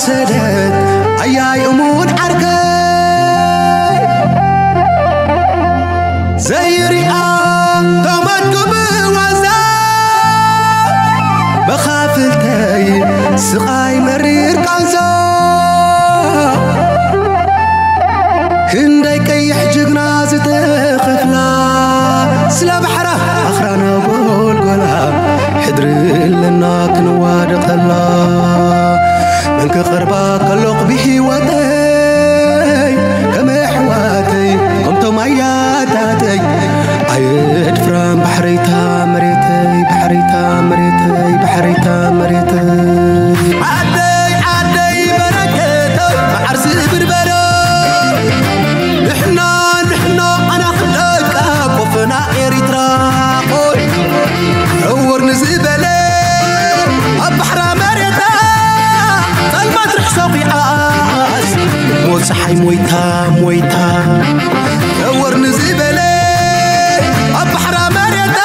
ሰደት ኣያይ እሙን ዓርከይ ዘይሪኣ ተመትኩ ብዋዛ መኻፍልተይ ስቓይ መሪር ቃንዛ ክንደይ ቀይሕ ጅግና ዝተኸፍላ ስለ ባሕራ ኣኽራና ጎልጎላ ሕድሪ ኣለና ክንዋደቐላ መን ክቐርባ ከሎኹ ብህይወተይ ከም ኣሕዋተይ ከምቶም ኣያታተይ ኣየድፍራን ባሕረይታ መሬተይ ባሕረይታ መሬተይ ባሕረይታ መሬተይ ዓደይ ዓደይ በረከተይ መዓር ዝብርበረ ንሕና ንሕና ኣና ክደቃ ኮፈና ኤሪትራ ቆይ ዕውር ንዝበለ ኣብ ባሕራ መሬታ ጸልማት ርሕሶ ኺዓስ ሞት ፀሓይ ሞይታ ሞይታ ዕውር ንዝበለ ኣብ ባሕራ መሬታ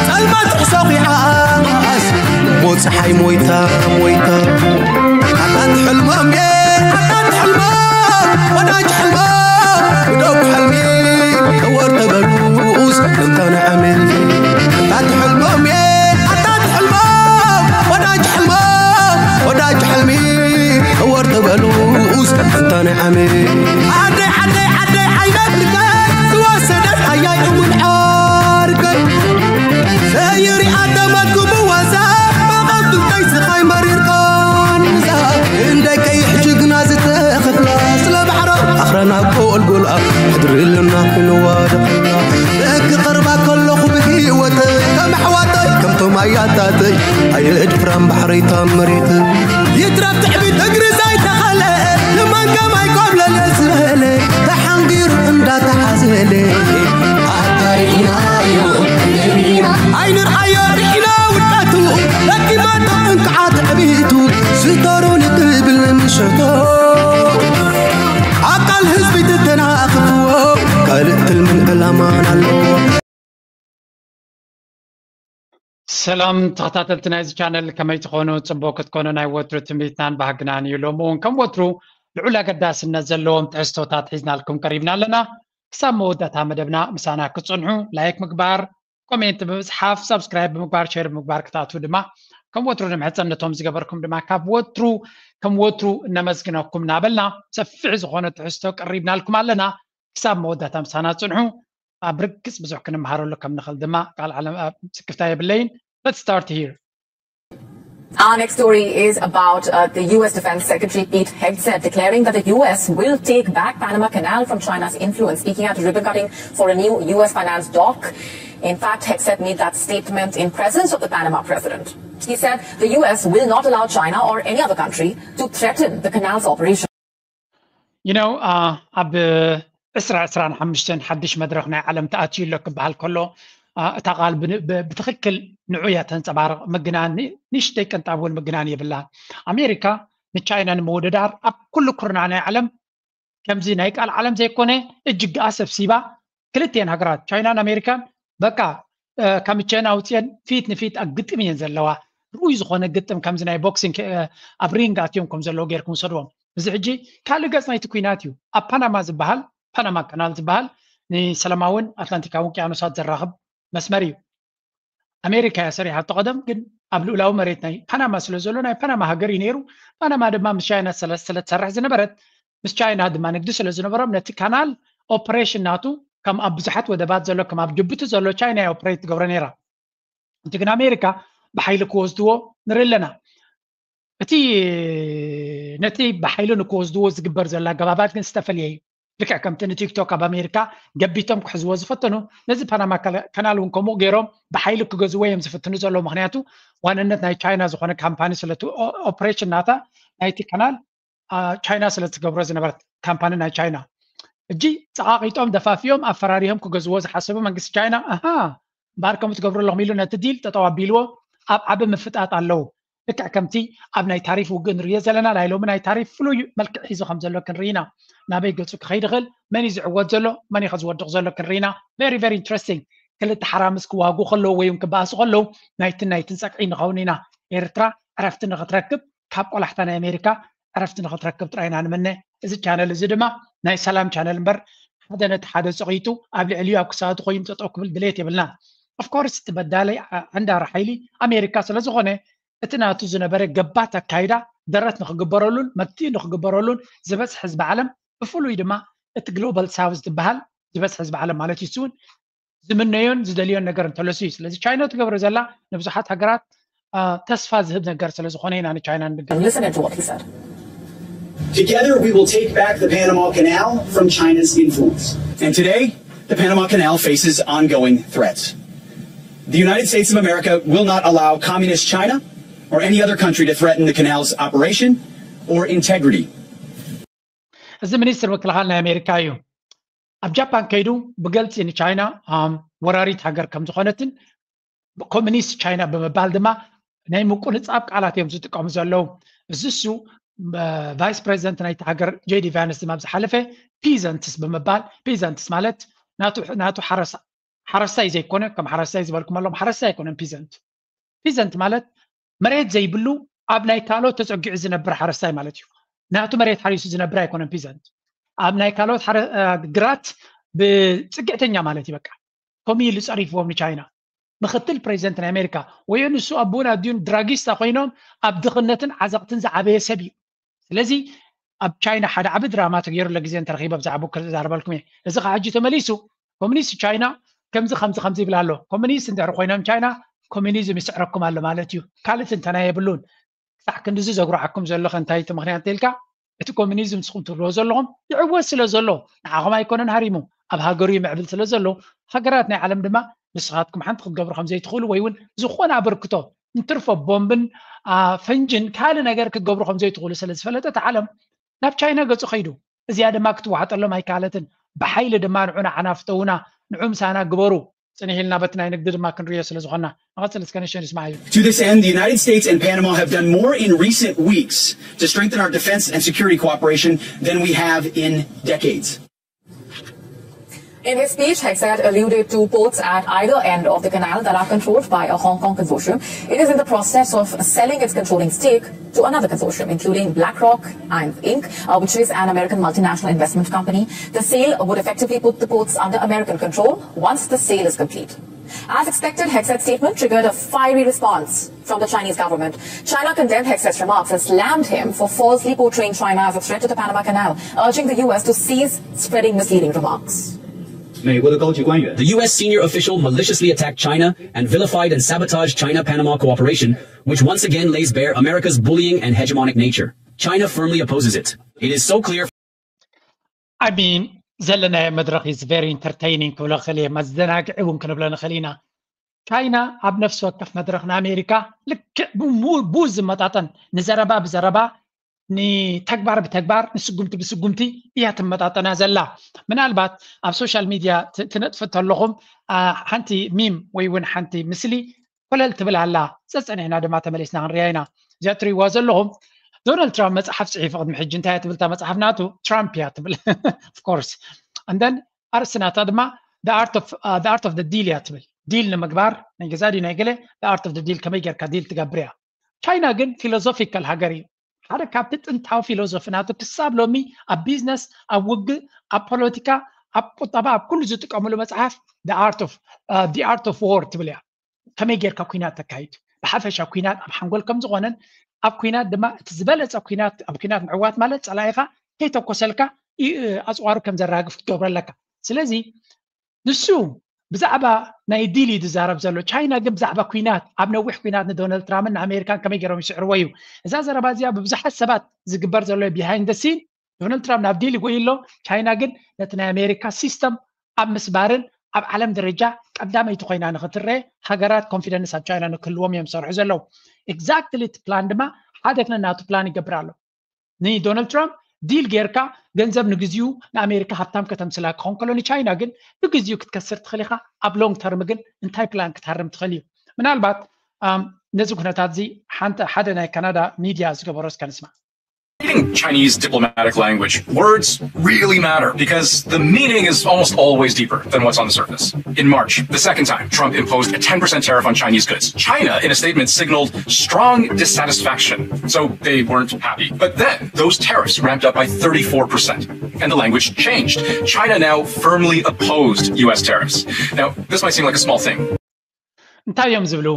ጸልማት ርሕሶ ኺዓስ ሞት ፀሓይ ሞይታ ሞይታ ኣታት ሕልሞም እየ ኣታት ሕልሞም ወዳጅ ሕልሞም ግደፉ ሕልሚ ዕውር ተበሉስ እንተ ንዕምል ኣታት ሕልሞም እየ ኣታት ሕልሞም ወዳጅ ሕልሞም ወዳጅ ሕልሚ ዕውር ተበሉስ እንተ ንዕምል ዓደይ ዓደይ ዓደይ ዓይነትከ ዝወሰደት ኣያይ እውን ዓርከይ ዘይሪኣ ተመትኩ ብዋዛ መቐብልተይ ስቓይ መሪር ቃንዛ ክንደይ ቀይሕ ጅግና ዝተኸፍላ ስለ ባሕራ ኣኽራና ጎልጎላ ሕድሪ ኣለና ክንዋደቐላ ክቐርባ ከለኹ ብህይወተይ ከም ኣሕዋተይ ከምቶም ኣያታተይ ኣየድፍራን ባሕረይታ መሬተይ ይትረፍ ትዕቢት እግሪ ዘይተኸለ ንመን ከማይ ኮብለለ ዝበለ ተሓንጊሩ እንዳተዓዘለ ኣታ ርኢናዮ ርኢና ኣይንርኣዮ ርኢና ውድቀቱ ደኪማቶ እንክዓ ትዕቢቱ ዝተሩ ንክብል ንምሸቶ ኣካል ህዝቢ ትተናኽፍዎ ካልእ ትልምን ዕላማን ኣለዎ ሰላም ተኸታተልቲ ናይዚ ቻነል ከመይ ትኾኑ? ፅቡቅ ክትኮኑ ናይ ወትሩ ትምኒትናን ባህግናን እዩ። ሎሚ እውን ከም ወትሩ ልዑል ኣገዳስነት ዘለዎም ትሕዝቶታት ሒዝናልኩም ቀሪብና ኣለና። ክሳብ መወዳእታ መደብና ምሳና ክትፅንሑ ላይክ ምግባር፣ ኮሜንት ብምፅሓፍ፣ ሳብስክራይብ ብምግባር፣ ሼር ብምግባር ክትኣትዉ ድማ ከም ወትሩ ንምሕፀን ነቶም ዝገበርኩም ድማ ካብ ወትሩ ከም ወትሩ እነመስግነኩም እናበልና ሰፊሕ ዝኾነ ትሕዝቶ ቀሪብናልኩም ኣለና። ክሳብ መወዳእታ ምሳና ፅንሑ። ኣብ ርግጽ ብዙሕ ክንመሃረሉ ከም ንኽእል ድማ ቃል ዓለም ኣብ ስክፍታ የብለይን። Let's start here. Our next story is about uh, the U S Defense Secretary Pete Hegseth declaring that the U S will take back Panama Canal from China's influence, speaking at a ribbon cutting for a new U S finance dock. In fact, Hegseth made that statement in presence of the Panama president. He said the U S will not allow China or any other country to threaten the canal's operation. You know, uh, ኣብ ዕስራ ዕስራን ሓሙሽተን ሓድሽ መድረኽ ናይ ዓለም ተኣትዩ ኣሎ ክበሃል ከሎ እታ ቃል ብትኽክል ንዑ እያ ተንፀባርቕ። ምግናን ንእሽተይ ቅንጣብ እውን ምግናን የብላ። ኣሜሪካ ንቻይና ንምውድዳር ኣብ ኩሉ ኩርናዕ ናይ ዓለም ከምዚ ናይ ቃል ዓለም ዘይኮነ እጅግኣ ሰብሲባ ክልቲኤን ሃገራት ቻይናን ኣሜሪካን በቃ ካብ ቻይና ኣውፅኤን ፊት ንፊት ኣብ ግጥም እየን ዘለዋ። ርኡይ ዝኾነ ግጥም ከምዚ ናይ ቦክሲንግ ኣብ ሪንግ ኣትዮም ከም ዘለዉ ገይርኩም ውሰድዎም። እዚ ሕጂ ካልእ ገፅ ናይቲ ኩናት እዩ። ኣብ ፓናማ ዝበሃል ፓናማ ካናል ዝበሃል ንሰላማውን ኣትላንቲካዊ ውቅያኖሳት ዘራኽብ መስመር እዩ። ኣሜሪካ እያ ሰሪሓቶ ቀደም፣ ግን ኣብ ልኡላዊ መሬት ናይ ፓናማ ስለ ዘሎ ናይ ፓናማ ሃገር እዩ ነይሩ። ፓናማ ድማ ምስ ቻይና ስለ ትሰርሕ ዝነበረት ምስ ቻይና ድማ ንግዲ ስለ ዝነበሮም ነቲ ካናል ኦፕሬሽን ናቱ ከም ኣብ ብዙሓት ወደባት ዘሎ ከም ኣብ ጅቡቲ ዘሎ ቻይና እያ ኦፕሬት ትገብሮ ነይራ። እቲ ግን ኣሜሪካ ብሓይሊ ክወስድዎ ንርኢ ኣለና። እቲ ነቲ ብሓይሊ ንክወስድዎ ዝግበር ዘሎ ኣገባባት ግን ዝተፈልየ እዩ። ልክዕ ከምቲ ንቲክቶክ ኣብ ኣሜሪካ ገቢቶም ክሕዝዎ ዝፈተኑ ነዚ ፓናማ ካናል እውን ከምኡ ገይሮም ብሓይሊ ክገዝዎ እዮም ዝፍትኑ ዘለዉ። ምክንያቱ ዋንነት ናይ ቻይና ዝኾነ ካምፓኒ ስለቲ ኦፕሬሽን ናታ ናይቲ ካናል ቻይና ስለ ትገብሮ ዝነበረት ካምፓኒ ናይ ቻይና እጂ ፀቃቂጦም ደፋፊኦም ኣፈራሪሆም ክገዝዎ ዝሓሰቡ መንግስቲ ቻይና ኣሃ እምበኣር ከምኡ ትገብሩ ኣለኹም ኢሉ ነቲ ዲል ጠጠው ኣቢልዎ ኣብ ዓቢ ምፍጣጥ ኣለዉ። ልክዕ ከምቲ ኣብ ናይ ታሪፍ ውግእ ንርእዮ ዘለና ናይ ሎሚ ናይ ታሪፍ ፍሉይ መልክዕ ሒዙ ከም ዘሎ ክንርኢ ኢና። ናበይ ገፁ ክኸይድ ይኽእል፣ መን እዩ ዝዕወት ዘሎ፣ መን እዩ ዝወድቕ ዘሎ ክንርኢ ኢና። Very very interesting። ክልተ ሓራምዝ ክዋጉ ከለዉ ወይ እውን ክበኣሱ ከለዉ ናይትን ናይትን ፀቅዒ ንኸውን ኢና። ኤርትራ ዕረፍቲ ንክትረክብ ካብ ቆላሕታ ናይ ኣሜሪካ ዕረፍቲ ንክትረክብ ጥራይ ኢና ንምነ። እዚ ቻነል እዚ ድማ ናይ ሰላም ቻነል እምበር ሓደ ነቲ ሓደ ፀቂጡ ኣብ ልዕሊኡ ኣብ ክሳቱ ኮይኑ ጠጠው ክብል ድሌት የብልና። ኦፍኮርስ እቲ በዳለይ ዓንዳሪ ሓይሊ ኣሜሪካ ስለዝኾነ እቲ ናቱ ዝነበረ ገባት ኣካይዳ ደረት ንክግበረሉን መግትኢ ንክግበረሉን ዝበፅሕ ህዝቢ ዓለም ብፍሉይ ድማ እቲ ግሎባል ሳውዝ ዝበሃል ዝበፅሕ ህዝቢ ዓለም ማለት እዩ እውን ዝምነዮን ዝደልዮን ነገር እንተለሱ እዩ። ስለዚ ቻይና ትገብሮ ዘላ ንብዙሓት ሃገራት ተስፋ ዝህብ ነገር ስለዝኾነ ኢና ንቻይና ንድግፍ። Listen to what he said. Together, we will take back the Panama Canal from China's influence. And today, the Panama Canal faces ongoing threats. The United States of America will not allow communist China or any other country to threaten the canal's operation or integrity. እዚ ሚኒስትር ምክልኻል ናይ ኣሜሪካ እዩ። ኣብ ጃፓን ከይዱ ብገልፂ ንቻይና ወራሪት ሃገር ከም ዝኾነትን ኮሚኒስት ቻይና ብምባል ድማ ናይ ምቁንፃብ ቃላት እዮም ዝጥቀሙ ዘለዉ። እዚ እሱ ቫይስ ፕሬዚደንት ናይቲ ሃገር ጄዲ ቫንስ ድማ ዝሓለፈ ፒዘንትስ ብምባል፣ ፒዘንትስ ማለት ናቱ ሓረስታይ ዘይኮነ፣ ከም ሓረስታይ ዝበልኩም ኣለኹም፣ ሓረስታይ ኣይኮነን ፒዘንት። ፒዘንት ማለት መሬት ዘይብሉ ኣብ ናይ ካልኦት ተፀጊዑ ዝነብር ሓረስታይ ማለት እዩ። ናቱ መሬት ሓሪሱ ዝነብር ኣይኮነን ፒዘንት። ኣብ ናይ ካልኦት ግራት ብፅግዕተኛ ማለት እዩ። በቃ ከምኡ ኢሉ ፀሪፍዎም ንቻይና። ምክትል ፕሬዚደንት ናይ ኣሜሪካ ወይ ንሱ ኣቦን ኣዲኡን ድራጊስታ ኮይኖም ኣብ ድኽነትን ዓዘቕትን ዝዓበየ ሰብ እዩ። ስለዚ ኣብ ቻይና ሓደ ዓቢ ድራማ ተገይሩ ኣሎ። ግዜ እንተረኺበ ብዛዕባኡ ክዛረበልኩም እየ። እዚ ከዓ ሕጂ ተመሊሱ ኮሚኒስት ቻይና ከምዚ ከምዚ ከምዚ ይብል ኣሎ። ኮሚኒስት እንድሕር ኮይኖም ቻይና ኮሚኒዝም ይስዕረኩም ኣሎ ማለት እዩ። ካልእ ትንተና የብሉን። ክሳዕ ክንድዚ ዘጉርዓኩም ዘሎ ከ እንታይ እቲ ምኽንያት ተልካ እቲ ኮሚኒዝም ንስኹም ትብልዎ ዘለኹም ይዕወት ስለ ዘሎ ንዓኹም ኣይኮነን ሃሪሙ ኣብ ሃገሩ ይምዕብል ስለ ዘሎ ሃገራት ናይ ዓለም ድማ ንስኻትኩም ሓንቲ ክትገብሩ ከም ዘይትኽእሉ ወይ እውን ዝኾነ ኣበርክቶ እንትርፎ ቦምብን ፈንጅን ካልእ ነገር ክትገብሩ ከም ዘይትኽእሉ ስለ ዝፈለጠት ዓለም ናብ ቻይና ገጹ ከይዱ። እዚኣ ድማ ክትወሓጠሎም ኣይከኣለትን። ብሓይሊ ድማ ንዑ ንዓና ፍተውና፣ ንዑ ምሳና ግበሩ። ጽንሕ ኢልና በቲ ናይ ንግዲ ድማ ክንርእዮ ስለ ዝኾንና። ንቐጽል እስከ ንእሽተይ ንስማዕ እዩ። To this end, the United States and Panama have done more in recent weeks to strengthen our defense and security cooperation than we have in decades. In his speech, Hegseth alluded to ports at either end of the canal that are controlled by a Hong Kong consortium. It is in the process of selling its controlling stake to another consortium, including BlackRock Inc., uh, which is an American multinational investment company. The sale would effectively put the ports under American control once the sale is complete. As expected, Hegseth's statement triggered a fiery response from the Chinese government. China condemned Hegseth's remarks and slammed him for falsely portraying China as a threat to the Panama Canal, urging the U S to cease spreading misleading remarks. 美国的高级官员。 The U S senior official maliciously attacked China and vilified and sabotaged China Panama cooperation, which once again lays bare America's bullying and hegemonic nature. China firmly opposes it. It is so clear. I mean ዘለናዮ መድረኽ is very entertaining ክብሎ ክእል እየ። መዘናግዒ እውን ክንብሎ ንኽእል ኢና። ቻይና ኣብ ነፍሲ ወከፍ መድረኽ ንኣሜሪካ ልክዕ ብኡ ዝመጣጠን ንዘረባ ብዘረባ ንተግባር ብተግባር ንስጉምቲ ብስጉምቲ እያ ትመጣጠና ዘላ። ምናልባት ኣብ ሶሻል ሚድያ ትነጥፍ ተለኹም ሓንቲ ሚም ወይ እውን ሓንቲ ምስሊ ኮለል ትብል ኣላ። ጸጸኒዕና ድማ ተመሊስና ክንሪያ ኢና። እዚኣ ትሪእዋ ዘለኹም ዶናልድ ትራምፕ መፅሓፍ ፅሒፉ ቅድሚ ሕጂ እንታይ እያ ትብል እታ መፅሓፍ ናቱ ትራምፕ እያ ትብል of course and then ኣርእስቲ ናታ ድማ the art of the deal እያ ትብል። ዲል ንምግባር ናይ ገዛ ድዩ ናይ ገለ the art of the deal ከመይ ጌርካ ዲል ትገብር እያ። ቻይና ግን ፊሎዞፊካል ሃገር እዩ። ሓደ ካብቲ ጥንታዊ ፊሎዞፊ ናቱ ክሳብ ሎሚ ኣብ ቢዝነስ ኣብ ውግእ ኣብ ፖለቲካ ኣብ ቁጠባ ኣብ ኩሉ ዝጥቀምሉ መፅሓፍ the art of war ትብል እያ። ከመይ ጌርካ ኩናት ተካይድ ብሓፈሻ ኩናት ኣብ ሓንጎል ከም ዝኾነን ኣብ ኩናት ድማ እቲ ዝበለፀ ኩናት ኣብ ኩናት ምዕዋት ማለት ፀላኢኻ ከይተኮሰልካ ኣፅዋሩ ከም ዘራግፍ ክትገብሮ ኣለካ። ስለዚ ንሱ ብዛዕባ ናይ ዲል እዩ ዝዛረብ ዘሎ። ቻይና ግን ብዛዕባ ኩናት ኣብ ነዊሕ ኩናት ንዶናልድ ትራምፕን ንኣሜሪካን ከመይ ገይሮም ይስዕርዎ እዩ። እዛ ዘረባ እዚኣ ብብዙሓት ሰባት ዝግበር ዘሎ behind the scene ዶናልድ ትራምፕ ናብ ዲል ይጎይ ኣሎ። ቻይና ግን ነቲ ናይ ኣሜሪካ ሲስተም ኣብ ምስባርን ኣብ ዓለም ደረጃ ቀዳመይቲ ኮይና ንክትረአ ሃገራት ኮንፊደንስ ኣብ ቻይና ንክህልዎም እዮም ዝሰርሑ ዘለዉ። ኤግዛክትሊ እቲ ፕላን ድማ ሓደ ክነ ናቱ ፕላን ይገብር ኣሎ። ንዶናልድ ትራምፕ ዲል ጌርካ ገንዘብ ንግዚኡ ንኣሜሪካ ሃብታም ከተምስላ ክኾን ከሎ ንቻይና ግን ብግዚኡ ክትከስር ትኽእል ኢኻ። ኣብ ሎንግ ተርም ግን እንታይ ፕላን ክትሃርም ትኽእል እዩ። ምናልባት ነዚ ኩነታት እዚ ሓደ ናይ ካናዳ ሚድያ ዝገበሮ እስከ ንስማዕ። Reading Chinese diplomatic language, words really matter because the meaning is almost always deeper than what's on the surface. In March, the second time, Trump imposed a ten percent tariff on Chinese goods. China, in a statement, signaled strong dissatisfaction, so they weren't happy. But then, those tariffs ramped up by thirty-four percent, and the language changed. China now firmly opposed U S tariffs. Now, this might seem like a small thing. እንታይ እዮም ዝብሉ?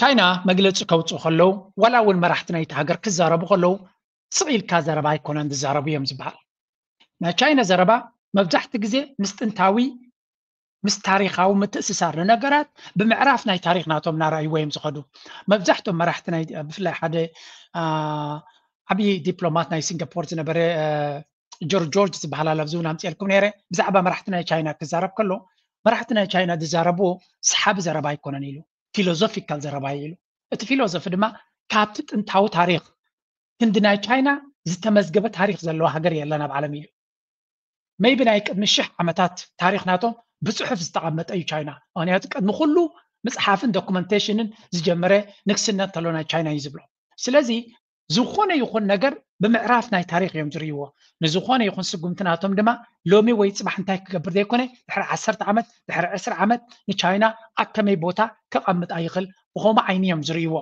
ቻይና መግለፂ ከውፅኡ ከለዉ፣ ዋላ እውን መራሕቲ ናይቲ ሃገር ክዛረቡ ከለዉ፣ ስቕ ኢልካ ዘረባ ኣይኮነን ዝዛረቡ እዮም ዝበሃል። ናይ ቻይና ዘረባ መብዛሕቲ ግዜ ምስ ጥንታዊ፣ ምስ ታሪኻዊ ምትእስሳር ንነገራት ብምዕራፍ ናይ ታሪኽ ናቶም እናረኣይዎ እዮም ዝኸዱ። መብዛሕቶም መራሕቲ ናይ፣ ብፍላይ ሓደ ዓብዪ ዲፕሎማት ናይ ሲንጋፖር ዝነበረ ጆርጅ ጆርጅ ዝበሃል ኣሎ፣ ኣብዚ እውን ኣምፅኤልኩም ነይረ። ብዛዕባ መራሕቲ ናይ ቻይና ክዛረብ ከሎ፣ መራሕቲ ናይ ቻይና ዝዛረብዎ ሰሓቢ ዘረባ ኣይኮነን ኢሉ፣ ፊሎዞፊካል ዘረባ እዩ ኢሉ። እቲ ፊሎዞፊ ድማ ካብቲ ጥንታዊ ታሪኽ ክንዲ ናይ ቻይና ዝተመዝገበ ታሪኽ ዘለዎ ሃገር የለን ኣብ ዓለም ኢሉ። ሜይቢ ናይ ቅድሚ ሽሕ ዓመታት ታሪኽ ናቶም ብፅሑፍ ዝተቐመጠ እዩ ቻይና። ምክንያቱ ቅድሚ ኩሉ ምፅሓፍን ዶኩመንቴሽንን ዝጀመረ ንግስነት እንተሎ ናይ ቻይና እዩ ዝብሎ። ስለዚ ዝኾነ ይኹን ነገር ብምዕራፍ ናይ ታሪኽ እዮም ዝርእይዎ። ንዝኾነ ይኹን ስጉምቲ ናቶም ድማ ሎሚ ወይ ፅባሕ እንታይ ክገብር ዘይኮነ ድሕሪ ዓሰርተ ዓመት ድሕሪ ዕስራ ዓመት ንቻይና ኣብ ከመይ ቦታ ከቐምጣ ይኽእል ብኸምኡ ዓይኒ እዮም ዝርእይዎ።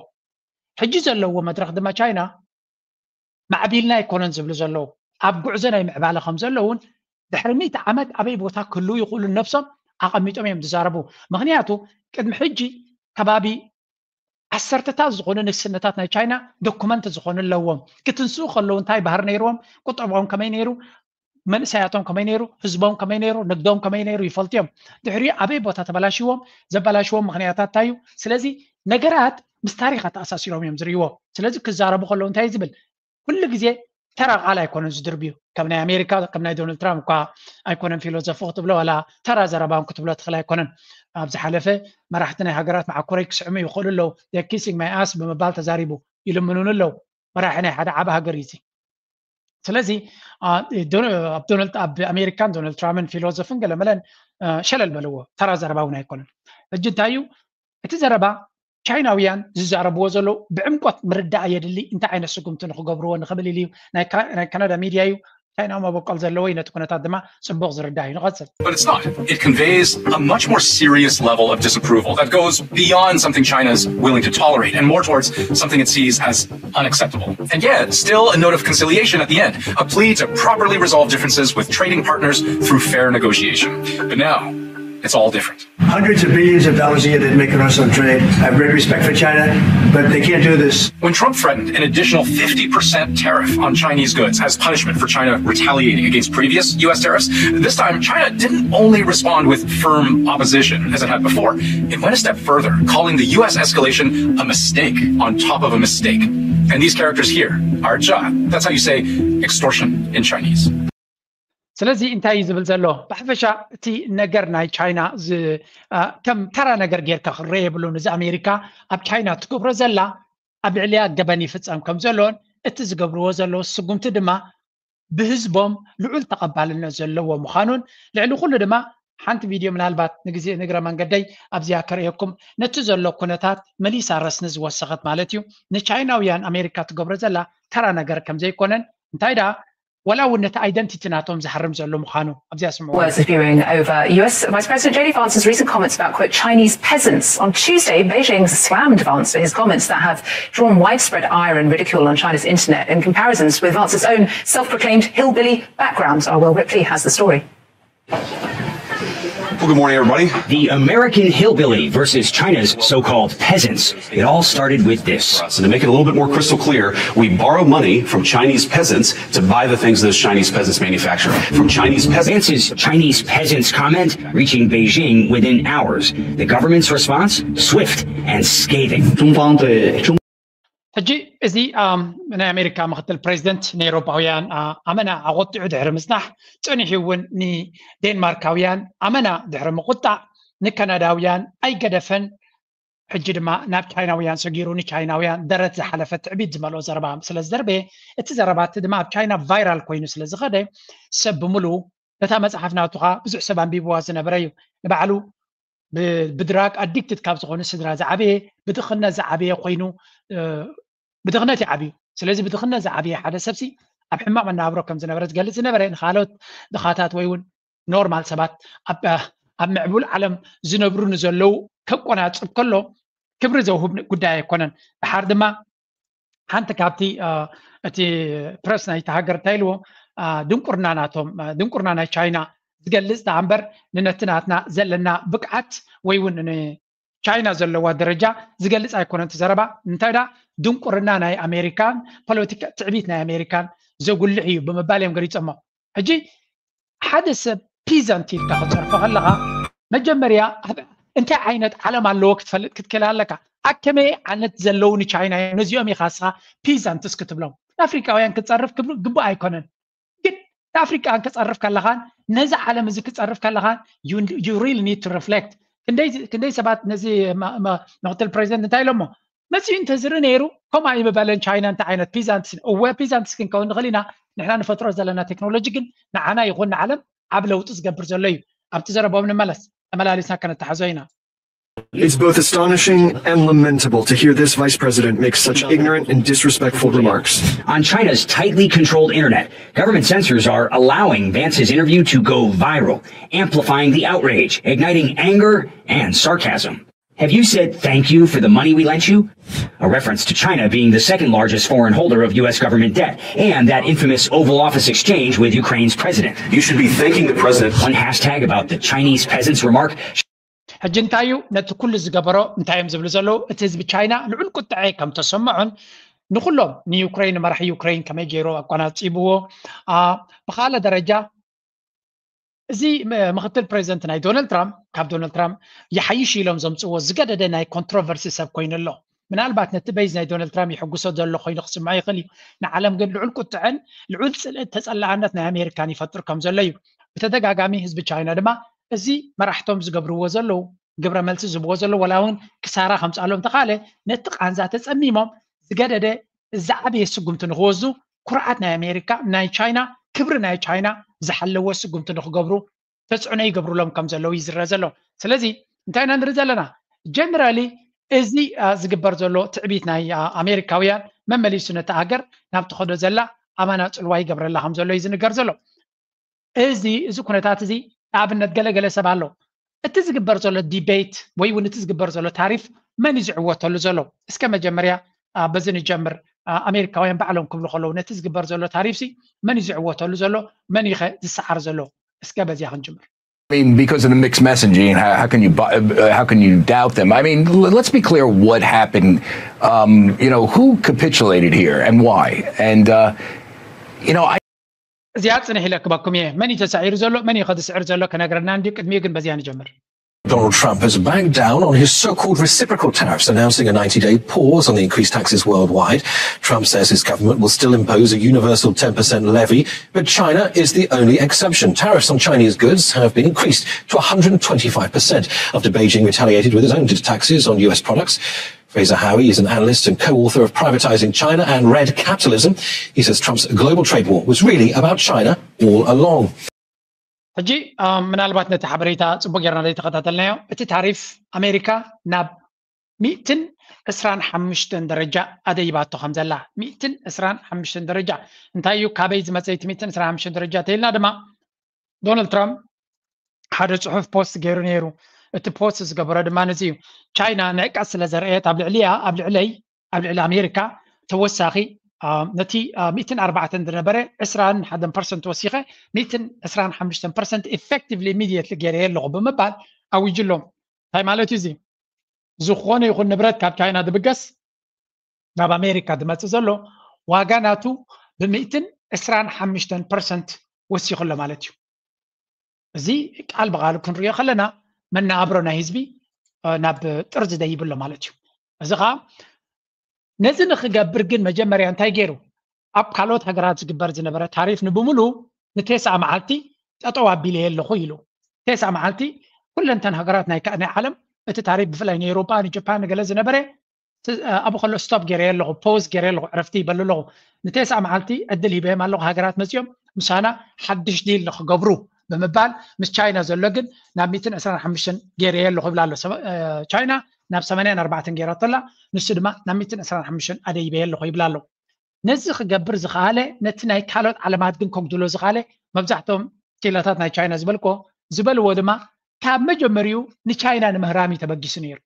ሕጂ ዘለዎ መድረኽ ድማ ቻይና ማዕቢልና ኣይኮነን ዝብሉ ዘለዉ ኣብ ጉዕዞ ናይ ምዕባለ ከም ዘለውን ድሕሪ ሚእቲ ዓመት ኣበይ ቦታ ክህልዉ ይኽእሉ ነብሶም ኣቐሚጦም እዮም ዝዛረቡ። ምክንያቱ ቅድሚ ሕጂ ከባቢ ዓሰርተታት ዝኾኑ ንግስነታት ናይ ቻይና ዶኩመንት ዝኾኑ ኣለዎም። ክትንስኡ ከለዉ እንታይ ባህሪ ነይርዎም፣ ቁጠባኦም ከመይ ነይሩ፣ መንእሰያቶም ከመይ ነይሩ፣ ህዝቦም ከመይ ነይሩ፣ ንግዶም ከመይ ነይሩ ይፈልጡ እዮም። ድሕሪኡ ኣበይ ቦታ ተበላሽዎም፣ ዘበላሽዎም ምክንያታት እንታይ እዩ? ስለዚ ነገራት ምስ ታሪኽ ኣተኣሳሲሮም እዮም ዝርእይዎ። ስለዚ ክዛረቡ ከለዉ እንታይ እዩ ዝብል? ኩሉ ግዜ ተራ ቃል ኣይኮነን ዝድርብዩ። ከም ናይ ኣሜሪካ ከም ናይ ዶናልድ ትራምፕ እኳ ኣይኮነን ፊሎዞፊ ክትብሎ ዋላ ተራ ዘረባን ክትብሎ ትኽእል ኣይኮነን። ኣብ ዝሓለፈ መራሕቲ ናይ ሃገራት መዓኮረይ ክስዕሙ ይኽእሉ ኣለዉ። They're kissing my ass ብምባል ተዛሪቡ። ይልምኑን ኣለዉ። መራሒ ናይ ሓደ ዓቢ ሃገር እዩ እዚ። ስለዚ ኣብ ኣሜሪካን ዶናልድ ትራምፕን ፊሎዞፍን ገለመለን ሸለል በልዎ። ተራ ዘረባ እውን ኣይኮነን። ሕጂ እንታይ እዩ እቲ ዘረባ? ቻይናውያን ዝዛረብዎ ዘለዉ ብዕምቆት ምርዳእ የድሊ። እንታይ ዓይነት ስጉምቲ ንክገብርዎ ንክብል ኢሉ እዩ። ናይ ካናዳ ሚድያ እዩ። ቻይናዊ መበቆል ዘለዎ እዩ። ነቲ ኩነታት ድማ ፅቡቕ ዝርዳእ እዩ። ንቐፅል። But it's not. It conveys a much more serious level of disapproval that goes beyond something China is willing to tolerate and more towards something it sees as unacceptable. And yet, still a note of conciliation at the end, a plea to properly resolve differences with trading partners through fair negotiation. But now, it's all different. Hundreds of billions of dollars a year they make on us on trade. I have great respect for China, but they can't do this. When Trump threatened an additional fifty percent tariff on Chinese goods as punishment for China retaliating against previous U S tariffs, this time China didn't only respond with firm opposition, as it had before. It went a step further, calling the U S escalation a mistake on top of a mistake. And these characters here are ja. That's how you say extortion in Chinese. ስለዚ እንታይ እዩ ዝብል ዘሎ? ብሓፈሻ እቲ ነገር ናይ ቻይና ከም ተራ ነገር ጌርካ ክረአ የብሉን። እዚ ኣሜሪካ ኣብ ቻይና ትገብሮ ዘላ ኣብ ልዕሊያ ገበን ይፍፀም ከም ዘሎን እቲ ዝገብርዎ ዘለዉ ስጉምቲ ድማ ብህዝቦም ልዑል ተቐባልነት ዘለዎ ምዃኑን ልዕሊ ኩሉ ድማ ሓንቲ ቪድዮ ምናልባት ንግዜ ንግረ መንገደይ ኣብዚኣ ከርእየኩም ነቲ ዘሎ ኩነታት መሊሳ ረስኒ ዝወሰኸት ማለት እዩ ንቻይናውያን ኣሜሪካ ትገብሮ ዘላ ተራ ነገር ከም ዘይኮነን እንታይ ደኣ ዋላ እውን ነቲ ኣይደንቲቲ ናቶም ዝሃርም ዘሎ ምዃኑ ኣብዚኣ ስምዑ። Words of viewing over U S Vice President J D Vance's recent comments about, quote, Chinese peasants. On Tuesday, Beijing slammed Vance for his comments that have drawn widespread ire and ridicule on China's internet in comparisons with Vance's own self-proclaimed hillbilly background. Our Will Ripley has the story. Well, good morning, everybody. The American hillbilly versus China's so-called peasants. It all started with this. So to make it a little bit more crystal clear, we borrow money from Chinese peasants to buy the things those Chinese peasants manufacture. From Chinese peasants. Vance's Chinese peasants comment reaching Beijing within hours. The government's response, swift and scathing. 中方对中 ሕጂ እዚ ናይ ኣሜሪካ ምክትል ፕሬዚደንት ንኤውሮፓውያን ኣመና ኣቆጢዑ ድሕሪ ምፅናሕ ፀኒሑ እውን ንዴንማርካውያን ኣመና ድሕሪ ምቁጣዕ ንካናዳውያን ኣይገደፈን ሕጂ ድማ ናብ ቻይናውያን ሰጊሩ ንቻይናውያን ደረት ዝሓለፈ ትዕቢት ዝመልኦ ዘረባ ስለ ዝደርበየ እቲ ዘረባ እቲ ድማ ኣብ ቻይና ቫይራል ኮይኑ ስለ ዝኸደ ሰብ ብምሉ ነታ መፅሓፍ ናቱ ከዓ ብዙሕ ሰብ ኣንቢብዋ ዝነበረ እዩ ንባዕሉ ብድራግ ኣዲክትድ ካብ ዝኾኑ ስድራ ዝዓበየ ብድኽነት ዝዓበየ ኮይኑ ብድኽነት ይዓብዩ ስለዚ ብድኽነት ዝዓበየ ሓደ ሰብሲ ኣብ ሕማቕ መነባብሮ ከም ዝነበረ ዝገልጽ ዝነበረ፣ ንኻልኦት ድኻታት ወይ እውን ኖርማል ሰባት ኣብ ኣብ ምዕቡል ዓለም ዝነብሩ ንዘለዉ ከቆናጽብ ከሎ ክብሪ ዘውህብ ጉዳይ ኣይኮነን። ድሓር ድማ ሓንቲ ካብቲ እቲ ፕረስ ናይቲ ሃገር እንታይ ኢልዎ፣ ድንቁርና ናቶም፣ ድንቁርና ናይ ቻይና ዝገልጽ ደኣ እምበር ንነቲ ናትና ዘለና ብቅዓት ወይ እውን ንቻይና ዘለዋ ደረጃ ዝገልጽ ኣይኮነን እቲ ዘረባ። እንታይ ደኣ ድንቁርና ናይ ኣሜሪካን ፖለቲካ ትዕቢት ናይ ኣሜሪካን ዘጉልሕ እዩ ብምባል እዮም ገሊጾሞ። ሕጂ ሓደ ሰብ ፒዛንት ኢልካ ክትጸርፎ ከለኻ መጀመርያ እንታይ ዓይነት ዓለም ኣለዎ ክትፈልጥ ክትክእል ኣለካ። ኣከመይ ዓይነት ዘለዉ ንቻይና እዮም ነዚኦም ኢኻ እስኻ ፒዛንትስ ክትብሎም። ንኣፍሪቃውያን ክትጸርፍ ግቡእ ኣይኮነን። ግን ንኣፍሪቃን ክጸርፍ ከለኻን ነዚ ዓለም እዚ ክጸርፍ ከለኻን you really need to reflect። ክንደይ ሰባት ነዚ ምክትል ፕሬዚደንት እንታይ ኢሎሞ? መፂኡ እንተዝርኢ ነይሩ ከምኡ ኣይምበለን። ቻይና እንታይ ዓይነት ፒዛንትስ እወ ፒዛንትስ ክንከውን ንኽእል ኢና። ንሕና ንፈጥሮ ዘለና ቴክኖሎጂ ግን ንዓና ይኹን ንዓለም ዓብ ለውጢ ዝገብር ዘሎ እዩ። ኣብቲ ዘረቦም ንመለስ፣ ተመላሊስና ከነተሓዞ ኢና። It's both astonishing and lamentable to hear this vice president make such ignorant and disrespectful remarks. On China's tightly controlled internet, government censors are allowing Vance's interview to go viral, amplifying the outrage, igniting anger and sarcasm. Have you said thank you for the money we lent you? A reference to China being the second largest foreign holder of U S government debt and that infamous Oval Office exchange with Ukraine's president. You should be thanking the president. One hashtag about the Chinese peasants remark. ሕጂ እንታይ እዩ ነቲ ኩሉ ዝገበሮ እንታይ እዮም ዝብሉ ዘለዉ? እቲ ህዝቢ ቻይና ልዑል ቁጥዐ ከም ተሰምዖን ንኩሎም ንዩክሬን ንመራሒ ዩክሬን ከመይ ገይሩ ኣቆናጺብዎ፣ ብካልእ ደረጃ እዚ ምክትል ፕሬዚደንት ናይ ዶናልድ ትራምፕ ካብ ዶናልድ ትራምፕ ይሓይሽ ኢሎም ዘምፅዎ ዝገደደ ናይ ኮንትሮቨርሲ ሰብ ኮይኑ ኣሎ። ምናልባት ነቲ በይዝ ናይ ዶናልድ ትራምፕ ይሕጉሶ ዘሎ ኮይኑ ክስምዖ ይኽእል እዩ። ንዓለም ግን ልዑል ቁጥዐን ልዑል ፅልእት ተፀላእነት ናይ ኣሜሪካን ይፈጥር ከም ዘሎ እዩ። ብተደጋጋሚ ህዝቢ ቻይና ድማ እዚ መራሕቶም ዝገብርዎ ዘለዉ ግብረ መልሲ ዝህብዎ ዘለዉ ዋላ እውን ክሳራ ከምፅኣሎም ተኻለ ነቲ ቃንዛ ተፀሚሞም ዝገደደ ዝዓበየ ስጉምቲ ንክወስዱ ኩርዓት ናይ ኣሜሪካ ናይ ቻይና ክብሪ ናይ ቻይና ዝሓለወ ስጉምቲ ንክገብሩ ተፅዕኖ ይገብሩሎም ከም ዘለዉ ይዝረ ዘሎ። ስለዚ እንታይ ኢና ንርኢ ዘለና? ጀነራሊ እዚ ዝግበር ዘሎ ትዕቢት ናይ ኣሜሪካውያን መመሊሱ ነቲ ሃገር ናብ ትኸዶ ዘላ ኣማና ፅልዋ ይገብረላ ከም ዘሎ እዩ ዝንገር ዘሎ። እዚ እዚ ኩነታት እዚ ንኣብነት ገለገለ ሰብ ኣሎ እቲ ዝግበር ዘሎ ዲቤት ወይ እውን እቲ ዝግበር ዘሎ ታሪፍ መን እዩ ዝዕወተሉ ዘሎ? እስከ መጀመርያ በዚ ንጀምር። ኣሜሪካውያን ባዕሎም ክብሉ ከለዉ ነቲ ዝግበር ዘሎ ታሪፍ ሲ መን እዩ ዝዕወተሉ ዘሎ? መን እዩ ዝሰዓር ዘሎ? እስከ በዚያ ክንጅምር። I mean, because of the mixed messaging, how, how can you how can you doubt them? I mean, let's be clear what happened. Um, you know, who capitulated here and why? And uh, you know, I. እዚኣ ጽንሕ ኢለ ክበኩም እየ። መን እዩ ተሳዒሩ ዘሎ? መን እዩ ከዝስዕር ዘሎ? ከነግረና እንድዩ። ቅድሚኡ ግን በዚኣ ንጀምር። Donald Trump has backed down on his so-called reciprocal tariffs, announcing a ninety-day pause on the increased taxes worldwide. Trump says his government will still impose a universal ten percent levy, but China is the only exception. Tariffs on Chinese goods have been increased to one hundred twenty-five percent after Beijing retaliated with its own taxes on U S products. Fraser Howey is an analyst and co-author of Privatizing China and Red Capitalism. He says Trump's global trade war was really about China all along. ሕጂ ምናልባት ነቲ ሓበሬታ ጽቡቅ ጌርና ዘይተኸታተልናዮ፣ እቲ ታሪፍ ኣሜሪካ ናብ ሚእትን ዕስራን ሓሙሽተን ደረጃ ኣደይባቶ ከም ዘላ፣ ሚእትን ዕስራን ሓሙሽተን ደረጃ። እንታይ እዩ ካበይ ዝመጸ እቲ ሚእትን ዕስራን ሓሙሽተን ደረጃ ተይልና ድማ ዶናልድ ትራምፕ ሓደ ጽሑፍ ፖስት ገይሩ ነይሩ። እቲ ፖስት ዝገበሮ ድማ ነዚ እዩ። ቻይና ንዕቀት ስለ ዘርአየት ኣብ ልዕሊያ ኣብ ልዕለይ ኣብ ልዕሊ ኣሜሪካ ተወሳኺ ነቲ ሚእትን ኣርባዕተን ዝነበረ ዕስራን ሓደን ፐርሰንት ወሲኸ ሚእትን ዕስራን ሓሙሽተን ፐርሰንት ኢፌክቲቭሊ ኢሚድየትሊ ገይረየ ኣለኹ ብምባል ኣዊጁሎም። እንታይ ማለት እዩ እዚ? ዝኾነ ይኹን ንብረት ካብ ቻይና ዝብገስ ናብ ኣሜሪካ ዝመፅእ ዘሎ ዋጋ ናቱ ብሚእትን ዕስራን ሓሙሽተን ፐርሰንት ወሲኹ ኣሎ ማለት እዩ። እዚ ቃል ብቃል ክንሪኦ ከለና መነባብሮ ናይ ህዝቢ ናብ ጥርዚ ደይብሎ ማለት እዩ። እዚ ከዓ ነዚ ንክገብር ግን መጀመርያ እንታይ ገይሩ? ኣብ ካልኦት ሃገራት ዝግበር ዝነበረ ታሪፍ ንብምሉ ንቴስዓ መዓልቲ ጠጠው ኣቢለየ ኣለኹ ኢሉ። ቴስዓ መዓልቲ ኩለንተን ሃገራት ናይ ዓለም እቲ ታሪፍ ብፍላይ ንኤውሮጳ ንጃፓን ንገለ ዝነበረ ኣብኡ ከሎ ስቶፕ ገይረየ ኣለኹ፣ ፖዝ ገይረየ ኣለኹ፣ ዕረፍቲ ይበሉ ኣለኹ። ንቴስዓ መዓልቲ ዕድል ሂበዮም ኣለኹ ሃገራት መፂኦም ምሳና ሓድሽ ዲል ንክገብሩ ብምባል ምስ ቻይና ዘሎ ግን ናብ ሚእትን ዕስራን ሓሙሽተን ገይረየ ኣለኹ ይብላ ኣሎ። ቻይና ናብ ሰማንያን ኣርባዕተን ገይራቶ ኣላ፣ ንሱ ድማ ናብ ሚእትን ዕስራን ሓሙሽተን ኣደይበየ ኣለኹ ይብላ ኣሎ። ነዚ ክገብር ዝኸኣለ ነቲ ናይ ካልኦት ዓለማት ግን ከጉድሎ ዝኸኣለ መብዛሕቶም ኪላታት ናይ ቻይና ዝበልኮ ዝበልዎ ድማ ካብ መጀመሪኡ ንቻይና ንምህራም እዩ ተበጊሱ ነይሩ።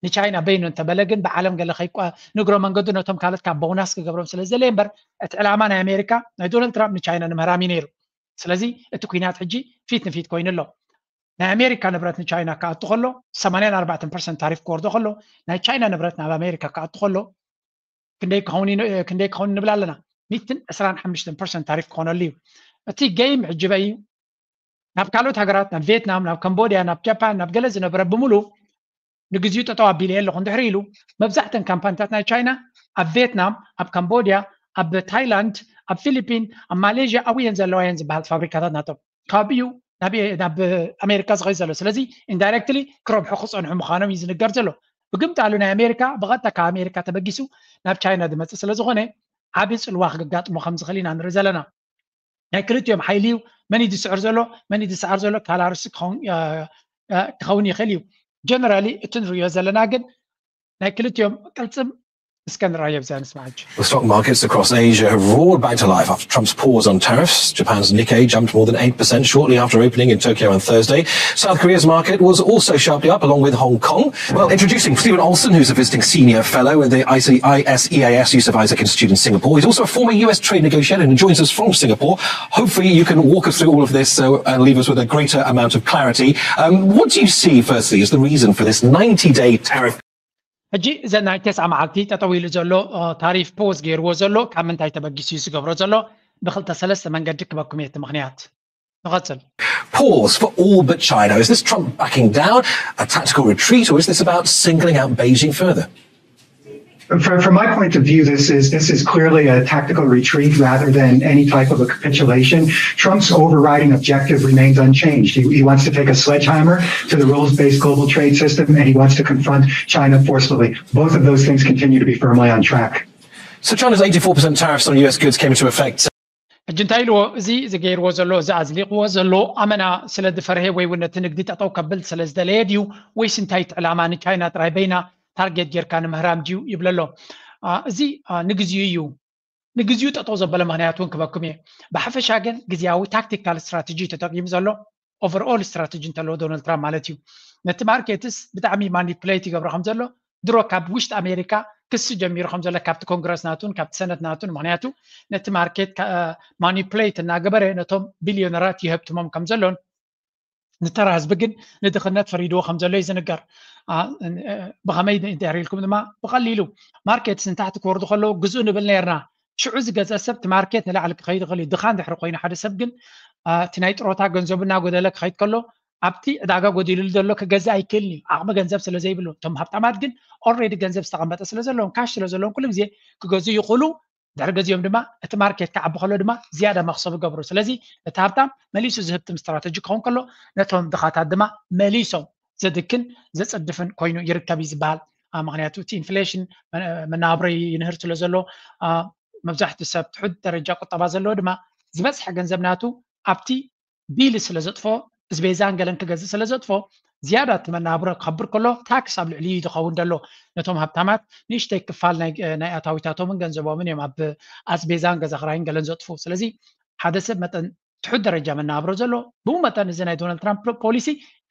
ንቻይና በይኑ እንተበለ ግን ብዓለም ገለ ከይቋ ንግሮ መንገዱ ነቶም ካልኦት ካብ ቦናስ ክገብሮም ስለ ዘለ እምበር እቲ ዕላማ ናይ ኣሜሪካ ናይ ዶናልድ ትራምፕ ንቻይና ንምህራም እዩ ነይሩ። ስለዚ እቲ ኩናት ሕጂ ፊት ንፊት ኮይኑ ኣሎ። ናይ ኣሜሪካ ንብረት ንቻይና ክኣቱ ከሎ ሰማንያን ኣርባዕተን ፐርሰንት ታሪፍ ክወርዶ ከሎ ናይ ቻይና ንብረት ናብ ኣሜሪካ ክኣቱ ከሎ ክንደይ ክኸውን ይን- ክንደይ ክኸውን ንብል ኣለና? ሚትን ዕስራን ሓሙሽተን ፐርሰንት ታሪፍ ክኾነሉ እዩ። እቲ ገይም ሕጂ በይ እዩ ናብ ካልኦት ሃገራት ናብ ቪየትናም ናብ ካምቦድያ ናብ ጃፓን ናብ ገለ ዝነበረ ብምሉ ንግዚኡ ጠጠው ኣቢለ ኣለኹ እንድሕሪ ኢሉ መብዛሕተን ካምፓኒታት ናይ ቻይና ኣብ ቪየትናም ኣብ ካምቦድያ ኣብ ታይላንድ ኣብ ፊሊፒን ኣብ ማሌዥያ ኣብየን ዘለዋ እየን ዝበሃል ፋብሪካታት ናቶም ካብኡ ናብ ናብ ኣሜሪካ ዝኸይ ዘሎ ስለዚ ኢንዳይሬክትሊ ክረብሑ ክፀንሑ ምዃኖም እዩ ዝንገር ዘሎ። ብግምጣሉ ናይ ኣሜሪካ ብቐጥታ ካብ ኣሜሪካ ተበጊሱ ናብ ቻይና ዝመፅእ ስለዝኾነ ዓብዪ ፅልዋ ክጋጥሞ ከም ዝኽእል ኢና ንርኢ ዘለና። ናይ ክልቲኦም ሓይሊ እዩ። መን እዩ ዝስዕር ዘሎ መን እዩ ዝስዓር ዘሎ ካላርስ ክኸውን ይኽእል እዩ። ጀነራሊ እቲ ንሪኦ ዘለና ግን ናይ ክልቲኦም ቅልፅም እስከ ንርኣዮ ብዛ ንስማዕ ሕጂ። Well, stock markets across Asia have roared back to life after Trump's pause on tariffs. Japan's Nikkei jumped more than eight percent shortly after opening in Tokyo on Thursday. South Korea's market was also sharply up, along with Hong Kong. Well, introducing Stephen Olsen, who's a visiting senior fellow with the ICISEAS Yusof Isaac Institute in Singapore. He's also a former U S trade negotiator and joins us from Singapore. Hopefully, you can walk us through all of this so, and leave us with a greater amount of clarity. Um, what do you see, firstly, as the reason for this ninety day tariff? ሕጂ እዘ ናይ ተስዓ መዓልቲ ጠጠው ኢሉ ዘሎ ታሪፍ ፖዝ ገይርዎ ዘሎ ካብ ምንታይ ተበጊሱ እዩ ዝገብሮ ዘሎ? ብክልተ ሰለስተ መንገዲ ክበኩም እየ እቲ ምክንያት። ንቐፅል። Pause for all but China. Is this Trump backing down, a tactical retreat, or is this about singling out Beijing further? From, from my point of view, this is this is clearly a tactical retreat rather than any type of a capitulation. Trump's overriding objective remains unchanged. He, he wants to take a sledgehammer to the rules-based global trade system, and he wants to confront China forcefully. Both of those things continue to be firmly on track. So China's eighty-four percent tariffs on U S goods came into effect. ሕጂ እንታይ ኢልዎ? እዚ ዝገይርዎ ዘሎ እዚ ኣዝሊቕዎ ዘሎ ኣመና ስለ ዝፈርሀ ወይ እውን ነቲ ንግዲ ጠጠው ከብል ስለ ዝደለየ ድዩ ወይስ እንታይ እቲ ዕላማ ንቻይና ጥራይ በይና ታርጌት ጌርካ ንምህራም ድዩ ይብል ኣሎ። እዚ ንግዚኡ እዩ። ንግዚኡ ጠጠው ዘበለ ምክንያት እውን ክበኩም እየ። ብሓፈሻ ግን ግዜያዊ ታክቲካል ስትራተጂ ተጠቂሙ ዘሎ ኦቨርኦል ስትራተጂ እንተለዎ ዶናልድ ትራምፕ ማለት እዩ። ነቲ ማርኬትስ ብጣዕሚ ማኒፕሌት ይገብሮ ከም ዘሎ ድሮ ካብ ውሽጢ ኣሜሪካ ክሲ ጀሚሩ ከም ዘሎ ካብቲ ኮንግረስ ናቱን ካብቲ ሰነት ናቱን ምክንያቱ ነቲ ማርኬት ማኒፕሌት እናገበረ ነቶም ቢልዮነራት ይህብትሞም ከም ዘሎን ንተራ ህዝቢ ግን ንድኽነት ፈሪድዎ ከም ዘሎ እዩ ዝንገር። ብኸመይ ድሕር ኢልኩም ድማ ብቐሊሉ ማርኬትስ ንታሕቲ ክወርዱ ከለዉ ግዝኡ ንብል ነርና። ሽዑ ዝገዝአ ሰብ እቲ ማርኬት ንላዕሊ ክኸይድ ይኽእል እዩ። ድኻ እንድሕሪ ኮይኑ ሓደ ሰብ ግን እቲ ናይ ጥሮታ ገንዘቡ እናጎደለ ክኸይድ ከሎ ኣብቲ ዕዳጋ ጎዲሉሉ ዘሎ ክገዝእ ኣይክእልን እዩ። ዓቕሚ ገንዘብ ስለ ዘይብሉ እቶም ሃብታማት ግን ኦልሬዲ ገንዘብ ዝተቐመጠ ስለ ዘለዎም ካሽ ስለ ዘለዎም ኩሉ ግዜ ክገዝኡ ይኽእሉ። ድሕሪ ገዚኦም ድማ እቲ ማርኬት ክዓቢ ከሎ ድማ ዝያዳ መኽሰብ ይገብሩ። ስለዚ እቲ ሃብታም መሊሱ ዝህብትም ስትራተጂ ክኸውን ከሎ ነቶም ድኻታት ድማ መሊሶም ዘድክን ዘፀድፍን ኮይኑ ይርከብ እዩ ዝበሃል። ምክንያቱ እቲ ኢንፍሌሽን መናብሮ ይንህር ስለ ዘሎ መብዛሕትኡ ሰብ ትሑት ደረጃ ቁጠባ ዘለዎ ድማ ዝበዝሐ ገንዘብ ናቱ ኣብቲ ቢል ስለ ዘጥፎ ኣስቤዛን ገለን ክገዝእ ስለ ዘጥፎ ዝያዳ እቲ መናብሮ ክኸብር ከሎ ታክስ ኣብ ልዕሊ እዩ ዝኸውን ዘሎ። ነቶም ሃብታማት ንእሽተይ ክፋል ናይ ኣታዊታቶምን ገንዘቦምን እዮም ኣብ ኣስቤዛን ገዛ ክራይን ገለን ዘጥፉ። ስለዚ ሓደ ሰብ መጠን ትሑት ደረጃ መናብሮ ዘሎ ብኡ መጠን እዚ ናይ ዶናልድ ትራምፕ ፖሊሲ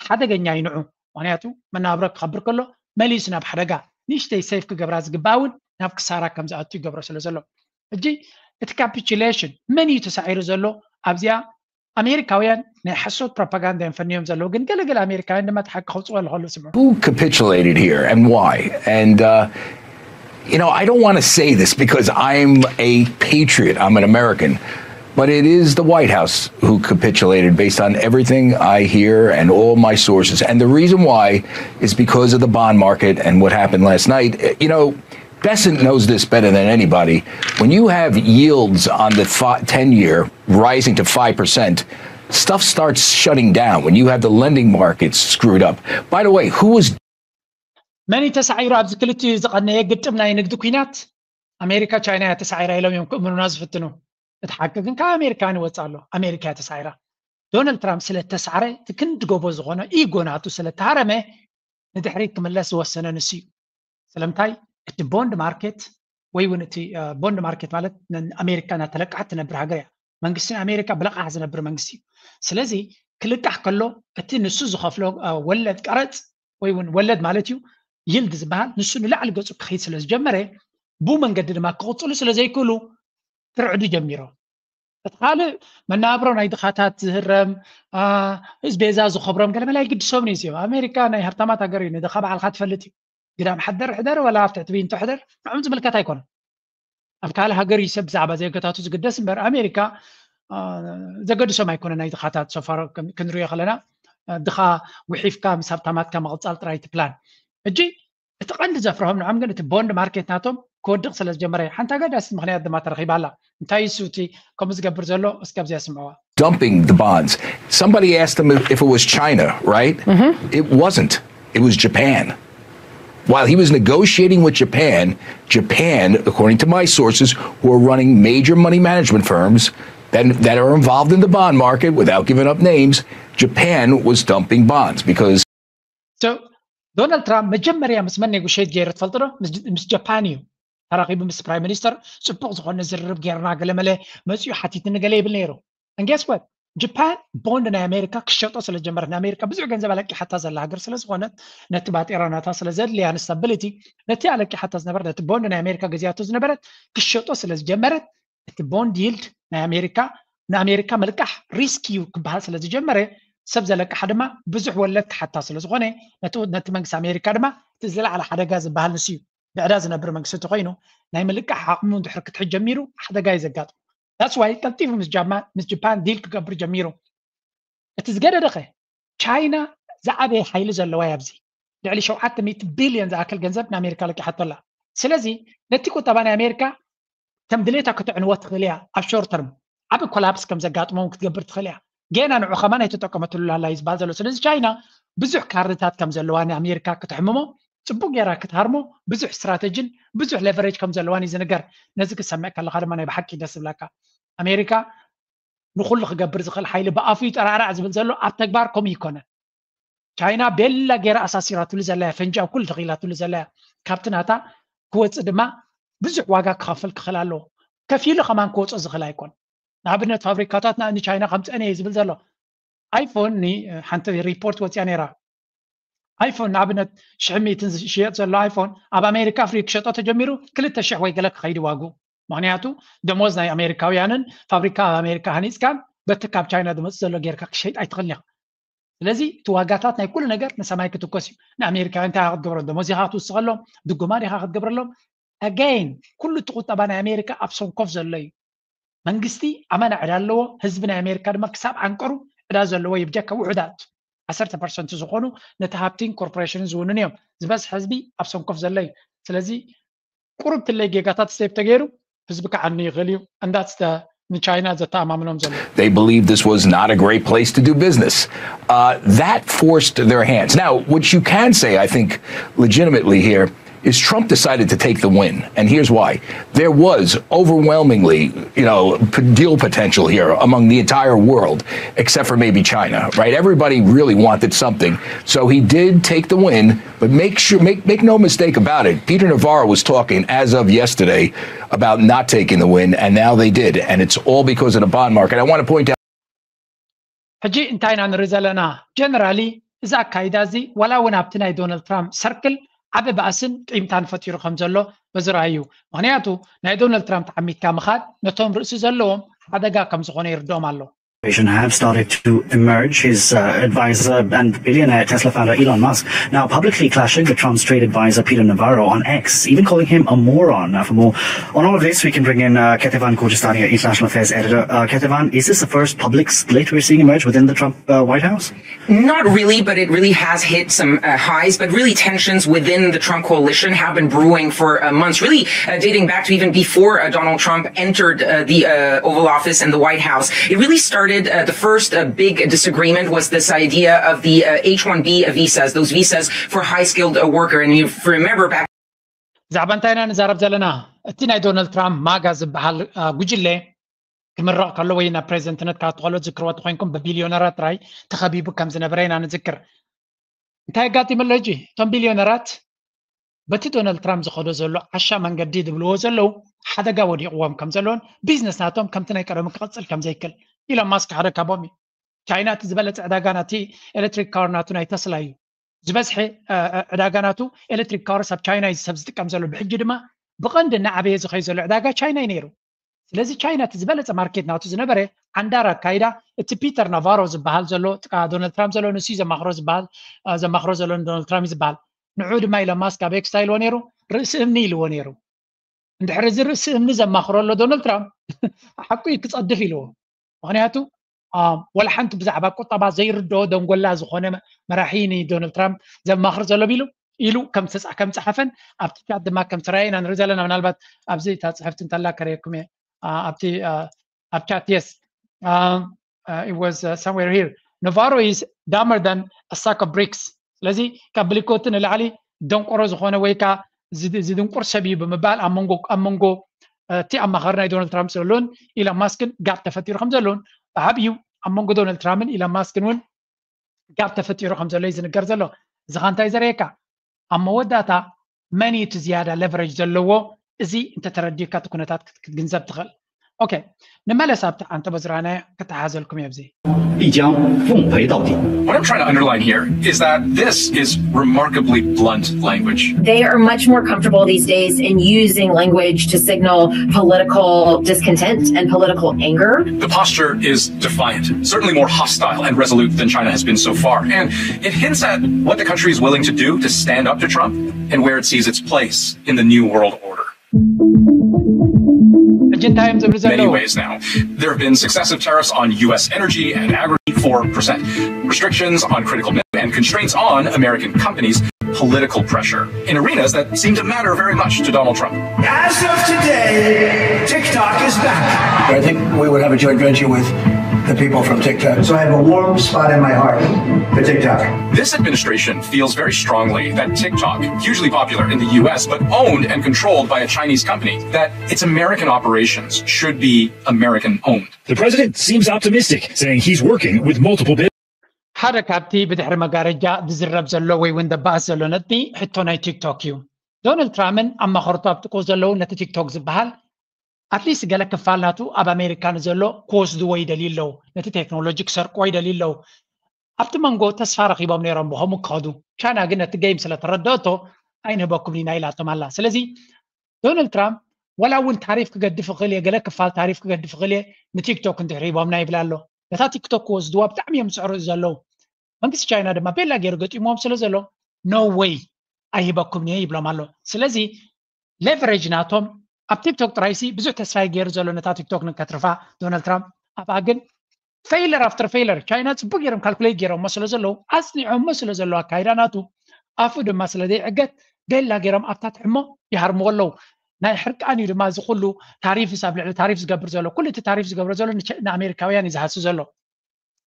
ሓደገኛ እዩ ንዑ። ምክንያቱ መናብሮ ክኸብር ከሎ መሊሱ ናብ ሓደጋ ንእሽተይ ሴፍ ክገብራ ዝግባእ እውን ናብ ክሳራ ከም ዝኣቱ ይገብሮ ስለ ዘሎ ሕጂ እቲ ካፒቹሌሽን መን እዩ ተሳዒሩ ዘሎ ኣብዚኣ ኣሜሪካውያን ናይ ሓሶት ፕሮፓጋንዳ እዮም ፈንዮም ዘለዉ ግን ገለገለ ኣሜሪካውያን ድማ ተሓቂ ከውፅዎ ኣለከሉ ስምዑ Who capitulated here and why? And, uh, you know, I don't want to say this because I'm a patriot, I'm an American, but it is the White House who capitulated based on everything I hear and all my sources. And the reason why is because of the bond market and what happened last night. You know, Bessent knows this better than anybody. When you have yields on the ten year rising to five percent, stuff starts shutting down. When you have the lending markets screwed up. By the way, who was መን እዩ ተሳዒሩ ኣብዚ ክልቲኡ ዝቐነየ ግጥም ናይ ንግዲ ኩናት? ኣሜሪካ ቻይና እያ ተሳዒራ ኢሎም እዮም ክእምኑና ዝፍትኑ። እቲ ሓቂ ግን ካብ ኣሜሪካ ንወፅእ ኣሎ። ኣሜሪካ እያ ተሳዒራ። ዶናልድ ትራምፕ ስለ ተሳዕረ እቲ ክንዲ ጎቦ ዝኾነ ኢጎ ናቱ ስለ ተሃረመ ንድሕሪት ክምለስ ዝወሰነ ንሱ እዩ። ስለምንታይ እቲ ቦንድ ማርኬት ወይ እውን እቲ ቦንድ ማርኬት ማለት ኣሜሪካ እናተለቃሓት ትነብር ሃገር እያ። መንግስቲ ኣሜሪካ ብለቃሕ ዝነብር መንግስቲ እዩ። ስለዚ ክልቃሕ ከሎ እቲ ንሱ ዝኸፍሎ ወለድ ቀረፅ ወይ እውን ወለድ ማለት እዩ ይልድ ዝበሃል ንሱ ንላዕሊ ገፁ ክኸይድ ስለ ዝጀመረ ብኡ መንገዲ ድማ ክቕፅሉ ስለ ዘይክእሉ ክርዕዱ ጀሚሮም። እቲ ካልእ መናብሮ ናይ ድኻታት ዝህረም ኣስቤዛ ዝኸብሮም ገለመለ ኣይግድሶምን እዩ። ኣሜሪካ ናይ ሃብታማት ሃገር እዩ። ንድኻ ባዕልካ ትፈልጥ እዩ። ግዳም ሓደር ሕደር ወላ ኣብ ትሕቲ ቢንቶ ሕደር ንዕም ዝምልከት ኣይኮነን። ኣብ ካልእ ሃገር እዩ ሰብ ብዛዕባ ዜጋታቱ ዝግደስ እምበር ኣሜሪካ ዘገድሶም ኣይኮነ ናይ ድኻታት ሰፋሮ ክንሪኦ ከለና ድኻ ጉሒፍካ ምስ ሃብታማትካ ምቕፃል ጥራይ እቲ ፕላን። ሕጂ እቲ ቀንዲ ዘፍርሆም ንዖም ግን እቲ ቦንድ ማርኬት ናቶም ክወድቕ ስለ ዝጀመረ ሓንቲ ኣገዳሲት ምክንያት ድማ ተረኺባ ኣላ። እንታይ እሱ እቲ ከምኡ ዝገብር ዘሎ እስከ ኣብዚኣ ስምዕዋ። Dumping the bonds. Somebody asked him if it was China, right? It wasn't. It was Japan. While he was negotiating with Japan, Japan, according to my sources, who are running major money management firms that, that are involved in the bond market without giving up names, Japan was dumping bonds because ዶናልድ ትራምፕ መጀመርያ ምስ መን ኔጎሽት ገይሩ ትፈልጡ ዶ? ምስ ጃፓን እዩ ተራኺቡ ምስ ፕራይም ሚኒስተር ጽቡቕ ዝኾነ ዝርርብ ጌርና ገለመለ መፅኡ ሓቲትኒ ገለ ይብል ነይሩ። ንጌስወት ጃፓን ቦንድ ናይ ኣሜሪካ ክሸጦ ስለ ጀመረት ንኣሜሪካ ብዙሕ ገንዘብ ኣለቂሓታ ዘላ ሃገር ስለ ዝኾነት ነቲ ባጤራ ናታ ስለ ዘድልያ ንስታብሊቲ ነቲ ኣለቂሓታ ዝነበረ ነቲ ቦንድ ናይ ኣሜሪካ ገዚኣቶ ዝነበረት ክሸጦ ስለ ዝጀመረት እቲ ቦንድ ይልድ ናይ ኣሜሪካ ንኣሜሪካ ምልቃሕ ሪስክ እዩ ክበሃል ስለ ዝጀመረ ሰብ ዘለቅሓ ድማ ብዙሕ ወለድ ክሓታ ስለ ዝኾነ ነቲ መንግስቲ ኣሜሪካ ድማ እቲ ዝለዓለ ሓደጋ ዝበሃል ንሱ እዩ። ብዕዳ ዝነብር መንግስቲ እንተኮይኑ ናይ ምልቃሕ ዓቕሙ እንድሕር ክትሕዝ ጀሚሩ ሓደጋ እዩ ዘጋጥሞ። That's why ቀልጢፉ ምስ ጃማ ምስ ጃፓን ዲል ክገብር ጀሚሩ። እቲ ዝገደደኸ ቻይና ዝዓበየ ሓይሊ ዘለዋ ኣብዚ ልዕሊ ሸውዓተ ሚእቲ ቢልዮን ዝኣክል ገንዘብ ንኣሜሪካ ለቂሓቶ ኣላ። ስለዚ ነቲ ቁጠባ ናይ ኣሜሪካ ከም ድሌታ ክትዕንዎ ትኽእል እያ ኣብ short term ዓቢ ኮላፕስ ከም ዘጋጥሞም ክትገብር ትኽእል እያ። ጌና ንዑ ከማን ኣይተጠቀመትሉ ኣላ እዩ ዝበሃል ዘሎ። ስለዚ ቻይና ብዙሕ ካርድታት ከም ዘለዋ ንኣሜሪካ ክትሕምሞ ጽቡቅ ጌራ ክትሃርሞ ብዙሕ ስትራተጂን ብዙሕ ሌቨሬጅ ከም ዘለዋን እዩ ዝንገር። ነዚ ክትሰምዕ ከለካ ድማ ናይ ብሓቂ ደስ ዝብለካ። ኣሜሪካ ንኩሉ ክገብር ዝኽእል ሓይሊ ብኣፉ ይጠራራዕ ዝብል ዘሎ ኣብ ተግባር ከምኡ ይኮነን። ቻይና ቤላ ጌራ ኣሳሲራትሉ ዘላ እያ፣ ፈንጂ ኣብ ኩሉ ተኺላትሉ ዘላ እያ። ካብቲ ናታ ክወፅእ ድማ ብዙሕ ዋጋ ክኸፍል ክኽእል ኣለዎ። ከፊሉ ከማን ክወፅኦ ዝኽእል ኣይኮን። ንኣብነት ፋብሪካታት ንቻይና ከምፅአን እየ ዝብል ዘሎ። ኣይፎን ሓንቲ ሪፖርት ወፅያ ነይራ። ኣይፎን ንኣብነት ሽሕ ሚእትን ዝሽየጥ ዘሎ ኣይፎን ኣብ ኣሜሪካ ፍሪ ክሸጦ ተጀሚሩ ክልተ ሽሕ ወይ ገለ ክኸይድ ዋጉ። ምክንያቱ ደሞዝ ናይ ኣሜሪካውያንን ፋብሪካ ኣብ ኣሜሪካ ሃኒፅካን በቲ ካብ ቻይና ዝመፅእ ዘሎ ጌርካ ክሸይጥ ኣይትኽእልን ኢኻ። ስለዚ እቲ ዋጋታት ናይ ኩሉ ነገር ንሰማይ ክትኮስ እዩ። ንኣሜሪካውያን እንታይ ክትገብሮ ደሞዝ ኢኻ ክትውስኸሎም ድጎማ ዲኻ ክትገብረሎም ኣጋይን ኩሉ እቲ ቁጠባ ናይ ኣሜሪካ ኣብ ሰንኮፍ ዘሎ እዩ። መንግስቲ ኣመና ዕዳ ኣለዎ። ህዝቢ ናይ ኣሜሪካ ድማ ክሳብ ዓንቀሩ ዕዳ ዘለዎ እዩ። ብጀካ ውሑዳት ዓሰርተ ፐርሰንት ዝኾኑ ነቲ ሃብቲን ኮርፖሬሽንን ዝውንን እዮም። ዝበዝሕ ህዝቢ ኣብ ሰንኮፍ ዘሎ እዩ። ስለዚ ቁሩብ ትለይ ጌጋታት ስቴፕ ተገይሩ ህዝቢ ክዓኑ ይኽእል እዩ። እንዳትስተ ንቻይና ዘተኣማምኖም ዘሎ They believe this was not a great place to do business. Uh, that forced their hands. Now, what you can say, I think, legitimately here is Trump decided to take the win. And here's why. There was overwhelmingly, you know, deal potential here among the entire world, except for maybe China, right? Everybody really wanted something. So he did take the win, but make sure, make, make no mistake about it. Peter Navarro was talking as of yesterday about not taking the win, and now they did. And it's all because of the bond market. I want to point out. ሕጂ እንታይ ኢና ንርኢ ዘለና? ጀነራሊ እዚ ኣካይዳ እዚ ዋላ እውን ኣብቲ ናይ ዶናልድ ትራምፕ ሰርክል ዓቢ ባእስን ቂምታን ፈጢሩ ከም ዘሎ በዚ ረኣዩ። ምክንያቱ ናይ ዶናልድ ትራምፕ ተዓሚትካ ምኻድ ነቶም ርእሲ ዘለዎም ሓደጋ ከም ዝኾነ ይርድኦም ኣሎ። Have started to emerge. His uh, advisor and billionaire Tesla founder Elon Musk now publicly clashing with Trump's trade advisor Peter Navarro on X, even calling him a moron. Now, for more on all of this, we can bring in uh, Ketevan Kojistani, international affairs editor. Uh, Ketevan, is this the first public split we're seeing emerge within the Trump uh, White House? Not really, but it really has hit some uh, highs. But really, tensions within the Trump coalition have been brewing for uh, months, really uh, dating back to even before uh, Donald Trump entered uh, the uh, Oval Office and the White House. It really started, uh, the first uh, big disagreement was this idea of the uh, H one B visas, those visas for high-skilled uh, worker. And if you remember back ብዛዕባ እንታይ ኢና ንዛረብ ዘለና? እቲ ናይ ዶናልድ ትራምፕ ማጋ ዝበሃል ጉጅለ ክምረቕ ከሎ ወይ ናብ ፕሬዚደንትነት ካብ ተኸሎ ዝክርዎ ተኮይንኩም ብቢልዮነራት ጥራይ ተኸቢቡ ከም ዝነበረ ኢና ንዝክር። እንታይ ኣጋጢሙ ኣሎ ሕጂ? እቶም ቢልዮነራት በቲ ዶናልድ ትራምፕ ዝኸዶ ዘሎ ዓሻ መንገዲ ዝብልዎ ዘለዉ ሓደጋ ወዲቕዎም ከም ዘለውን ቢዝነስ ናቶም ከምቲ ናይ ቀደሙ ክቕፅል ከም ዘይክል ኢሎን ማስክ ሓደ ካብኦም እዩ። ቻይና እቲ ዝበለፀ ዕዳጋ ናቲ ኤሌክትሪክ ካር ናቱ ናይ ተስላ እዩ። ዝበዝሐ ዕዳጋ ናቱ ኤሌክትሪክ ካርስ ኣብ ቻይና እዩ ሰብ ዝጥቀም ዘሎ። ብሕጂ ድማ ብቐንዲ እናዓበየ ዝኸይ ዘሎ ዕዳጋ ቻይና እዩ ነይሩ። ስለዚ ቻይና እቲ ዝበለፀ ማርኬት ናቱ ዝነበረ ዓንዳር ኣካይዳ እቲ ፒተር ናቫሮ ዝበሃል ዘሎ ጥቃ ዶናልድ ትራምፕ ዘሎ ንሱ ዘማኽሮ ዝበሃል ዘማኽሮ ዘሎ ዶናልድ ትራምፕ ዝበሃል ንዑ ድማ ኢሎን ማስክ ኣብ ኤክስ ኢልዎ ነይሩ፣ ርእሲ እምኒ ኢልዎ ነይሩ። እንድሕር እዚ ርእሲ እምኒ ዘማኽሮ ኣሎ ዶናልድ ትራምፕ ሓቁ እዩ ክፀድፍ ኢልዎ። ምክንያቱ ወላ ሓንቲ ብዛዕባ ቁጠባ ዘይርድኦ ደንጎላ ዝኾነ መራሒ ንዶናልድ ትራምፕ ዘማኽር ዘሎ ቢሉ ኢሉ ከም ጸሓፈን ኣብቲ ቻት ድማ ከም ስራየ ኢና ንርኢ ዘለና። ምናልባት ኣብዚ እታ ጽሕፍቲ እንተላ ከርእየኩም እየ ኣብቲ ኣብ ቻት። Yes, it was somewhere here. Navarro is dumber than a sack of bricks. ስለዚ ካብ ብሊኮቲ ንላዕሊ ደንቆሮ ዝኾነ ወይ ከዓ ዝድንቁር ሰብ እዩ ብምባል ኣብ መንጎ ኣብ መንጎ እቲ ኣማኻሪ ናይ ዶናልድ ትራምፕ ዘለውን ኢሎን ማስክን ጋፕ ተፈጢሩ ከም ዘለውን ብዓብዩ ኣብ መንጎ ዶናልድ ትራምፕን ኢሎን ማስክን እውን ጋፕ ተፈጢሩ ከም ዘሎ እዩ ዝንገር ዘሎ። እዚ ኻ እንታይ ዘርእየካ? ኣብ መወዳእታ መን እዩ እቲ ዝያዳ ለቨሬጅ ዘለዎ? እዚ እንተተረዲእካ እቲ ኩነታት ክትግንዘብ ትኽእል። ኦኬ፣ ንመለስ ኣብቲ ኣንተ በዝራናዮ ክተሓዘልኩም እየ ኣብዚ 必将奉陪到底。 What I'm trying to underline here is that this is remarkably blunt language. They are much more comfortable these days in using language to signal political discontent and political anger. The posture is defiant, certainly more hostile and resolute than China has been so far. And it hints at what the country is willing to do to stand up to Trump and where it sees its place in the new world order. ሕጂ እንታይ እዮም ዝብሉ Many ዘለዉ? ways now. There have been successive tariffs on U S energy and agriculture, four percent. Restrictions on critical minerals and constraints on American companies, political pressure in arenas that seem to matter very much to Donald Trump. As of today, TikTok is back. I think we would have a joint venture with the people from TikTok. So I have a warm spot in my heart for TikTok. This administration feels very strongly that TikTok, hugely popular in the U S, but owned and controlled by a Chinese company, that its American operations should be American owned. The president seems optimistic, saying he's working with multiple businesses. ሓደ ካብቲ ብድሕሪ መጋረጃ ዝዝረብ ዘሎ ወይ እውን ደባእስ ዘሎ ነጥቢ ሕቶ ናይ ቲክቶክ እዩ። ዶናልድ ትራምፕን ኣማኸርቱ ኣብ ጥቁ ዘለዉ ነቲ ቲክቶክ ዝበሃል ኣትሊስት ገለ ክፋል ናቱ ኣብ ኣሜሪካ ንዘሎ ክወስድዎ ይደልዩ ኣለዉ። ነቲ ቴክኖሎጂ ክሰርቅዎ ይደልዩ ኣለዉ። ኣብቲ መንጎ ተስፋ ረኺቦም ነይሮም ብኸምኡ ክኸዱ። ቻይና ግን ነቲ ገይም ስለ ተረደእቶ ኣይንህበኩም ኢና ኢላቶም ኣላ። ስለዚ ዶናልድ ትራምፕ ወላ እውን ታሪፍ ክገድፍ ይኽእል እየ፣ ገለ ክፋል ታሪፍ ክገድፍ ይኽእል እየ ንቲክቶክ እንድሕር ሂቦምና ይብል ኣሎ። ነታ ቲክቶክ ክወስድዋ ብጣዕሚ እዮም ዝፅዕሩ ዘለዉ። መንግስቲ ቻይና ድማ ቤላ ገይሩ ገጢምዎም ስለ ዘሎ no way ኣይህበኩምን እየ ይብሎም ኣሎ። ስለዚ ሌቨሬጅ ናቶም ኣብ ቲክቶክ ጥራይሲ ብዙሕ ተስፋ እዩ ገይሩ ዘሎ ነታ ቲክቶክ ንከትርፋ ዶናልድ ትራምፕ ኣብኣ ግን failure after failure ቻይና ፅቡቅ ገይሮም ካልኩሌት ገይሮሞ ስለ ዘለዉ ኣፅኒዖሞ ስለ ዘለዉ ኣካይዳ ናቱ ኣፉ ድማ ስለ ዘይዕገት ቤላ ገይሮም ኣብታ ትሕሞ ይሃርምዎ ኣለዉ። ናይ ሕርቃን እዩ ድማ እዚ ኩሉ ታሪፍስ ኣብ ልዕሊ ታሪፍ ዝገብር ዘሎ ኩሉ እቲ ታሪፍ ዝገብሮ ዘሎ ንቸ- ንኣሜሪካውያን እዩ ዝሃሲ ዘሎ።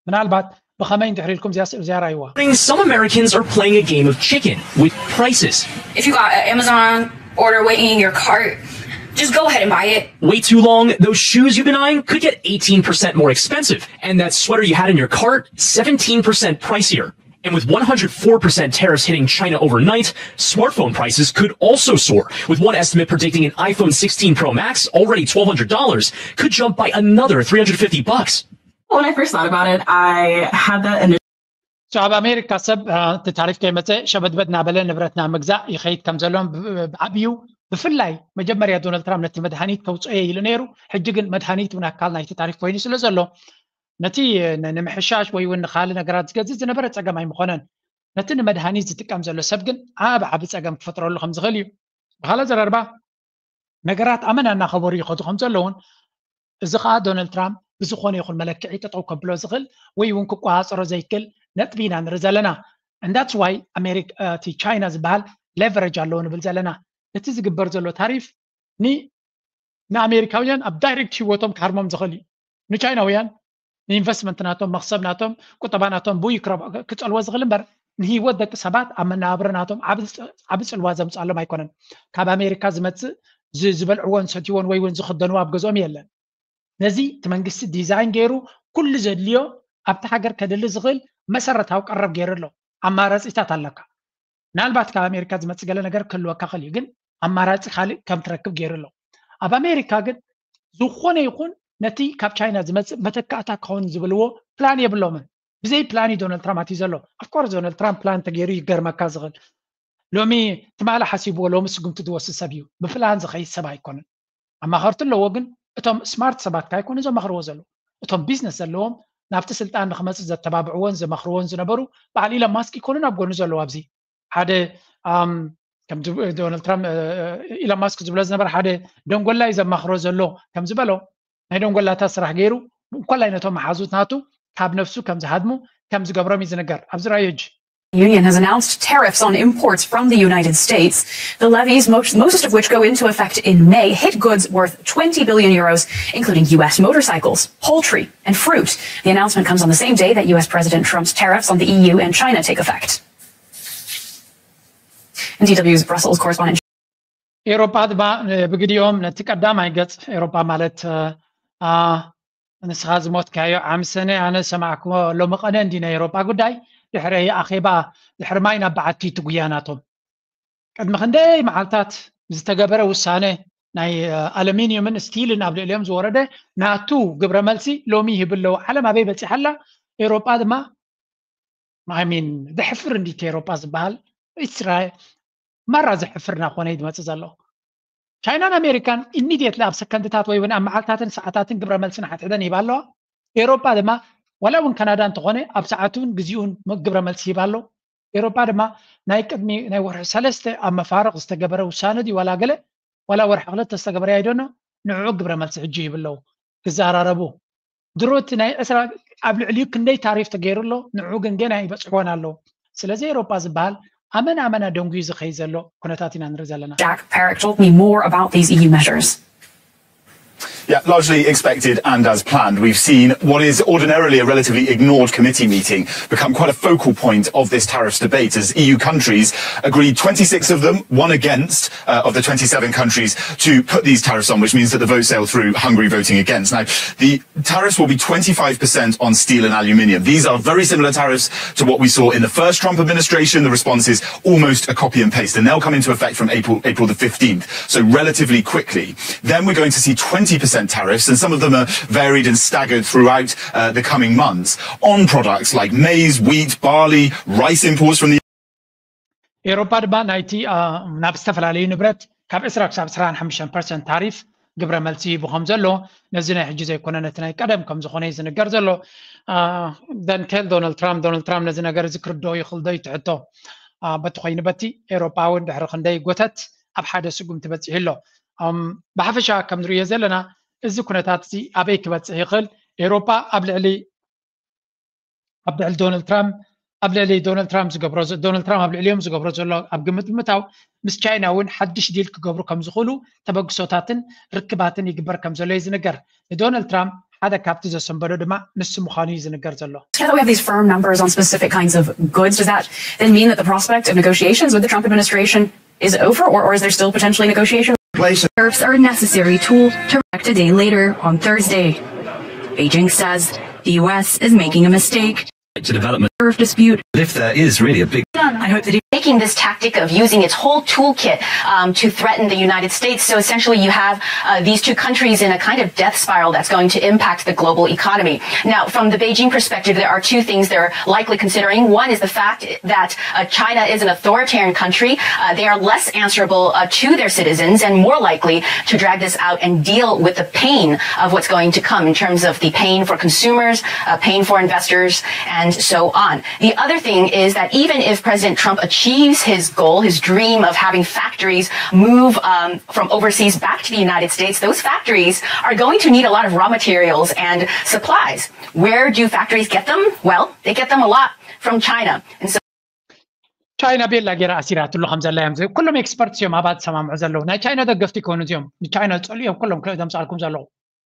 ምናልባት ብኸመይ እንድሕር ኢልኩም እዚኣ ስእሊ እዚኣ ራይዋ። Some Americans are playing a game of chicken with prices. If you got an Amazon order waiting in your cart, just go ahead and buy it. Wait too long, those shoes you've been eyeing could get eighteen percent more expensive. And that sweater you had in your cart, seventeen percent pricier. And with one hundred four percent tariffs hitting China overnight, smartphone prices could also soar, with one estimate predicting an iPhone sixteen Pro Max, already twelve hundred dollars, could jump by another three hundred fifty bucks. When I first thought about it, I had that initial So ኣብ ኣሜሪካ ሰብ እ፣ እቲ ታሪፍ ከይመፀ ሸበድበድ እናበለ ንብረት ናብ ምግዛእ ይኸይድ ከም ዘሎ ብ- ብ- ብዓብዩ ብፍላይ መጀመርያ ዶናልድ ትራምፕ ነቲ መድሃኒት ከውፅኦ ኢሉ ነይሩ። ሕጂ ግን መድሃኒት እውን ኣካል ናይቲ ታሪፍ ኮይኑ ስለ ዘሎ ነቲ ን- ንምሕሻሽ ወይ እውን ንካልእ ነገራት ዝገዝእ ዝነበረ ፀገም ኣይምኾነን። ነቲ ንመድሃኒት ዝጥቀም ዘሎ ሰብ ግን ዓብ ዓቢ ፀገም ክፈጥረሉ ከም ዝኽእል እዩ። ብካልእ ዘረርባ ነገራት ኣመና እናኸበሩ ይኸዱ ከም ዘለውን እዚ ከዓ ዶናልድ ትራምፕ ብዝኾነ ይኹን መለክዒ ጠጠው ከብሎ ዝኽእል ወይ እውን ክቆፃፀሮ ዘይክእል ነጥቢ ኢና ንርኢ ዘለና። And that's why ኣሜሪካ እቲ ቻይና ዝበሃል ሌቨሬጅ ኣለዎ ንብል ዘለና። እቲ ዝግበር ዘሎ ታሪፍ ን ንኣሜሪካውያን ኣብ ዳይሬክት ህይወቶም ክሃርሞም ዝኽእል እዩ። ንቻይናውያን ንኢንቨስትመንት ናቶም መኽሰብ ናቶም ቁጠባ ናቶም ብኡ ይክረብ ክፀልዎ ዝኽእል እምበር ንህይወት ደቂ ሰባት ኣብ መነባብሮ ናቶም ዓቢ ዓቢ ፅልዋ ዘምፅኣሎም ኣይኮነን። ካብ ኣሜሪካ ዝመፅእ ዝ- ዝበልዕዎን ሰትይዎን ወይ እውን ዝኽደንዎ ኣብ ገዝኦም የለን። ነዚ እቲ መንግስቲ ዲዛይን ገይሩ ኩሉ ዘድልዮ ኣብቲ ሃገር ከድሊ ዝኽእል መሰረታዊ ቀረብ ገይሩ ኣሎ። ኣማራፂታት ኣለካ። ምናልባት ካብ ኣሜሪካ ዝመፅእ ገለ ነገር ክህልወካ ክእል እዩ፣ ግን ኣማራፂ ካልእ ከም ትረክብ ገይሩ ኣሎ። ኣብ ኣሜሪካ ግን ዝኾነ ይኹን ነቲ ካብ ቻይና ዝመፅእ መተካእታ ክኸውን ዝብልዎ ፕላን የብሎምን። ብዘይ ፕላን እዩ ዶናልድ ትራምፕ ኣትዩ ዘሎ። ኣፍኮርስ ዶናልድ ትራምፕ ፕላን ተገይሩ ይገርመካ ዝኽእል። ሎሚ ትማሊ ሓሲብዎ ሎሚ ስጉምቲ ዝወስድ ሰብ እዩ። ብፕላን ዝኸይድ ሰብ ኣይኮነን። ኣማኸርቲ ኣለዎ፣ ግን እቶም ስማርት ሰባት ካይኮኑ ዘማኽርዎ ዘለዉ፣ እቶም ቢዝነስ ዘለዎም ናብቲ ስልጣን ንክመፅእ ዘተባብዕዎን ዘማኽርዎን ዝነበሩ በዓል ኢሎን ማስክ ይኮኑ ናብ ጎኑ ዘለዉ። ኣብዚ ሓደ ከም ዶናልድ ትራምፕ ኢሎን ማስክ ዝብሎ ዝነበረ ሓደ ደንጎላ እዩ ዘማኽሮ ዘሎ ከም ዝበሎ ናይ ደንጎላታት ስራሕ ገይሩ እንኮላይ ነቶም መሓዙት ናቱ ካብ ነፍሱ ከም ዝሃድሙ ከም ዝገብሮም እዩ ዝንገር። ኣብዚ ራእዩ ሕጂ Union has announced tariffs on imports from the United States. The levies, most, most of which go into effect in May, hit goods worth twenty billion euros, including U S motorcycles, poultry, and fruit. The announcement comes on the same day that U S President Trump's tariffs on the E U and China take effect. And D W's Brussels correspondent ኤሮጳ ድማ ብግዲኦም ነቲ ቀዳማይ ገጽ ኤሮጳ ማለት ንስኻ ዝሞትካዮ ዓም ሰነ ኣነ ሰማዕክዎ ሎሚ ቀነ እንዲ ናይ ኤሮጳ ጉዳይ ድሕሪ ኣኼባ ድሕሪ ማይ ናብ በዓቲ ትጉያ ናቶም ቅድሚ ክንደይ መዓልታት ዝተገበረ ውሳነ ናይ ኣሉሚኒየምን ስቲልን ኣብ ልዕሊኦም ዝወረደ ናቱ ግብረ መልሲ ሎሚ ይህብ ኣለዉ። ዓለም ኣበይ በጺሓ ኣላ? ኤሮጳ ድማ ሚን ዘሕፍር እንዲት ኤሮጳ ዝበሃል ኢትስ ማራ ዘሕፍር እናኾነ እዩ ዝመፅእ ዘሎ። ቻይናን ኣሜሪካን ኢሚድየትሊ ኣብ ሰከንድታት ወይ እውን ኣብ መዓልታትን ሰዓታትን ግብረ መልስን ሓድሕደን ይህባ ኣለዋ። ኤሮጳ ድማ ዋላ እውን ካናዳ እንተኾነ ኣብ ሰዓቱን ግዚኡን ግብረ መልሲ ይህባ ኣሎ። ኤሮጳ ድማ ናይ ቅድሚ ናይ ወርሒ ሰለስተ ኣብ መፋርቕ ዝተገበረ ውሳነ ድዩ ዋላ ገለ ዋላ ወርሒ ክልተ ዝተገበረ ኣይደኖ ንዕኡ ግብረ መልሲ ሕጂ ይህብ ኣለዉ ክዘራረቡ ድሮ እቲ ናይ ዕስራ ኣብ ልዕሊኡ ክንደይ ታሪፍ ተገይሩ ኣሎ ንዕኡ ግን ገና ይበፅሕወን ኣለዉ። ስለዚ ኤሮጳ ዝበሃል ኣመና ኣመና ደንጉዩ ዝኸይድ ዘሎ ኩነታት ኢና ንርኢ ዘለና። Jack Perrick told me more about these E U measures. Yeah, largely expected and as planned. We've seen what is ordinarily a relatively ignored committee meeting become quite a focal point of this tariffs debate as E U countries agreed, twenty-six of them, one against, uh, of the twenty-seven countries to put these tariffs on, which means that the vote sailed through, Hungary voting against. Now, the tariffs will be twenty-five percent on steel and aluminium. These are very similar tariffs to what we saw in the first Trump administration. The response is almost a copy and paste, and they'll come into effect from April, April the fifteenth, so relatively quickly. Then we're going to see twenty percent tariffs, and some of them are varied and staggered throughout uh, the coming months on products like maize, wheat, barley, rice imports from the ኤሮፓ ድማ ናይቲ ናብ ዝተፈላለዩ ንብረት ካብ ዕስራ ክሳብ ዕስራን ሓሙሽተን ፐርሰንት ታሪፍ ግብረ መልሲ ሂቡ ከም ዘሎ ነዚ ናይ ሕጂ ዘይኮነ ነቲ ናይ ቀደም ከም ዝኾነ እዩ ዝንገር ዘሎ። ደንቴል ዶናልድ ትራምፕ ዶናልድ ትራምፕ ነዚ ነገር እዚ ክርድኦ ይኽእል ዶ እዩ ትሕቶ። በቲ ኮይኑ በቲ ኤሮፓ እውን ድሕሪ ክንደይ ጎተት ኣብ ሓደ ስጉምቲ በፂሑ ኣሎ። ብሓፈሻ ከም ንርእዮ ዘለና እዚ ኩነታት እዚ ኣበይ ክበፅሕ ይኽእል? ኤሮፓ ኣብ ልዕሊ ኣብ ልዕሊ ዶናልድ ትራምፕ ኣብ ልዕሊ ዶናልድ ትራምፕ ዝገብሮ ዶናልድ ትራምፕ ኣብ ልዕሊኦም ዝገብሮ ዘሎ ኣብ ግምት ብምታው ምስ ቻይና እውን ሓድሽ ዲል ክገብሩ ከም ዝኽእሉ ተበግሶታትን ርክባትን ይግበር ከም ዘሎ እዩ ዝንገር። ንዶናልድ ትራምፕ ሓደ ካብቲ ዘሰንበዶ ድማ ንሱ ምዃኑ እዩ ዝንገር ዘሎ። Now that we have these firm numbers on specific kinds of goods, does that then mean that the prospect of negotiations with the Trump administration is over, or, or is there still potentially negotiation? Tariffs are a necessary tool to react a day later on Thursday. Beijing says the U S is making a mistake. To development Tariff dispute. If there is really a big I hope that Taking this tactic of using its whole toolkit um, to threaten the United States. So essentially, you have uh, these two countries in a kind of death spiral that's going to impact the global economy. Now, from the Beijing perspective, there are two things they're likely considering. One is the fact that uh, China is an authoritarian country. Uh, they are less answerable uh, to their citizens and more likely to drag this out and deal with the pain of what's going to come in terms of the pain for consumers, uh, pain for investors, and so on. The other thing is that even if President Trump achieves his goal, his dream of having factories move um, from overseas back to the United States, those factories are going to need a lot of raw materials and supplies. Where do factories get them? Well, they get them a lot from China. And so ቻይና ቤላ ገይራ ኣሲራትሉ ከም ዘላ እዮም ኩሎም ኤክስፐርትስ እዮም ኣባት ዝሰማምዑ ዘለዉ። ናይ ቻይና ደገፍቲ ይኮኑ እዚኦም ንቻይና ዝፀሉ እዮም ኩሎም ክልእ ዘምፃልኩም ዘለዉ።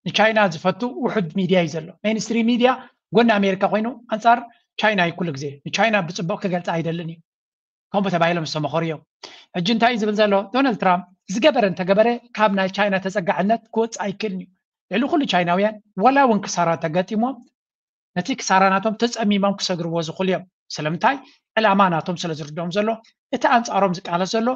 ንቻይና ዝፈቱ ውሑድ ሚድያ እዩ ዘሎ። ሜንስትሪም ሚድያ ጎኒ ኣሜሪካ ኮይኑ ኣንፃር ቻይና እዩ ኩሉ ግዜ። ንቻይና ብፅቡቅ ክገልፃ ኣይደልን እዩ። ከምኡ ተባሂሎም ዝተመኸሩ እዮም። ሕጂ እንታይ እዩ ዝብል ዘሎ ዶናልድ ትራምፕ ዝገበረ እንተገበረ ካብ ናይ ቻይና ተፀጋዕነት ክወፅእ ኣይክእልን እዩ። ልዕሊ ኩሉ ቻይናውያን ዋላ እውን ክሳራ ተገጢሞም ነቲ ክሳራ ናቶም ተፀሚሞም ክሰግርዎ ዝኽእሉ እዮም። ስለምንታይ ዕላማ ናቶም ስለ ዝርድኦም ዘሎ፣ እቲ ኣንጻሮም ዝቃለስ ዘሎ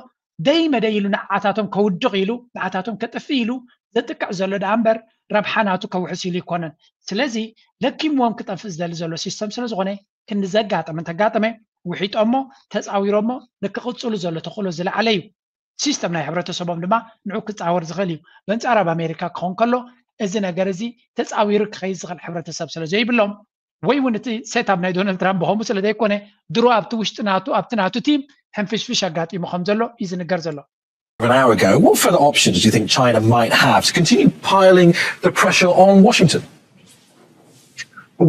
ደይ መደይ ኢሉ ንዓታቶም ከውድቕ ኢሉ ንዓታቶም ከጥፍእ ኢሉ ዘጥቅዕ ዘሎ ደኣ እምበር ረብሓ ናቱ ከውሕስ ኢሉ ይኮነን። ስለዚ ለኪምዎም ክጠፍእ ዝደሊ ዘሎ ሲስተም ስለ ዝኾነ ክንዲ ዘጋጠመ እንተጋጠመ ውሒጦሞ ተጻዊሮሞ ንክቕጽሉ ዘሎ ተኽእሎ ዝለዓለ እዩ። ሲስተም ናይ ሕብረተሰቦም ድማ ንዑ ክጻወር ዝኽእል እዩ። በንጻር ኣብ ኣሜሪካ ክኸውን ከሎ እዚ ነገር እዚ ተጻዊሩ ክኸይድ ዝኽእል ሕብረተሰብ ስለ ዘይብሎም ወይ እውን እቲ ሴታፕ ናይ ዶናልድ ትራምፕ ብኸምኡ ስለ ዘይኮነ ድሮ ኣብቲ ውሽጢ ናቱ ኣብቲ ናቱ ቲም ሕንፍሽፍሽ ኣጋጢሙ ከም ዘሎ እዩ ዝንገር ዘሎ። An hour ago, what further options do you think China might have to continue piling the pressure on Washington?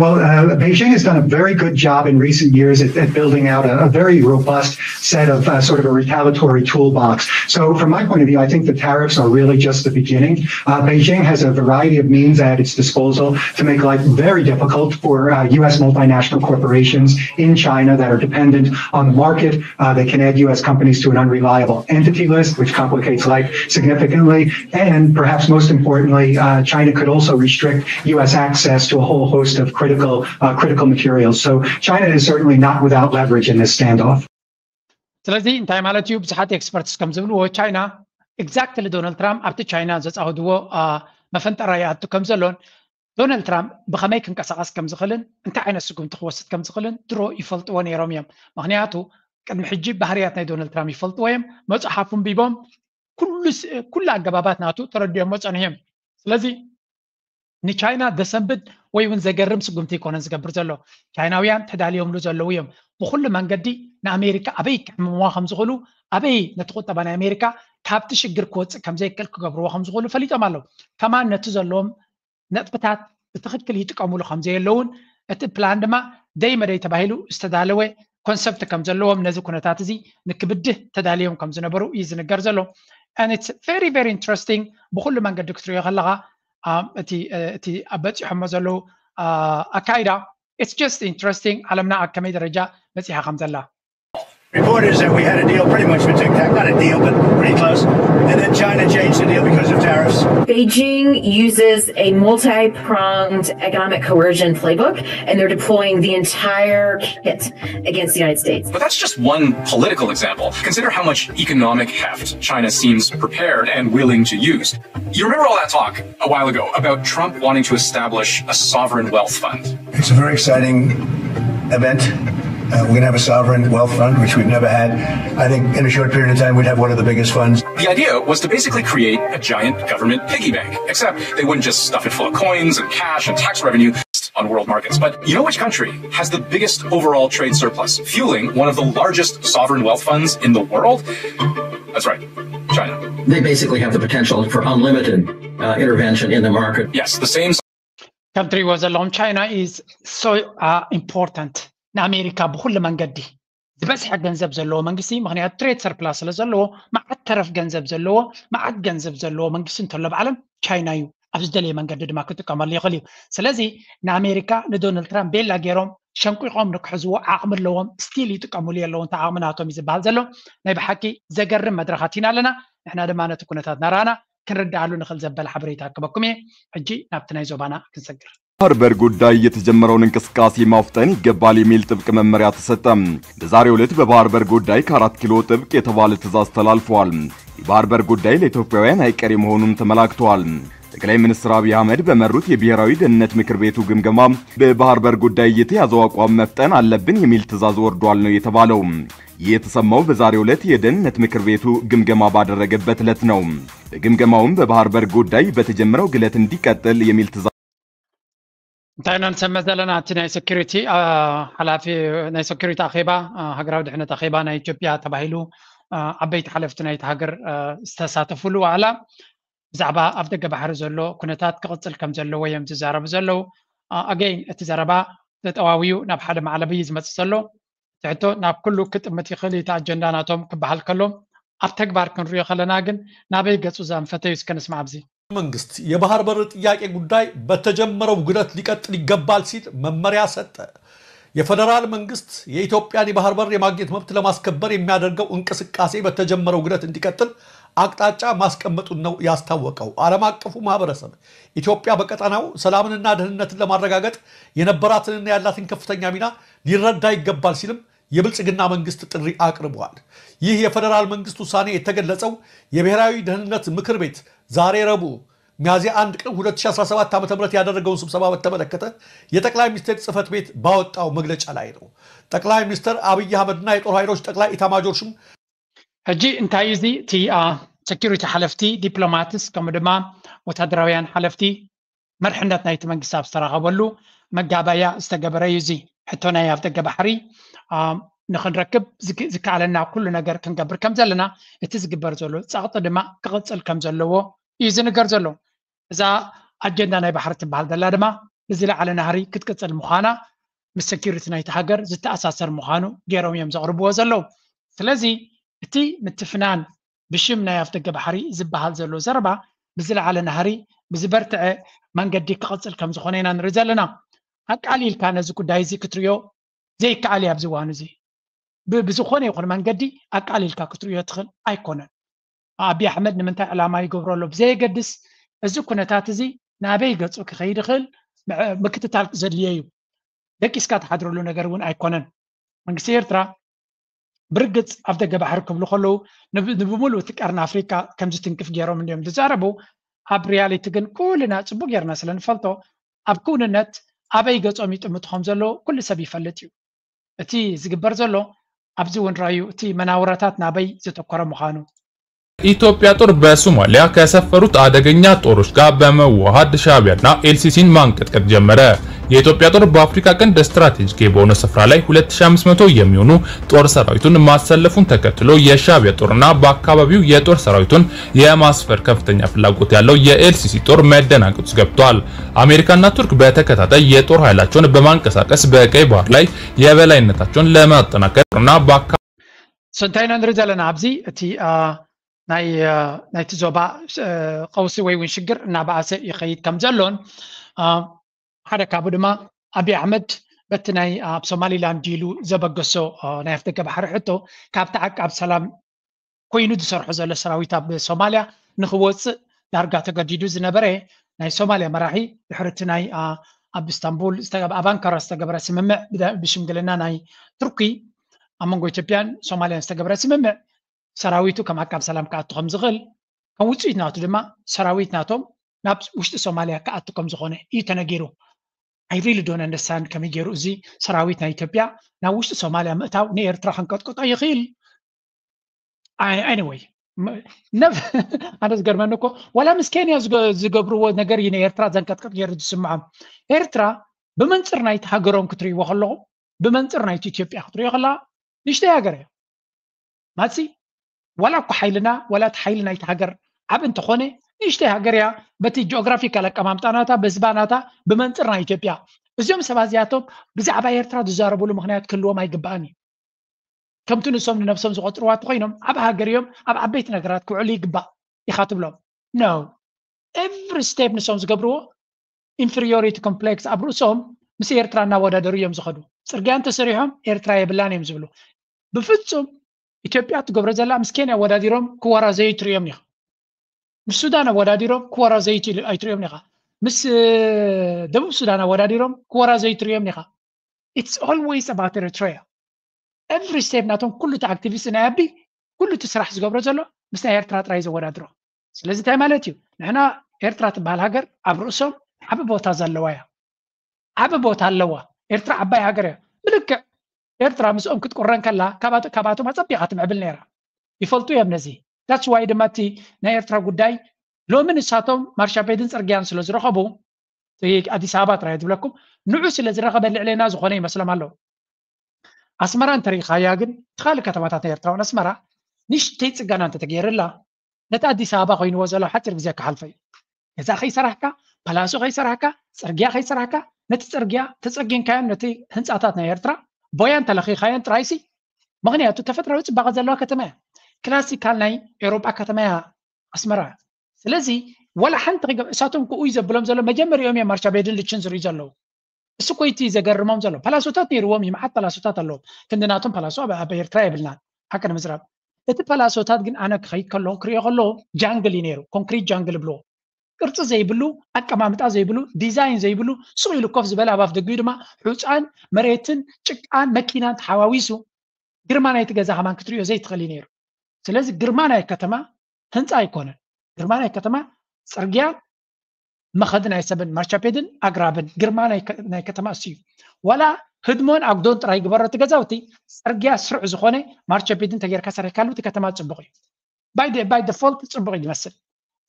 Well, uh, Beijing has done a very good job in recent years at, at building out a, a very robust set of uh, sort of a retaliatory toolbox. So, from my point of view, I think the tariffs are really just the beginning. Uh, Beijing has a variety of means at its disposal to make life very difficult for uh, U S multinational corporations in China that are dependent on the market. Uh, they can add U S companies to an unreliable entity list, which complicates life significantly. And perhaps most importantly, uh, China could also restrict U S access to a whole host of critical, uh, critical materials. So China is certainly not without leverage in this standoff. ስለዚ እንታይ ማለት እዩ? ብዙሓት ኤክስፐርትስ ከም ዝብልዎ ቻይና ኤግዛክትሊ ዶናልድ ትራምፕ ኣብቲ ቻይና ዘጻወድዎ መፈንጠራ ይኣቱ ከም ዘሎን ዶናልድ ትራምፕ ብኸመይ ክንቀሳቐስ ከም ዝኽእልን እንታይ ዓይነት ስጉምቲ ክወስድ ከም ዝኽእልን ድሮ ይፈልጥዎ ነይሮም እዮም። ምክንያቱ ቅድሚ ሕጂ ባህርያት ናይ ዶናልድ ትራምፕ ይፈልጥዎ እዮም። መጽሓፉ ኣንቢቦም ኩሉ ኣገባባት ናቱ ተረዲኦሞ ጸኒሖም። ስለዚ ንቻይና ዘሰንብድ ወይ እውን ዘገርም ስጉምቲ ኣይኮነን ዝገብር ዘሎ። ቻይናውያን ተዳልዮምሉ ዘለዉ እዮም። ብኩሉ መንገዲ ንኣሜሪካ ኣበይ ክዕምምዋ ከም ዝኽእሉ፣ ኣበይ ነቲ ቁጠባ ናይ ኣሜሪካ ካብቲ ሽግር ክወፅእ ከም ዘይክእል ክገብርዎ ከም ዝኽእሉ ፈሊጦም ኣለዉ። ከማን ነቲ ዘለዎም ነጥብታት ብትኽክል ይጥቀሙሉ ከም ዘየለውን እቲ ፕላን ድማ ደይ መደይ ተባሂሉ ዝተዳለወ ኮንሰፕት ከም ዘለዎም ነዚ ኩነታት እዚ ንክብድህ ተዳልዮም ከም ዝነበሩ እዩ ዝንገር ዘሎ። And it's very very interesting። ብኩሉ መንገዲ ክትሪኦ ከለኻ እቲ እቲ በፂሖሞ ዘለዉ ኣካይዳ it's just interesting። ዓለምና ኣብ ከመይ ደረጃ በፂሓ ከም ዘላ Report is that we had a deal pretty much with Tic Tac, not a deal, but pretty close. And then China changed the deal because of tariffs. Beijing uses a multi pronged economic coercion playbook, and they're deploying the entire kit against the United States. But that's just one political example. Consider how much economic heft China seems prepared and willing to use. You remember all that talk a while ago about Trump wanting to establish a sovereign wealth fund. It's a very exciting event. Uh, we're going to have a sovereign wealth fund, which we've never had. I think in a short period of time, we'd have one of the biggest funds. The idea was to basically create a giant government piggy bank, except they wouldn't just stuff it full of coins and cash and tax revenue on world markets. But you know which country has the biggest overall trade surplus, fueling one of the largest sovereign wealth funds in the world? That's right, China. They basically have the potential for unlimited uh, intervention in the market. Yes, the same ከም ትሪእዎ ዘለኹም ቻይና is so important ንኣሜሪካ ብኩሉ መንገዲ ዝበዝሐ ገንዘብ ዘለዎ መንግስቲ፣ ምክንያቱ ትሬድ ሰርፕላስ ስለ ዘለዎ፣ መዓት ተረፍ ገንዘብ ዘለዎ፣ መዓት ገንዘብ ዘለዎ መንግስቲ እንተሎ ኣብ ዓለም ቻይና እዩ። ኣብ ዝደለየ መንገዲ ድማ ክጥቀመሉ ይኽእል እዩ። ስለዚ ንኣሜሪካ ንዶናልድ ትራምፕ ቤላ ገይሮም ሸንቂቖም ንክሕዝዎ ዓቕሚ ኣለዎም። ስቲል ይጥቀምሉ የለዉ። እንተ ዓቕሚ ናቶም እዩ ዝበሃል ዘሎ። ናይ ብሓቂ ዘገርም መድረኻት ኢና ኣለና። ንሕና ድማ ነቲ ኩነታት ናራና ክንርድኣሉ ንኽእል ዘበለ ሓበሬታ ክበኩም እየ። ሕጂ ናብቲ ናይ ዞባና ክንሰግር። በባህር በር ጉዳይ የተጀመረውን እንቅስቃሴ ማፍጠን ይገባል የሚል ጥብቅ መመሪያ ተሰጠ። በዛሬው ዕለት በባህር በር ጉዳይ ከአራት ኪሎ ጥብቅ የተባለ ትዕዛዝ ተላልፏል። የባህር በር ጉዳይ ለኢትዮጵያውያን አይቀሬ መሆኑም ተመላክቷል። ጠቅላይ ሚኒስትር አብይ አህመድ በመሩት የብሔራዊ ደህንነት ምክር ቤቱ ግምገማ በባህር በር ጉዳይ የተያዘው አቋም መፍጠን አለብን የሚል ትዕዛዝ ወርዷል ነው የተባለው። ይህ የተሰማው በዛሬው ዕለት የደህንነት ምክር ቤቱ ግምገማ ባደረገበት ዕለት ነው። በግምገማውም በባህር በር ጉዳይ በተጀመረው ግለት እንዲቀጥል የሚል ትዕዛዝ እንታይ ኢና ንሰምዕ ዘለና? እቲ ናይ ሴኩሪቲ ሓላፊ ናይ ሴኩሪቲ ኣኼባ፣ ሃገራዊ ድሕነት ኣኼባ ናይ ኢትዮጵያ ተባሂሉ ዓበይቲ ሓለፍቲ ናይቲ ሃገር ዝተሳተፉሉ ዋዕላ ብዛዕባ ኣብ ደገ ባሕሪ ዘሎ ኩነታት ክቕጽል ከም ዘለዎ እዮም ዝዛረቡ ዘለዉ። ኣገይን እቲ ዘረባ ተጠዋውዩ ናብ ሓደ ማዕለቢ እዩ ዝመጽእ ዘሎ። ትሕቶ ናብ ኩሉ ክጥምት ይኽእል እቲ ኣጀንዳ ናቶም ክበሃል ከሎ ኣብ ተግባር ክንሪኦ ከለና ግን ናበይ ገጹ ዘንፈተ እዩ? እስከ ንስማዕ ኣብዚ። መንግስት የባህር በር ጥያቄ ጉዳይ በተጀመረው ግለት ሊቀጥል ይገባል ሲል መመሪያ ሰጠ። የፌዴራል መንግስት የኢትዮጵያን የባህር በር የማግኘት መብት ለማስከበር የሚያደርገው እንቅስቃሴ በተጀመረው ግለት እንዲቀጥል አቅጣጫ ማስቀመጡን ነው ያስታወቀው። ዓለም አቀፉ ማህበረሰብ ኢትዮጵያ በቀጠናው ሰላምንና ደህንነትን ለማረጋገጥ የነበራትንና ያላትን ከፍተኛ ሚና ሊረዳ ይገባል ሲልም የብልጽግና መንግስት ጥሪ አቅርበዋል። ይህ የፌዴራል መንግስት ውሳኔ የተገለጸው የብሔራዊ ደህንነት ምክር ቤት ዛሬ ረቡዕ ሚያዝያ አንድ ቀን ሁለት ሺህ አስራ ሰባት ዓመተ ምህረት ያደረገውን ስብሰባ በተመለከተ የጠቅላይ ሚኒስትር ጽህፈት ቤት ባወጣው መግለጫ ላይ ነው። ጠቅላይ ሚኒስትር አብይ አህመድና የጦር ኃይሎች ጠቅላይ ኢታማጆር ሹም ሕጂ እንታይ እዩ እዚ? እቲ ሴኪሪቲ ሓለፍቲ፣ ዲፕሎማትስ ከምኡ ድማ ወታደራውያን ሓለፍቲ መርሕነት ናይቲ መንግስቲ ኣብ ዝተረኸበሉ መጋባያ ዝተገበረ እዩ። እዚ ሕቶ ናይ ኣፍደገ ባሕሪ ንክንረክብ ዝከኣለና ኩሉ ነገር ክንገብር ከም ዘለና፣ እቲ ዝግበር ዘሎ ጸቕጢ ድማ ክቕጽል ከም ዘለዎ እዩ ዝንገር ዘሎ። እዛ ኣጀንዳ ናይ ባሕሪ ትበሃል ዘላ ድማ ብዝለዓለ ናህሪ ክትቅጽል ምዃና ምስ ሴኪሪቲ ናይቲ ሃገር ዝተኣሳሰር ምዃኑ ገይሮም እዮም ዘቕርብዎ ዘለዉ። ስለዚ እቲ ምትፍናን ብሽም ናይ ኣፍደገ ባሕሪ ዝበሃል ዘሎ ዘረባ ብዝለዓለ ናህሪ ብዝበርትዐ መንገዲ ክቕጽል ከም ዝኾነ ኢና ንርኢ ዘለና። ኣቃሊልካ ነዚ ጉዳይ እዚ ክትርእዮ ዘይከኣል እዩ ኣብዚ እዋን እዚ። ብዝኾነ ይኹን መንገዲ ኣቃሊልካ ክትርእዮ ትኽእል ኣይኮነን። ኣቢ ኣሕመድ ንምንታይ ዕላማ ይገብሮ ኣሎ ብዘየገድስ፣ እዚ ኩነታት እዚ ናበይ ገጹ ክኸይድ ይኽእል ምክትታል ዘድልዮ እዩ። ደቂስካ ትሓድረሉ ነገር እውን ኣይኮነን። መንግስቲ ኤርትራ ብርግጽ ኣፍደገ ባሕሪ ክብሉ ከለዉ ንብምሉእ እቲ ቀርኒ ኣፍሪቃ ከም ዝትንክፍ ገይሮም እንዲዮም ዝዛረቡ። ኣብ ሪያሊቲ ግን ኩልና ጽቡቅ ጌርና ስለ ንፈልጦ ኣብ ክውንነት ኣበይ ገጾም ይጥምቱ ከም ዘለዉ ኩሉ ሰብ ይፈልጥ እዩ። እቲ ዝግበር ዘሎ ኣብዚ እውን ራእዩ እቲ መናውራታት ናበይ ዘተኮረ ምዃኑ። ኢትዮጵያ ጦር በሶማሊያ ከሰፈሩት አደገኛ ጦሮች ጋር በመዋሃድ ሻቢያና ኤልሲሲን ማንቀጥቀጥ ጀመረ። የኢትዮጵያ ጦር በአፍሪካ ቀንድ ስትራቴጂክ በሆነ ስፍራ ላይ ሁለት ሺህ አምስት መቶ የሚሆኑ ጦር ሰራዊቱን ማሰለፉን ተከትሎ የሻቢያ ጦርና በአካባቢው የጦር ሰራዊቱን የማስፈር ከፍተኛ ፍላጎት ያለው የኤልሲሲ ጦር መደናገጥ ውስጥ ገብቷል። አሜሪካና ቱርክ በተከታታይ የጦር ኃይላቸውን በማንቀሳቀስ በቀይ ባህር ላይ የበላይነታቸውን ለማጠናከር እና በአካ ስንታይ ኢና ንርኢ ዘለና ኣብዚ እቲ ናይቲ ዞባ ቀውሲ ወይ እውን ሽግር እናበኣሰ ይኸይድ ከም ዘሎን ሓደ ካብኡ ድማ ኣብይ ኣሕመድ በቲ ናይ ኣብ ሶማሊላንድ ኢሉ ዘበገሶ ናይ ኣፍደገ ባሕሪ ሕቶ ካብቲ ዓቃብ ሰላም ኮይኑ ዝሰርሖ ዘሎ ሰራዊት ኣብ ሶማሊያ ንክወፅእ ዳርጋ ተገዲዱ ዝነበረ ናይ ሶማሊያ መራሒ ድሕሪ እቲ ናይ ኣብ ኢስታንቡል ኣብ ኣንካራ ዝተገበረ ስምምዕ ብሽምግልና ናይ ቱርኪ ኣብ መንጎ ኢትዮጵያን ሶማሊያን ዝተገበረ ስምምዕ ሰራዊቱ ከም ኣቃብ ሰላም ክኣቱ ከም ዝኽእል ከም ውፅኢት ናቱ ድማ ሰራዊት ናቶም ናብ ውሽጢ ሶማሊያ ክኣቱ ከም ዝኾነ እዩ ተነጊሩ። I really don't understand ከመይ ገይሩ እዚ ሰራዊት ናይ ኢትዮጵያ ናብ ውሽጢ ሶማሊያ ምእታው ንኤርትራ ከንቀጥቅጦ ይኽእል። Anyway ኣነ ዝገርመኒ እኮ ዋላ ምስ ኬንያ ዝገብርዎ ነገር እዩ ንኤርትራ ዘንቀጥቅጥ ገይሩ ዝስምዖም። ኤርትራ ብመንፅር ናይቲ ሃገሮም ክትርእይዎ ከለኹም ብመንፅር ናይቲ ኢትዮጵያ ክትርእዮ ከለኻ ንእሽተይ ሃገር እያ። ማሲ ዋላ እኮ ሓይልና ዋላ እቲ ሓይሊ ናይቲ ሃገር ዓብ እንተኾነ ንእሽተይ ሃገር እያ። በቲ ጂኦግራፊካል ኣቀማምጣ ናታ በዝባ ናታ ብመንፅር ናይ ኢትዮጵያ እዚኦም ሰባት እዚኣቶም ብዛዕባ ኤርትራ ዝዛረብሉ ምክንያት ክህልዎም ኣይግባእን እዩ። ከምቲ ንሶም ንነብሶም ዝቆፅርዋ እንተኮይኖም ዓብ ሃገር እዮም ኣብ ዓበይቲ ነገራት ክውዕሉ ይግባእ ኢኻ ትብሎም። No, every step ንሶም ዝገብርዎ inferiority complex ኣብ ርእሶም ምስ ኤርትራ እናወዳደሩ እዮም ዝኸዱ። ፅርግያ እንተሰሪሖም ኤርትራ የብላን እዮም ዝብሉ። ብፍፁም ኢትዮጵያ ትገብሮ ዘላ ምስ ኬንያ ኣወዳዲሮም ክወራዘዩ ትርእዮም ኢኻ። ምስ ሱዳን ኣወዳዲሮም ክወራዘዩ ኣይትርእዮም ኢኻ። ምስ ደቡብ ሱዳን ኣወዳዲሮም ክወራዘዩ ትርእዮም ኢኻ። It's always about Eritrea. Every step ናቶም ኩሉ እቲ ኣክቲቪስት ናይ ኣቢ ኩሉ እቲ ስራሕ ዝገብሮ ዘሎ ምስ ናይ ኤርትራ ጥራይ ዘወዳድሮ። ስለዚ እንታይ ማለት እዩ? ንሕና ኤርትራ ትበሃል ሃገር ኣብ ርእሶም ዓቢ ቦታ ዘለዋ እያ። ዓቢ ቦታ ኣለዋ። ኤርትራ ዓባይ ሃገር እያ። ብልክዕ ኤርትራ ምስኦም ክትቁረን ከላ ካባቶማፀ ቢኻ ትምዕብል ነይራ። ይፈልጡ እዮም ነዚ። That's why ድማ እቲ ናይ ኤርትራ ጉዳይ ሎሚ ንሳቶም ማርሻ ቤድን ፅርግያን ስለ ዝረኸቡ ኣዲስ ኣበባ ጥራይ ዝብለኩም ንዑ ስለ ዝረኸበ ልዕሌና ዝኾነ ይመስሎም ኣለዉ። ኣስመራ እንተሪኢኻያ ግን ካልእ ከተማታት ናይ ኤርትራ እውን ኣስመራ ንእሽተይ ፅገና እንተተገይርላ ነቲ ኣዲስ ኣበባ ኮይንዎ ዘሎ ሓፂር ግዜ ክሓልፈ እዩ። ገዛ ከይሰራሕካ ፓላሶ ከይሰራሕካ ፅርግያ ከይሰራሕካ ነቲ ፅርግያ ተፀጊንካዮን ነቲ ህንፃታት ናይ ኤርትራ ቦያን ተለኺኻዮን ጥራይሲ ምክንያቱ ተፈጥራዊ ፅባቐ ዘለዋ ከተማ እያ። ክላሲካል ናይ ኤውሮጳ ከተማ እያ ኣስመራ። ስለዚ ዋላ ሓንቲ እሳቶም ክኡ ዘብሎም ዘሎ መጀመሪኦም እዮም ማርሻ ቤድን ልችን ዝርእዩ ዘለዉ። እሱ ኮይቲ ዘገርሞም ዘሎ ፓላሶታት ነይርዎም እዩ። መዓት ፓላሶታት ኣለዎም። ክንዲ ናቶም ፓላሶ ኣብ ኤርትራ የብልናን። ሓቂ ንምዝራብ እቲ ፓላሶታት ግን ኣነ ክኸይድ ከለኹ ክሪኦ ከለኹ ጃንግል እዩ ነይሩ። ኮንክሪት ጃንግል ይብልዎ። ቅርፂ ዘይብሉ ኣቀማምጣ ዘይብሉ ዲዛይን ዘይብሉ ሱቕ ኢሉ ኮፍ ዝበለ ኣብ ኣፍደጊኡ ድማ ሑፃን መሬትን ጭቃን መኪናን ተሓዋዊሱ ግርማ ናይቲ ገዛ ከማን ክትሪኦ ዘይትኽእል እዩ ነይሩ። ስለዚ ግርማ ናይ ከተማ ህንፃ ኣይኮነን። ግርማ ናይ ከተማ ፅርግያ፣ መኸዲ ናይ ሰብን ማርቻፔድን ኣግራብን ግርማ ናይ ከ- ናይ ከተማ እሱ እዩ። ዋላ ህድሞን ኣጉዶን ጥራይ ግበሮ እቲ ገዛውቲ፣ ፅርግያ ስሩዕ ዝኾነ ማርቻፔድን ተጌርካ ሰሪሕካሉ እቲ ከተማ ፅቡቕ እዩ። ባይ ደ- ባይ ደፎልት ፅቡቕ እዩ ዝመስል።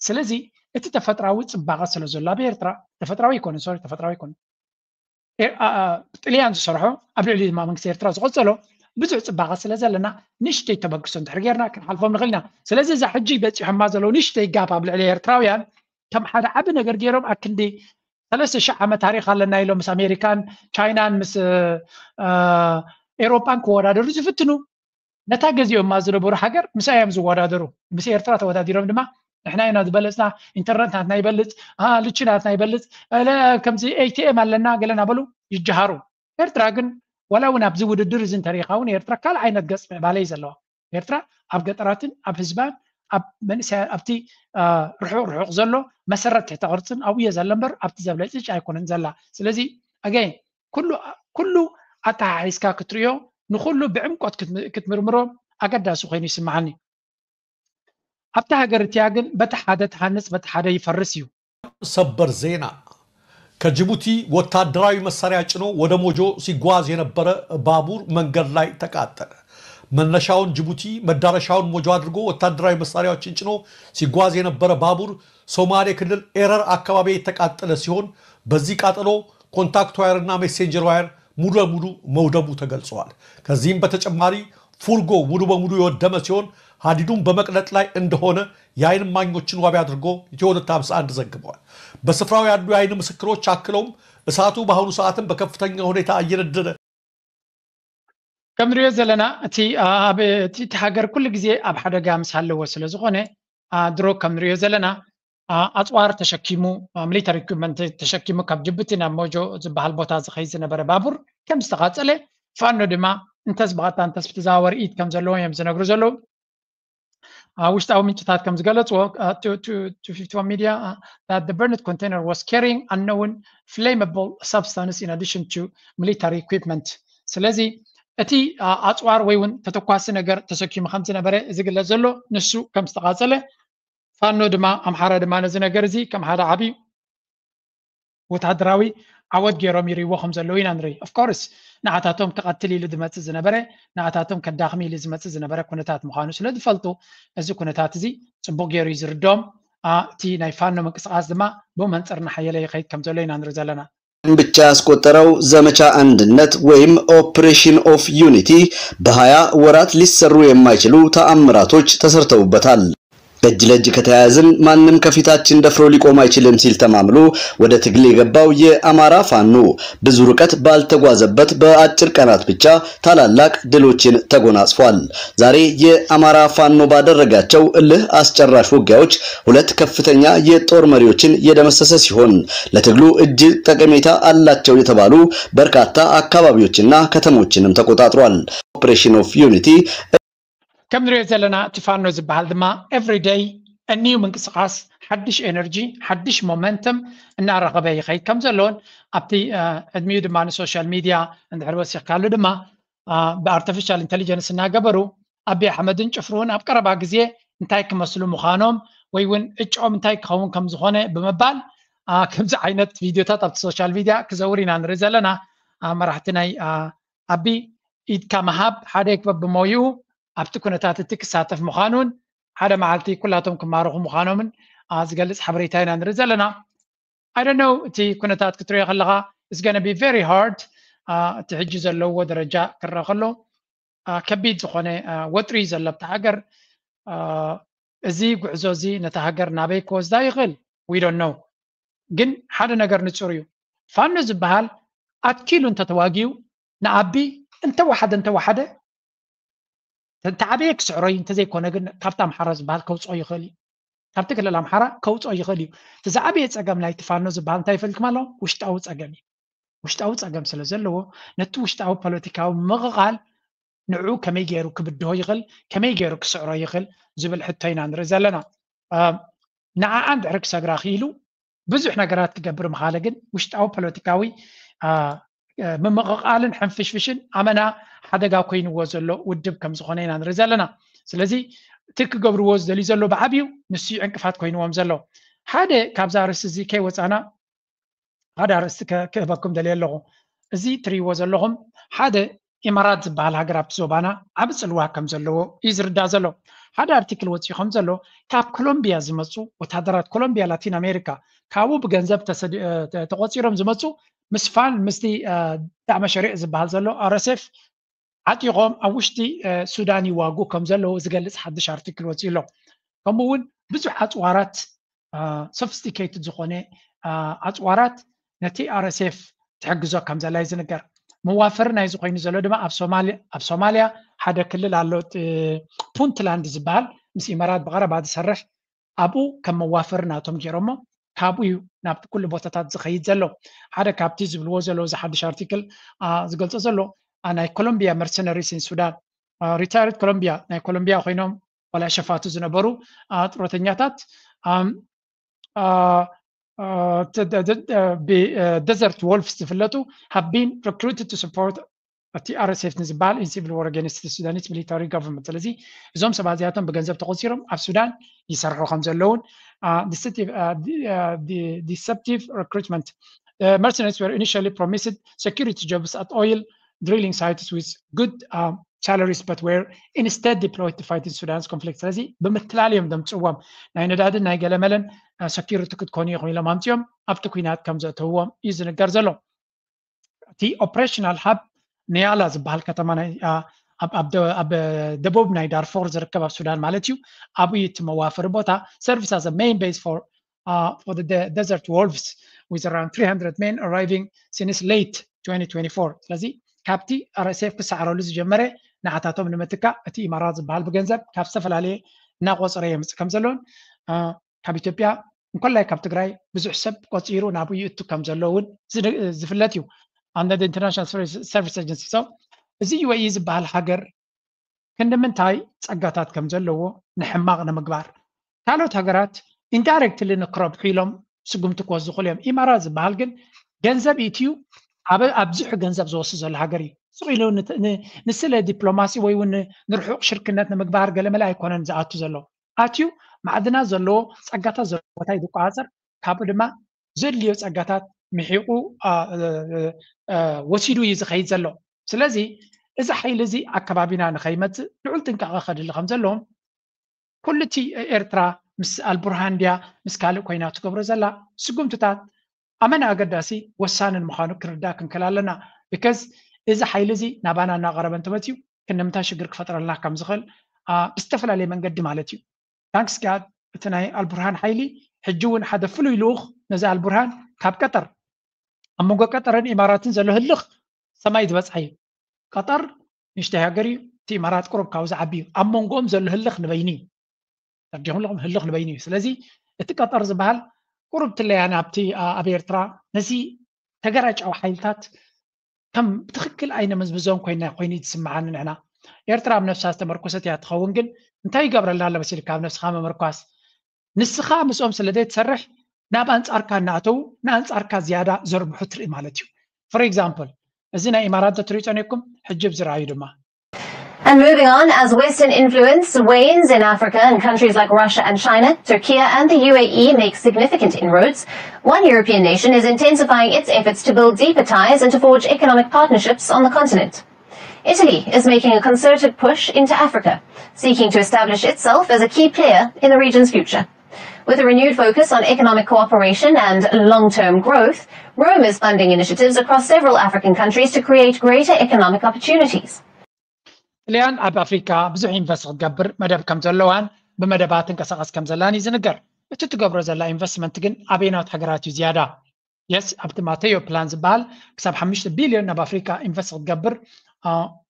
ስለዚ እቲ ተፈጥራዊ ፅባቐ ስለ ዘሎ ኣብ ኤርትራ፣ ተፈጥራዊ ይኮነ ሶሪ ተፈጥራዊ ይኮነ ኤ- ኣ- ኣ- ጥልያን ዝሰርሖ ኣብ ልዕሊ ድማ መንግስቲ ኤርትራ ዝቐጸሎ ብዙሕ ጽባቐ ስለ ዘለና ንእሽተይ ተበግሶ እንድሕር ጌርና ክንሓልፎም ንኽእል ኢና። ስለዚ እዛ ሕጂ በፂሖማ ዘለዉ ንእሽተይ ጋፕ ኣብ ልዕሊ ኤርትራውያን ከም ሓደ ዓቢ ነገር ገይሮም ኣብ ክንዲ ሰለስተ ሽሕ ዓመት ታሪኽ ኣለና ኢሎም ምስ ኣሜሪካን ቻይናን ምስ እ፣ እ፣ ኤሮጳን ክወዳደሩ ዝፍትኑ ነታ ገዚኦማ ዝነበሩ ሃገር ምስኣ እዮም ዝወዳደሩ። ምስ ኤርትራ ተወዳዲሮም ድማ ንሕና ኢና ዝበለፅና፣ ኢንተርነት ናትና ይበልፅ፣ አ፣ ልቺ ናትና ይበልፅ፣ እለ ከምዚ ኤቲኤም ኣለና ገለ እናበሉ ይጀሃሩ። ኤርትራ ግን ዋላ እውን ኣብዚ ውድድር እዚ እንተሪኢኻ እውን ኤርትራ ካልእ ዓይነት ገፅ ምዕባለ እዩ ዘለዋ። ኤርትራ ኣብ ገጠራትን ኣብ ህዝባን ኣብ መንእሰያ ኣብቲ አ፣ ርሑቕ ርሑቕ ዘሎ መሰረት ትሕተ ቅርፅን ኣብኡ እየ ዘላ እምበር ኣብቲ ዘብለጭልጭ ኣይኮነን ዘላ። ስለዚ ኣገይን ኩሉ ኩሉ ኣተሓሒዝካ ክትሪኦ ንኹሉ ብዕምቆት ክትም- ክትምርምሮ ኣገዳሲ ኮይኑ ይስምዓኒ። ኣብታ ሃገር እቲኣ ግን በቲ ሓደ ትሃንፅ በቲ ሓደ ይፈርስ እዩ። ሰበር ዜና። ከጅቡቲ ወታደራዊ መሳሪያ ጭኖ ወደ ሞጆ ሲጓዝ የነበረ ባቡር መንገድ ላይ ተቃጠለ። መነሻውን ጅቡቲ መዳረሻውን ሞጆ አድርጎ ወታደራዊ መሳሪያዎችን ጭኖ ሲጓዝ የነበረ ባቡር ሶማሌ ክልል ኤረር አካባቢ የተቃጠለ ሲሆን በዚህ ቃጠሎ ኮንታክት ዋየርና ሜሴንጀር ዋየር ሙሉ ለሙሉ መውደሙ ተገልጸዋል። ከዚህም በተጨማሪ ፉርጎ ሙሉ በሙሉ የወደመ ሲሆን ሀዲዱም በመቅለጥ ላይ እንደሆነ የዓይን እማኞችን ዋቢ አድርጎ ኢትዮ ሁለት ሃምሳ አንድ ዘግበዋል። በስፍራው ያሉ የዓይን ምስክሮች አክለውም እሳቱ በአሁኑ ሰዓትም በከፍተኛ ሁኔታ እየነደደ ከም ንሪኦ ዘለና እቲ ኣብ እቲ እቲ ሃገር ኩሉ ግዜ ኣብ ሓደጋ ምስ ሃለዎ ስለ ዝኾነ አ፣ ድሮ ከም ንሪኦ ዘለና አ፣ ኣፅዋር ተሸኪሙ ሚሊተሪ ኢኩፕመንት ተሸኪሙ ካብ ጅቡቲ ናብ ሞጆ ዝበሃል ቦታ ዝኸይድ ዝነበረ ባቡር ከም ዝተቓፀለ ፋኖ ድማ እንተስ ብቐጥታ እንተስ ብተዘዋወሪ ኢድ ከም ዘለዎ እዮም ዝነግሩ ዘለዉ። አ፣ ውሽጣዊ ምንጭታት ከም ዝገለፅዎ ሚዲያ burnt container was carrying unknown flammable substance in addition to military equipment። ስለዚ አ፣ ኣፅዋር ወይ እውን ተተኳሲ ነገር ተሰኪሙ ከም ዝነበረ ዝግለፅ ዘሎ ንሱ ከም ዝተቓፀለ ፋኖ ድማ ኣምሓራ ድማ ነዚ ነገር እዚ ከም ሓደ ዓብዪ ወታደራዊ ዓወት ገይሮም ይርእይዎ ከም ዘለዉ ኢና ንርኢ። ኦፍኮርስ ንዓታቶም ክቐትል ኢሉ ዝመፅእ ዝነበረ ንዓታቶም ከዳኽም ኢሉ ዝመፅእ ዝነበረ ኩነታት ምዃኑ ስለ ዝፈልጡ እዚ ኩነታት እዚ ፅቡቕ ገይሩ እዩ ዝርድኦም። አ፣ እቲ ናይ ፋኖ ምንቅስቃስ ድማ ብኡ መንፅር እናሓየለ ይኸይድ ከም ዘሎ ኢና ንርኢ ዘለና። ብቻ ያስቆጠረው ዘመቻ አንድነት ወይም ኦፕሬሽን ኦፍ ዩኒቲ በሀያ ወራት ሊሰሩ የማይችሉ ተአምራቶች ተሰርተውበታል። እጅ ለእጅ ከተያያዝን ማንም ከፊታችን ደፍሮ ሊቆም አይችልም ሲል ተማምሎ ወደ ትግል የገባው የአማራ ፋኖ ብዙ ርቀት ባልተጓዘበት በአጭር ቀናት ብቻ ታላላቅ ድሎችን ተጎናጽፏል። ዛሬ የአማራ ፋኖ ባደረጋቸው እልህ አስጨራሽ ውጊያዎች ሁለት ከፍተኛ የጦር መሪዎችን የደመሰሰ ሲሆን ለትግሉ እጅግ ጠቀሜታ አላቸው የተባሉ በርካታ አካባቢዎችና ከተሞችንም ተቆጣጥሯል። ኦፕሬሽን ኦፍ ዩኒቲ ከም ንሪኦ ዘለና እቲ ፋኖ ዝበሃል ድማ every day a new ምንቅስቃስ ሓድሽ ኤነርጂ ሓድሽ ሞመንተም እናረኸበ ይኸይድ ከም ዘለዎን ኣብቲ አ፣ ዕድሚኡ ድማ ንሶሻል ሚድያ እንድሕር ወሲኽካሉ ድማ አ፣ ብኣርቲፊሻል ኢንቴሊጀንስ እናገበሩ ኣቢ ኣሕመድን ጭፍርኡን ኣብ ቀረባ ግዜ እንታይ ክመስሉ ምዃኖም ወይ እውን ዕጭኦም እንታይ ክኸውን ከም ዝኾነ ብምባል አ፣ ከምዚ ዓይነት ቪድዮታት ኣብቲ ሶሻል ሚድያ ክዘውር ኢና ንርኢ ዘለና። አ፣ መራሕቲ ናይ አ፣ ኣቢ ኢድካ ምሃብ ሓደ ክበብ ብሞይኡ ኣብቲ ኩነታት እቲ ክሳተፍ ምዃኑን ሓደ መዓልቲ ኩላቶም ክማረኹ ምዃኖምን አ፣ ዝገልፅ ሓበሬታ ኢና ንርኢ ዘለና። I don't know እቲ ኩነታት ክትሪኦ ከለኻ it's gonna be very hard። አ፣ እቲ ሕጂ ዘለዎ ደረጃ ክረአ ከሎ አ፣ ከቢድ ዝኾነ አ፣ ወጥሪ እዩ ዘሎ ኣብታ ሃገር። አ፣ እዚ ጉዕዞ እዚ ነታ ሃገር ናበይ ክወስዳ ይኽእል? We don't know። ግን ሓደ ነገር ንጹር እዩ። ፋኖ ዝበሃል ኣትኪሉ እንተተዋጊኡ ንኣቢ እንተወሓደ እንተወሓደ እንተዓበየ ክስዕሮ እዩ። እንተዘይኮነ ግን ካብቲ ኣምሓራ ዝበሃል ከውፅኦ ይኽእል እዩ። ካብቲ ክልል ኣምሓራ ከውፅኦ ይኽእል እዩ። እቲ ዝዓበየ ፀገም ናይቲ ፋኖ ዝበሃል እንታይ ይፈልኩም ኣሎ? ውሽጣዊ ፀገም እዩ። ውሽጣዊ ፀገም ስለ ዘለዎ ነቲ ውሽጣዊ ፖለቲካዊ ምቕቓል ንዕኡ ከመይ ገይሩ ክብድሆ ይኽእል፣ ከመይ ገይሩ ክስዕሮ ይኽእል ዝብል ሕቶ ኢና ንርኢ ዘለና። አ፣ ንዓኣ እንድሕሪ ክሰግራ ክኢሉ ብዙሕ ነገራት ክገብር ምኻለ ግን ውሽጣዊ ፖለቲካዊ አ፣ ምምቕቓልን ሕንፍሽፍሽን ኣመና ሓደጋ ኮይንዎ ዘሎ ውድብ ከም ዝኾነ ኢና ንርኢ ዘለና። ስለዚ እቲ ክገብርዎ ዝደልዩ ዘሎ ብዓብዩ ንሱ እዩ ዕንቅፋት ኮይንዎም ዘሎ። ሓደ ካብዛ ኣርእስቲ እዚ ከይወፃና ሓደ ኣርእስቲ ክህበኩም ደልየ ኣለኹ። እዚ ትርእይዎ ዘለኹም ሓደ ኢማራት ዝበሃል ሃገር ኣብቲ ዞባና ዓብ ፅልዋ ከም ዘለዎ እዩ ዝርዳእ ዘሎ። ሓደ ኣርቲክል ወፂኡ ከም ዘሎ ካብ ኮሎምቢያ ዝመፁ ወታደራት ኮሎምቢያ ላቲን ኣሜሪካ ካብኡ ብገንዘብ ተቆፂሮም ዝመፁ ምስ ፋን ምስቲ ዳዕመ ሸሪዕ ዝበሃል ዘሎ ኣረሴፍ ዓጢቖም ኣብ ውሽጢ ሱዳን ይዋጉ ከም ዘለዉ ዝገልፅ ሓድሽ ኣርቲክል ወፂኡ ኣሎ። ከምኡ እውን ብዙሕ ኣፅዋራት ሶፊስቲኬትድ ዝኾነ ኣፅዋራት ነቲ ኣረሴፍ ትሕግዞ ከም ዘላ እዩ ዝንገር። መዋፈሪ ናይዚ ኮይኑ ዘሎ ድማ ኣብ ሶማልያ ሓደ ክልል ኣሎ ፑንትላንድ ዝበሃል ምስ ኢመራት ብቐረባ ዝሰርሕ ኣብኡ ከም መዋፈሪ ናቶም ገይሮሞ ካብኡ እዩ ናብቲ ኩሉ ቦታታት ዝኸይድ ዘሎ። ሓደ ካብቲ ዝብልዎ ዘለዉ እዚ ሓድሽ ኣርቲክል ዝገልፆ ዘሎ ናይ ኮሎምቢያ መርሰነሪስ ን ሱዳን ሪታይርድ ኮሎምቢያ ናይ ኮሎምቢያ ኮይኖም ዋላ ሸፋቱ ዝነበሩ ጥሮተኛታት ደዘርት ወልፍስ ዝፍለጡ have been recruited to support እቲ ኣረሴፍ ንዝበሃል in civil war against Sudanese military government። ስለዚ እዞም ሰባት እዚኣቶም ብገንዘብ ተቆፂሮም ኣብ ሱዳን ይሰርሑ ከም ዘለውን deceptive recruitment mercenaries were initially promised security jobs at oil drilling sites with good salaries but were instead deployed to fight in Sudan's conflict። ስለዚ ብምትላል እዮም ዘምፅዎም ናይ ነዳድን ናይ ገለመለን ሰኪሪቲ ክትኮኑ ኢኹም ኢሎም ኣምፅኦም ኣብቲ ኩናት ከም ዘእተውዎም እዩ ዝንገር ዘሎ። እቲ ኦፕሬሽናል ሃብ ንያላ ዝበሃል ከተማ ኣብ ደቡብ ናይ ዳርፎር ዝርከብ ኣብ ሱዳን ማለት እዩ። ኣብኡ እቲ መዋፈሪ ቦታ service as a main base for for the desert wolves with around three hundred men arriving since late twenty twenty-four። ስለዚ ካብቲ ኣረሴፍ ክሰዓረሉ ዝጀመረ ንዓታቶም ንምትካእ እቲ ኢማራት ዝበሃል ብገንዘብ ካብ ዝተፈላለየ እናቆፀረ የምፅእ ከም ዘለውን ካብ ኢትዮጵያ እንኮላይ ካብ ትግራይ ብዙሕ ሰብ ቆፂሩ ናብኡ ይእቱ ከም ዘሎ እውን ዝፍለጥ እዩ። ኣንደ ኢንተርናሽናል ሰርቪስ ኤጀንሲ ሰው እዚ ዩ ኤ ኢ ዝበሃል ሃገር ክንዲ ምንታይ ፀጋታት ከም ዘለዎ ንሕማቕ ንምግባር ካልኦት ሃገራት ኢንዳይሬክትሊ ንክረብሑ ኢሎም ስጉምቲ ክወስዱ ይኽእሉ እዮም። ኢማራት ዝበሃል ግን ገንዘብ ኢትዩ ኣብ ኣብዝሑ ገንዘብ ዝወስድ ዘሎ ሃገር እዩ። ስቕ ኢሉ ንስለ ዲፕሎማሲ ወይ እውን ንርሑቕ ሽርክነት ንምግባር ገለመለ ኣይኮነን ዝኣቱ ዘሎ። ኣትዩ ማዕድናት ዘለዎ ፀጋታት ዘለዎ ቦታ እዩ ዝቆፃፀር። ካብኡ ድማ ዘድልዮ ፀጋታት ምሒቑ ወሲዱ እዩ ዝኸይድ ዘሎ። ስለዚ እዚ ሓይሊ እዚ ኣከባቢና ንኸይመፅእ ልዑል ጥንቃቐ ከድሊ ከም ዘለዎም ኩሉ እቲ ኤርትራ ምስ ኣልቡርሃን ድያ ምስ ካልእ ኮይና ትገብሮ ዘላ ስጉምትታት ኣመና ኣገዳሲ ወሳንን ምዃኑ ክርዳእ ክንክል ኣለና። ቢካዝ እዚ ሓይሊ እዚ ናባና እናቐረበ እንተመፅዩ ክንምንታይ ሽግር ክፈጥረልና ከም ዝኽእል ብዝተፈላለየ መንገዲ ማለት እዩ። ታንክስ ጋድ እቲ ናይ ኣልቡርሃን ሓይሊ ሕጂ እውን ሓደ ፍሉይ ልኡኽ ነዚ ኣልቡርሃን ካብ ቀጠር ኣብ መንጎ ቀጠርን ኢማራትን ዘሎ ህልኽ ሰማይ ዝበፅሐ እዩ። ቀጠር ንእሽተይ ሃገር እዩ። እቲ ኢማራት ቁሩብ ካብኡ ዝዓቢ እዩ። ኣብ መንጎኦም ዘሎ ህልኽ ንበይኑ እዩ። ተረዲኹም ኣለኹም? ህልኽ ንበይኑ እዩ። ስለዚ እቲ ቀጠር ዝበሃል ቁሩብ ትለያ ናብቲ ኣብ ኤርትራ ነዚ ተገራጫዊ ሓይልታት ከም ብትኽክል ኣይነመዝምዞም ኮይና ኮይኑ እዩ ዝስምዓኒ። ንሕና ኤርትራ ኣብ ነፍሳ ዝተመርኮሰት እያ ትኸውን፣ ግን እንታይ ይገብረልና ኣሎ መሲልካ ኣብ ነፍስኻ ምምርኳስ? ንስኻ ምስኦም ስለ ዘይትሰርሕ ናብ ኣንጻርካ እናኣተዉ ንኣንጻርካ ዝያዳ ዘርብሑ ትርኢ ማለት እዩ። For example እዚ ናይ ኢማራት እንተትሪኡ ጸኒሕኩም ሕጂ ብዝረኣዩ ድማ And moving on, as Western influence wanes in Africa and countries like Russia and China, Turkey and the U A E make significant inroads. One European nation is intensifying its efforts to build deeper ties and to forge economic partnerships on the continent. Italy is making a concerted push into Africa, seeking to establish itself as a key player in the region's future. With a renewed focus on economic cooperation and long term growth, Rome is funding initiatives across several African countries to create greater economic opportunities. ጥልያን ኣብ ኣፍሪካ ብዙሕ ኢንቨስት ክትገብር መደብ ከም ዘለዋን ብመደባት ትንቀሳቐስ ከም ዘላን እዩ ዝንገር። እቲ ትገብሮ ዘላ ኢንቨስትመንት ግን ኣበይናት ሃገራት እዩ ዝያዳ? የስ ኣብቲ ማተዮ ፕላን ዝበሃል ክሳብ ሓሙሽተ ቢልዮን ናብ ኣፍሪካ ኢንቨስት ክትገብር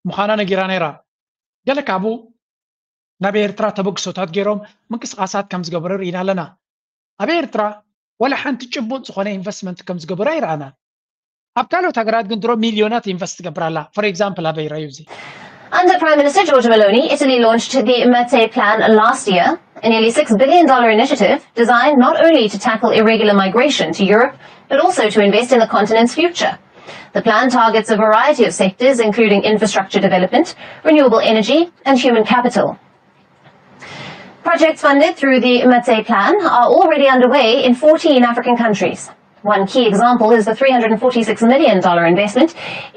ምዃና ነጊራ ነይራ። ገለ ካብኡ ናብ ኤርትራ ተበግሶታት ገይሮም ምንቅስቃሳት ከም ዝገበሩ ርኢና ኣለና። ኣብ ኤርትራ ወላ ሓንቲ ጭቡጥ ዝኾነ ኢንቨስትመንት ከም ዝገበሩ ኣይረኣናን። ኣብ ካልኦት ሃገራት ግን ድሮ ሚልዮናት ኢንቨስት ትገብር ኣላ። For example ኣበይ ረዩ እዚ Under Prime Minister George Meloni, Italy launched the Mete Plan last year, a nearly six billion dollar initiative designed not only to tackle irregular migration to Europe, but also to invest in the continent's future. The plan targets a variety of sectors, including infrastructure development, renewable energy, and human capital. Projects funded through the Metsei Plan are already underway in fourteen African countries. One key example is the three hundred forty-six million dollar investment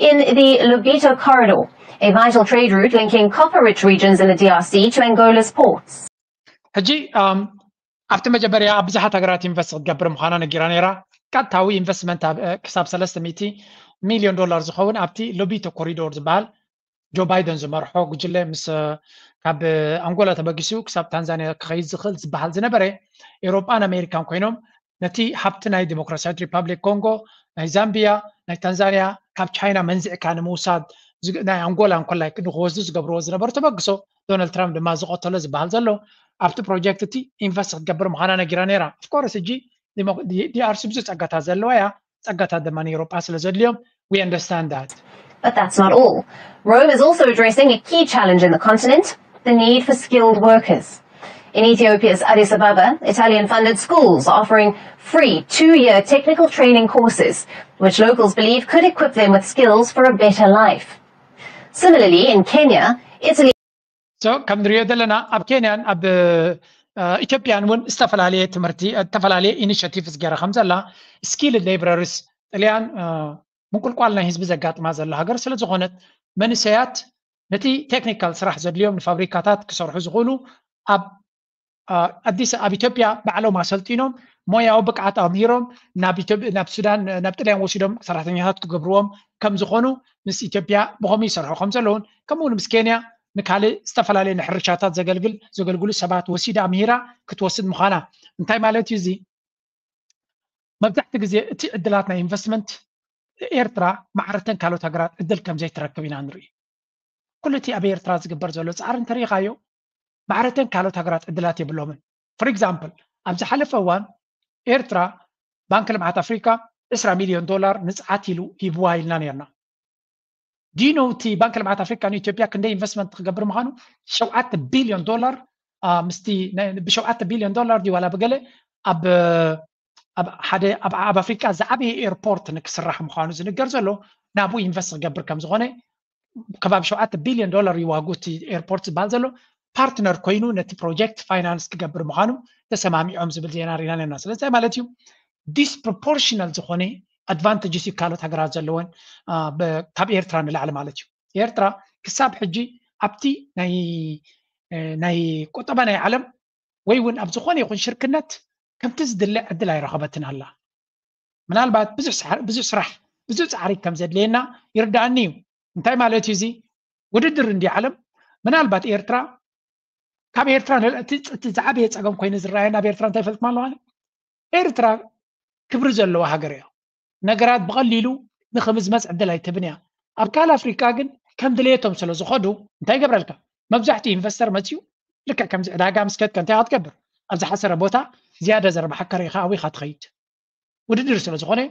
in the Lobito Corridor, a vital trade route linking copper-rich regions in the D R C to Angola's ports. ሕጂ ኣብቲ መጀመርያ ኣብ ብዙሓት ሃገራት ኢንቨስት ክትገብር ምዃና ነጊራ ነይራ። ቀጥታዊ ኢንቨስትመንት ክሳብ ሰለስተ ሚእቲ ሚሊዮን ዶላር ዝኸውን ኣብቲ ሎቢቶ ኮሪዶር ዝበሃል ጆ ባይደን ዝመርሖ ጉጅለ ምስ ካብ ኣንጎላ ተበጊሱ ክሳብ ታንዛኒያ ክኸይድ ዝኽእል ዝበሃል ዝነበረ ኤውሮጳን ኣሜሪካን ኮይኖም ነቲ ሃብቲ ናይ ዲሞክራሲያዊት ሪፓብሊክ ኮንጎ፣ ናይ ዛምቢያ፣ ናይ ታንዛኒያ ካብ ቻይና መንዚዕካ ንምውሳድ ናይ ኣንጎላ እንኮላይ ንክወስዱ ዝገብርዎ ዝነበሩ ተበግሶ ዶናልድ ትራምፕ ድማ ዝቐተሎ ዝበሃል ዘሎ ኣብቲ ፕሮጀክት እቲ ኢንቨስት ክትገብር ምዃና ነጊራ ነይራ። ኦፍኮርስ ሕጂ ዲኣርሲ ብዙሕ ጸጋታት ዘለዋ እያ። ጸጋታት ድማ ንኤውሮጳ ስለ ዘድልዮም we understand that. But that's not all. Rome is also addressing a key challenge in the continent, the need for skilled workers. In Ethiopia's Addis Ababa, Italian funded schools are offering free two year technical training courses, which locals believe could equip them with skills for a better life. Similarly, in Kenya, Italy. So ከም ንሪኦ ዘለና ኣብ ኬንያን ኣብ ኢትዮጵያን እውን ዝተፈላለየ ትምህርቲ ዝተፈላለየ ኢኒሽቲቭስ ገይራ ከም ዘላ ስኪልድ ሌብረርስ ጥልያን ምንቁልቋል ናይ ህዝቢ ዘጋጥማ ዘሎ ሃገር ስለ ዝኾነት መንእሰያት ነቲ ቴክኒካል ስራሕ ዘድልዮም ንፋብሪካታት ክሰርሑ ዝኽእሉ ኣብ ኣዲስ ኣብ ኢትዮጵያ ባዕሎም ኣሰልጢኖም ሞያዊ ብቅዓት ኣምሂሮም ናብ ሱዳን ናብ ጥልያን ወሲዶም ሰራሕተኛታት ክገብርዎም ከም ዝኾኑ ምስ ኢትዮጵያ ብኸምኡ ይሰርሑ ከም ዘለውን ከምኡ እውን ምስ ኬንያ ንካልእ ዝተፈላለየ ንሕርሻታት ዘገልግል ዘገልግሉ ሰባት ወሲዳ ኣምሂራ ክትወስድ ምዃና እንታይ ማለት እዩ እዚ መብዛሕቲ ግዜ እቲ ዕድላት ናይ ኢንቨስትመንት ኤርትራ ማዕረተን ካልኦት ሃገራት ዕድል ከም ዘይትረክብ ኢና ንርኢ ኩሉ እቲ ኣብ ኤርትራ ዝግበር ዘሎ ፃዕሪ እንተሪኢኻዮ ማዕረተን ካልኦት ሃገራት ዕድላት የብሎምን for example ኣብ ዝሓለፈ እዋን ኤርትራ ባንክ ልምዓት ኣፍሪካ ዕስራ ሚልዮን ዶላር ንፅዓት ኢሉ ሂብዋ ኢልና ነርና ዲኖ እቲ ባንክ ልምዓት ኣፍሪካ ንኢትዮጵያ ክንደይ ኢንቨስትመንት ክገብር ምዃኑ ሸውዓተ ቢልዮን ዶላር ምስቲ ብሸውዓተ ቢልዮን ዶላር ድዩ ዋላ ብገለ ኣብ ኣብ ሓደ ኣብ ኣፍሪካ ዝዓበየ ኤርፖርት ንክስራሕ ምዃኑ ዝንገር ዘሎ ናብኡ ኢንቨስት ክገብር ከም ዝኾነ ከባቢ ሸውዓተ ቢልዮን ዶላር እዩ ዋግኡ እቲ ኤርፖርት ዝበሃል ዘሎ ፓርትነር ኮይኑ ነቲ ፕሮጀክት ፋይናንስ ክገብር ምዃኑ ተሰማሚዖም ዝብል ዜና ሪና ነና ስለዚ ማለት እዩ ዲስፕሮፖርሽናል ዝኾነ ኣድቫንቴጅስ እዩ ካልኦት ሃገራት ዘለወን ካብ ኤርትራ ንላዕሊ ማለት እዩ ኤርትራ ክሳብ ሕጂ ኣብቲ ናይ ናይ ቁጠባ ናይ ዓለም ወይ እውን ኣብ ዝኾነ ይኹን ሽርክነት ከምቲ ዝድለ ዕድል ኣይረኸበትን ኣላ ምናልባት ብዙሕ ስራሕ ብዙሕ ፃዕሪ ከም ዘድልየና ይርዳእኒ እዩ እንታይ ማለት እዩ እዚ ውድድር እንዲ ዓለም ምናልባት ኤርትራ ካብ ኤርትራ እቲ ዝዓበየ ፀገም ኮይኑ ዝረኣየ ናብ ኤርትራ እንታይ ይፈልጥ ኣለዋ ኤርትራ ክብሪ ዘለዋ ሃገር እያ ነገራት ብቐሊሉ ንክምዝመፅ ዕድል ኣይትብን እያ ኣብ ካል ኣፍሪካ ግን ከም ድልየቶም ስለ ዝኸዱ እንታይ ይገብረልካ መብዛሕትኡ ኢንቨስተር መፅዩ ልክዕ ከምዚ ዕዳጋ ምስ ከድካ እንታይ ክትገብር ኣብ ዝሓሰረ ቦታ ዝያዳ ዘርባሓካ ርኢኻ ኣብኡ ኢኻ ትኸይድ ውድድር ስለ ዝኾነ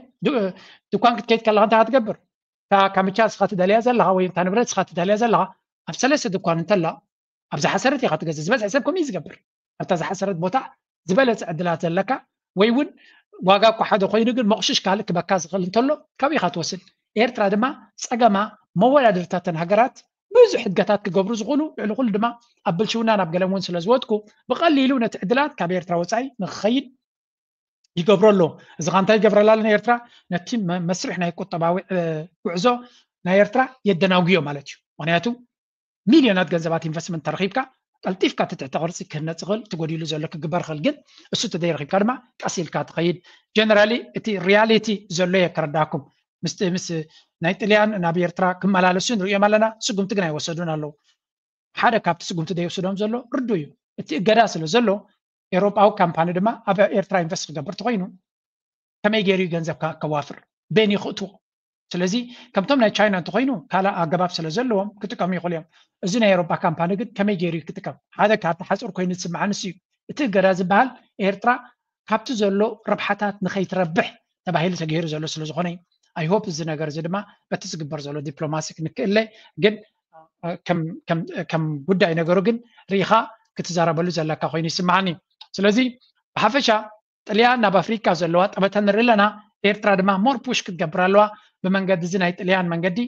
ድኳን ክትከይድ ከለኻ እንታይ ክትገብር እታ ካምቻ እስኻ ትደልያ ዘለኻ ወይ እታ ንብረት እስኻ ትደልያ ዘለኻ ኣብ ሰለስተ ድኳን እንተላ ኣብ ዝሓሰረት ኢኻ ትገዝእ ዝበዝሐ ሰብ ከምኡ እዩ ዝገብር ኣብታ ዝሓሰረት ቦታ ዝበለፀ ዕድላት ዘለካ ወይ እውን ዋጋ እኳ ሓደ ኮይኑ ግን መቑሽሽ ካልእ ክበካ ዝኽእል እንተሎ ካብ ኢኻ ትወስድ ኤርትራ ድማ ፀገማ መወዳድርታተን ሃገራት ብዙሕ ሕድገታት ክገብሩ ዝኽእሉ ልዕሊ ኩሉ ድማ ኣብ ብልሽውና ናብ ገለም እውን ስለ ዝወድቁ ብቐሊሉ ነቲ ዕድላት ካብ ኤርትራ ወፃኢ ንክኸይድ ይገብሮ ኣሎ እዚ ካ እንታይ ይገብረላ ኣሎ ንኤርትራ ነቲ መስርሕ ናይ ቁጠባዊ ጉዕዞ ናይ ኤርትራ የደናጉዮ ማለት እዩ ምክንያቱ ሚልዮናት ገንዘባት ኢንቨስትመንት ተረኺብካ ቀልጢፍካ እቲ ትሕተ ቅርፂ ክህነፅ ይኽእል እቲ ጎዲሉ ዘሎ ክግበር ይኽእል ግን እሱ ተዘይረኺብካ ድማ ቀስ ኢልካ ትኸይድ ጀነራሊ እቲ ሪያሊቲ ዘሎ እየ ከረዳኩም ምስ ምስ ናይ ጥልያን ናብ ኤርትራ ክመላለሱ ንሪኦም ኣለና ስጉምቲ ግን ኣይወሰዱን ኣለዉ ሓደ ካብቲ ስጉምቲ ዘይወስዶም ዘሎ ርዱ እዩ እቲ እገዳ ስለ ዘሎ ኤውሮጳዊ ካምፓኒ ድማ ኣብ ኤርትራ ኢንቨስት ክገብር ተኮይኑ ከመይ ገይሩ እዩ ገንዘብ ከዋፍር በይን ይኽእትዎ ስለዚ ከምቶም ናይ ቻይና እንተኮይኑ ካልእ ኣገባብ ስለ ዘለዎም ክጥቀሙ ይኽእሉ እዮም እዚ ናይ ኤውሮጳ ካምፓኒ ግን ከመይ ገይሩ እዩ ክጥቀም ሓደ ካብቲ ሓፁር ኮይኑ ዝስምዓ ንሱ እዩ እቲ እገዳ ዝበሃል ኤርትራ ካብቲ ዘሎ ረብሓታት ንኸይትረብሕ ተባሂሉ ተገይሩ ዘሎ ስለ ዝኾነ እዩ ኣይሆፕ እዚ ነገር እዚ ድማ በቲ ዝግበር ዘሎ ዲፕሎማሲ ክንክእለ ግን ከም ጉዳይ ነገሩ ግን ርኢኻ ክትዛረበሉ ዘለካ ኮይኑ ይስምዓኒ ስለዚ ብሓፈሻ ጥልያን ናብ ኣፍሪካ ዘለዋ ጠመተ ንርኢ ኣለና ኤርትራ ድማ ሞር ፑሽ ክትገብር ኣለዋ ብመንገዲ እዚ ናይ ጥልያን መንገዲ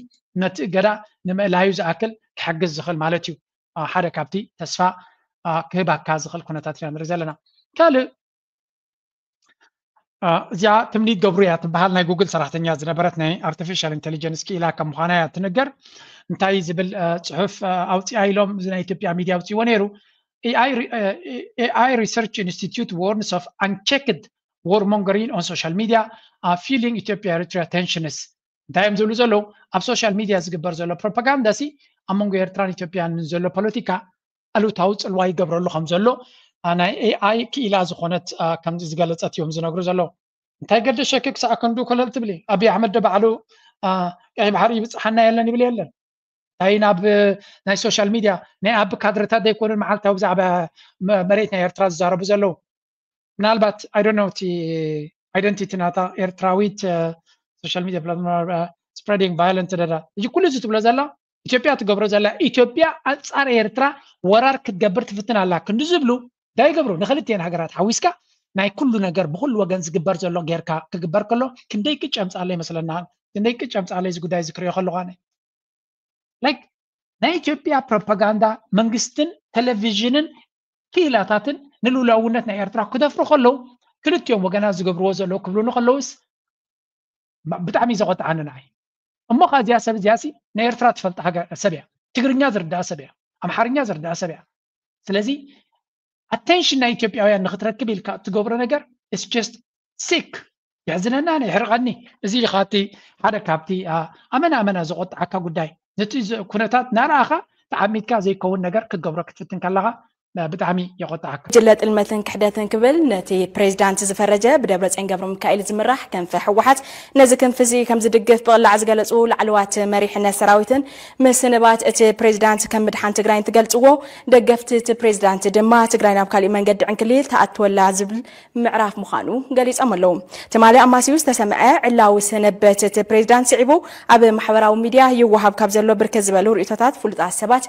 ነቲ እገዳ ንምእላዩ ዝኣክል ክሕግዝ ዝኽእል ማለት እዩ። ሓደ ካብቲ ተስፋ ክህባካ ዝኽእል ኩነታት ኢና ንርኢ ዘለና። ካልእ እዚኣ ትምኒት ገብሩ እያ ትበሃል፣ ናይ ጉግል ሰራሕተኛ ዝነበረት ናይ ኣርቲፊሻል ኢንቴሊጀንስ ክኢላ ከም ምዃና እያ ትንገር። እንታይ ዝብል ፅሑፍ ኣውፅኣ ኢሎም እዚ ናይ ኢትዮጵያ ሚድያ ኣውፅእዎ ነይሩ። AI Research Institute warns of unchecked war mongering on social media, fueling Ethiopia Eritrea tensions። እንታይ እዮም ዝብሉ ዘለዉ? ኣብ ሶሻል ሚድያ ዝግበር ዘሎ ፕሮፓጋንዳ ሲ ኣብ መንጎ ኤርትራን ኢትዮጵያን ዘሎ ፖለቲካ ኣሉታዊ ፅልዋ ይገብረሉ ከም ዘሎ ናይ AI ክኢላ ዝኾነት ከምዚ ዝገለፀት እዮም ዝነግሩ ዘለዉ። እንታይ ገደሸኪ ክሳዕ ክንዱ ኮለል ትብሊ? ኣብይ ኣሕመድ ዶ ባዕሉ ቀይ ባሕሪ ይብፅሓና የለን ይብል የለን? እንታይ ናብ ናይ ሶሻል ሚድያ ናይ ኣብ ካድረታት ዘይኮኑን መዓልታዊ ብዛዕባ መሬት ናይ ኤርትራ ዝዛረቡ ዘለዉ? ምናልባት I don't know እቲ identity ናታ ኤርትራዊት social media platform spreading violent ደዳ እዚ ኩሉ እዚ ትብሎ ዘላ ኢትዮጵያ ትገብሮ ዘላ ኢትዮጵያ ኣንጻር ኤርትራ ወራር ክትገብር ትፍትን ኣላ ክንዲ ዝብሉ እንታይ ይገብሩ? ንክልቲኤን ሃገራት ሓዊስካ ናይ ኩሉ ነገር ብኩሉ ወገን ዝግበር ዘሎ ጌርካ ክግበር ከሎ ክንደይ ቅጭ ኣምጻለይ መስለና ክንደይ ቅጭ ኣምጻለይ እዚ ጉዳይ ዝክርዮ ከለኳ ነ like ናይ ኢትዮጵያ ፕሮፓጋንዳ መንግስትን ቴሌቪዥንን ክኢላታትን ንልኡላውነት ናይ ኤርትራ ክደፍሩ ከለዉ ክልቲኦም ወገናት ዝገብርዎ ዘለዉ ክብሉኒ ከለዉስ ብጣዕሚ ዘቆጥዓኒ ንዓይ። እሞ ከ እዚኣ ሰብ እዚኣ ሲ ናይ ኤርትራ ትፈልጥ ሃገር ሰብ እያ፣ ትግርኛ ዝርድኣ ሰብ እያ፣ ኣምሓርኛ ዝርድኣ ሰብ እያ። ስለዚ ኣቴንሽን ናይ ኢትዮጵያውያን ንክትረክብ ኢልካ እትገብሮ ነገር it's just sick። የሕዝነና የሕርቐኒ። እዚ ኢኻ እቲ ሓደ ካብቲ ኣመና ኣመና ዘቆጥዓካ ጉዳይ ነቲ ኩነታት ናረኣኻ ተዓሚትካ ዘይከውን ነገር ክትገብሮ ክትፍትን ከለኻ ብጣዕሚ የቆጥዓካ። ጉጅለ ጥልመትን ክሕደትን ክብል ነቲ ፕሬዚዳንት ዝፈረጀ ብደብረፅዮን ገብረሚካኤል ዝምራሕ ክንፊ ህወሓት ነዚ ክንፊ እዚ ከም ዝድግፍ ብቕላዕ ዝገለፁ ላዕለዋት መሪሕነት ሰራዊትን ምስንባት እቲ ፕሬዚዳንት ከም ምድሓን ትግራይ እንትገልፅዎ ደገፍቲ እቲ ፕሬዚዳንት ድማ ትግራይ ናብ ካሊእ መንገዲ ዕንክሊል ተኣትወላ ዝብል ምዕራፍ ምዃኑ ገሊፆም ኣለዉ። ትማሊ ኣማሲዩ ዝተሰምዐ ዕላዊ ሰነበት እቲ ፕሬዚዳንት ስዒቡ ኣብ ማሕበራዊ ሚድያ ይወሃብ ካብ ዘሎ ብርክት ዝበሉ ርእይቶታት ፍሉጣት ሰባት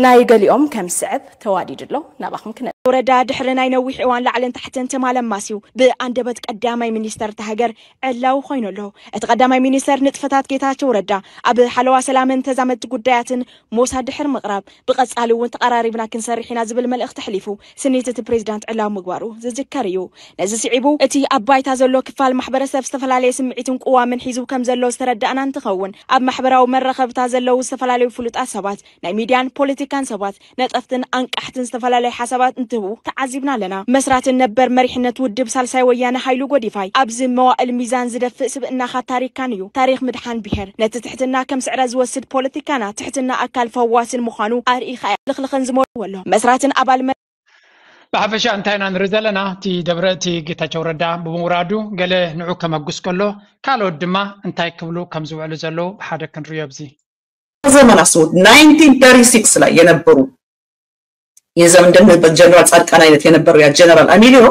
ናይ ገሊኦም ከም ዝስዕብ ተዋዲዱ ኣሎ። ናባኹም ክነ ወረዳ ድሕሪ ናይ ነዊሕ እዋን ላዕልን ታሕትን ትማሊ ኣማሲዩ ብኣንደበት ቀዳማይ ሚኒስተር እታ ሃገር ዕላዊ ኮይኑ ኣሎ። እቲ ቀዳማይ ሚኒስተር ንጥፈታት ጌታቸው ረዳ ኣብ ሓለዋ ሰላምን ተዛመድቲ ጉዳያትን ሞሳ ድሕሪ ምቕራብ ብቐጻሊ እውን ተቐራሪብና ክንሰርሕ ኢና ዝብል መልእኽቲ ኣሕሊፉ ስኒት እቲ ፕሬዚዳንት ዕላዊ ምግባሩ ዝዝከር እዩ። ነዚ ስዒቡ እቲ ኣብ ባይታ ዘሎ ክፋል ማሕበረሰብ ዝተፈላለየ ስምዒትን ቅዋምን ሒዙ ከም ዘሎ ዝተረዳእና እንትኸውን ኣብ ማሕበራዊ መራኸብታ ዘለዉ ዝተፈላለዩ ፍሉጣት ሰባት ናይ ሚድያን ፖለቲካን ሰባት ነጠፍትን ኣንቃሕትን ዝተፈላለዩ ሓሳባት እንትህቡ ተዓዚብና ኣለና። መስራትን ነበር መሪሕነት ውድብ ሳልሳይ ወያነ ሃይሉ ጎዲፋይ ኣብዚ መዋእል ሚዛን ዝደፍእ ስብእናኻ ታሪክካን እዩ። ታሪክ ምድሓን ብሄር ነቲ ትሕትና ከም ስዕረ ዝወስድ ፖለቲካና ትሕትና ኣካል ፈዋስን ምዃኑ ኣርኢኻ እያ። ልኽልኽን ዝመልዎ ኣሎ መስራትን ኣባል መ- ብሓፈሻ እንታይ ኢና ንርኢ ዘለና? እቲ ደብረ እቲ ጌታቸው ረዳ ብምውራዱ ገለ ንዑ ከመጉስ ከሎ ካልኦት ድማ እንታይ ክብሉ ከም ዝውዕሉ ዘለዉ ብሓደ ክንርእዮ ኣብዚ ዘመን ኣስቡት ናይንቲን ተርቲ ሲክስ ላይ የነበሩ የዘመን እንደነ ጀነራል ጻድቃን አይነት የነበሩ ያ ጀነራል አሚሊዮ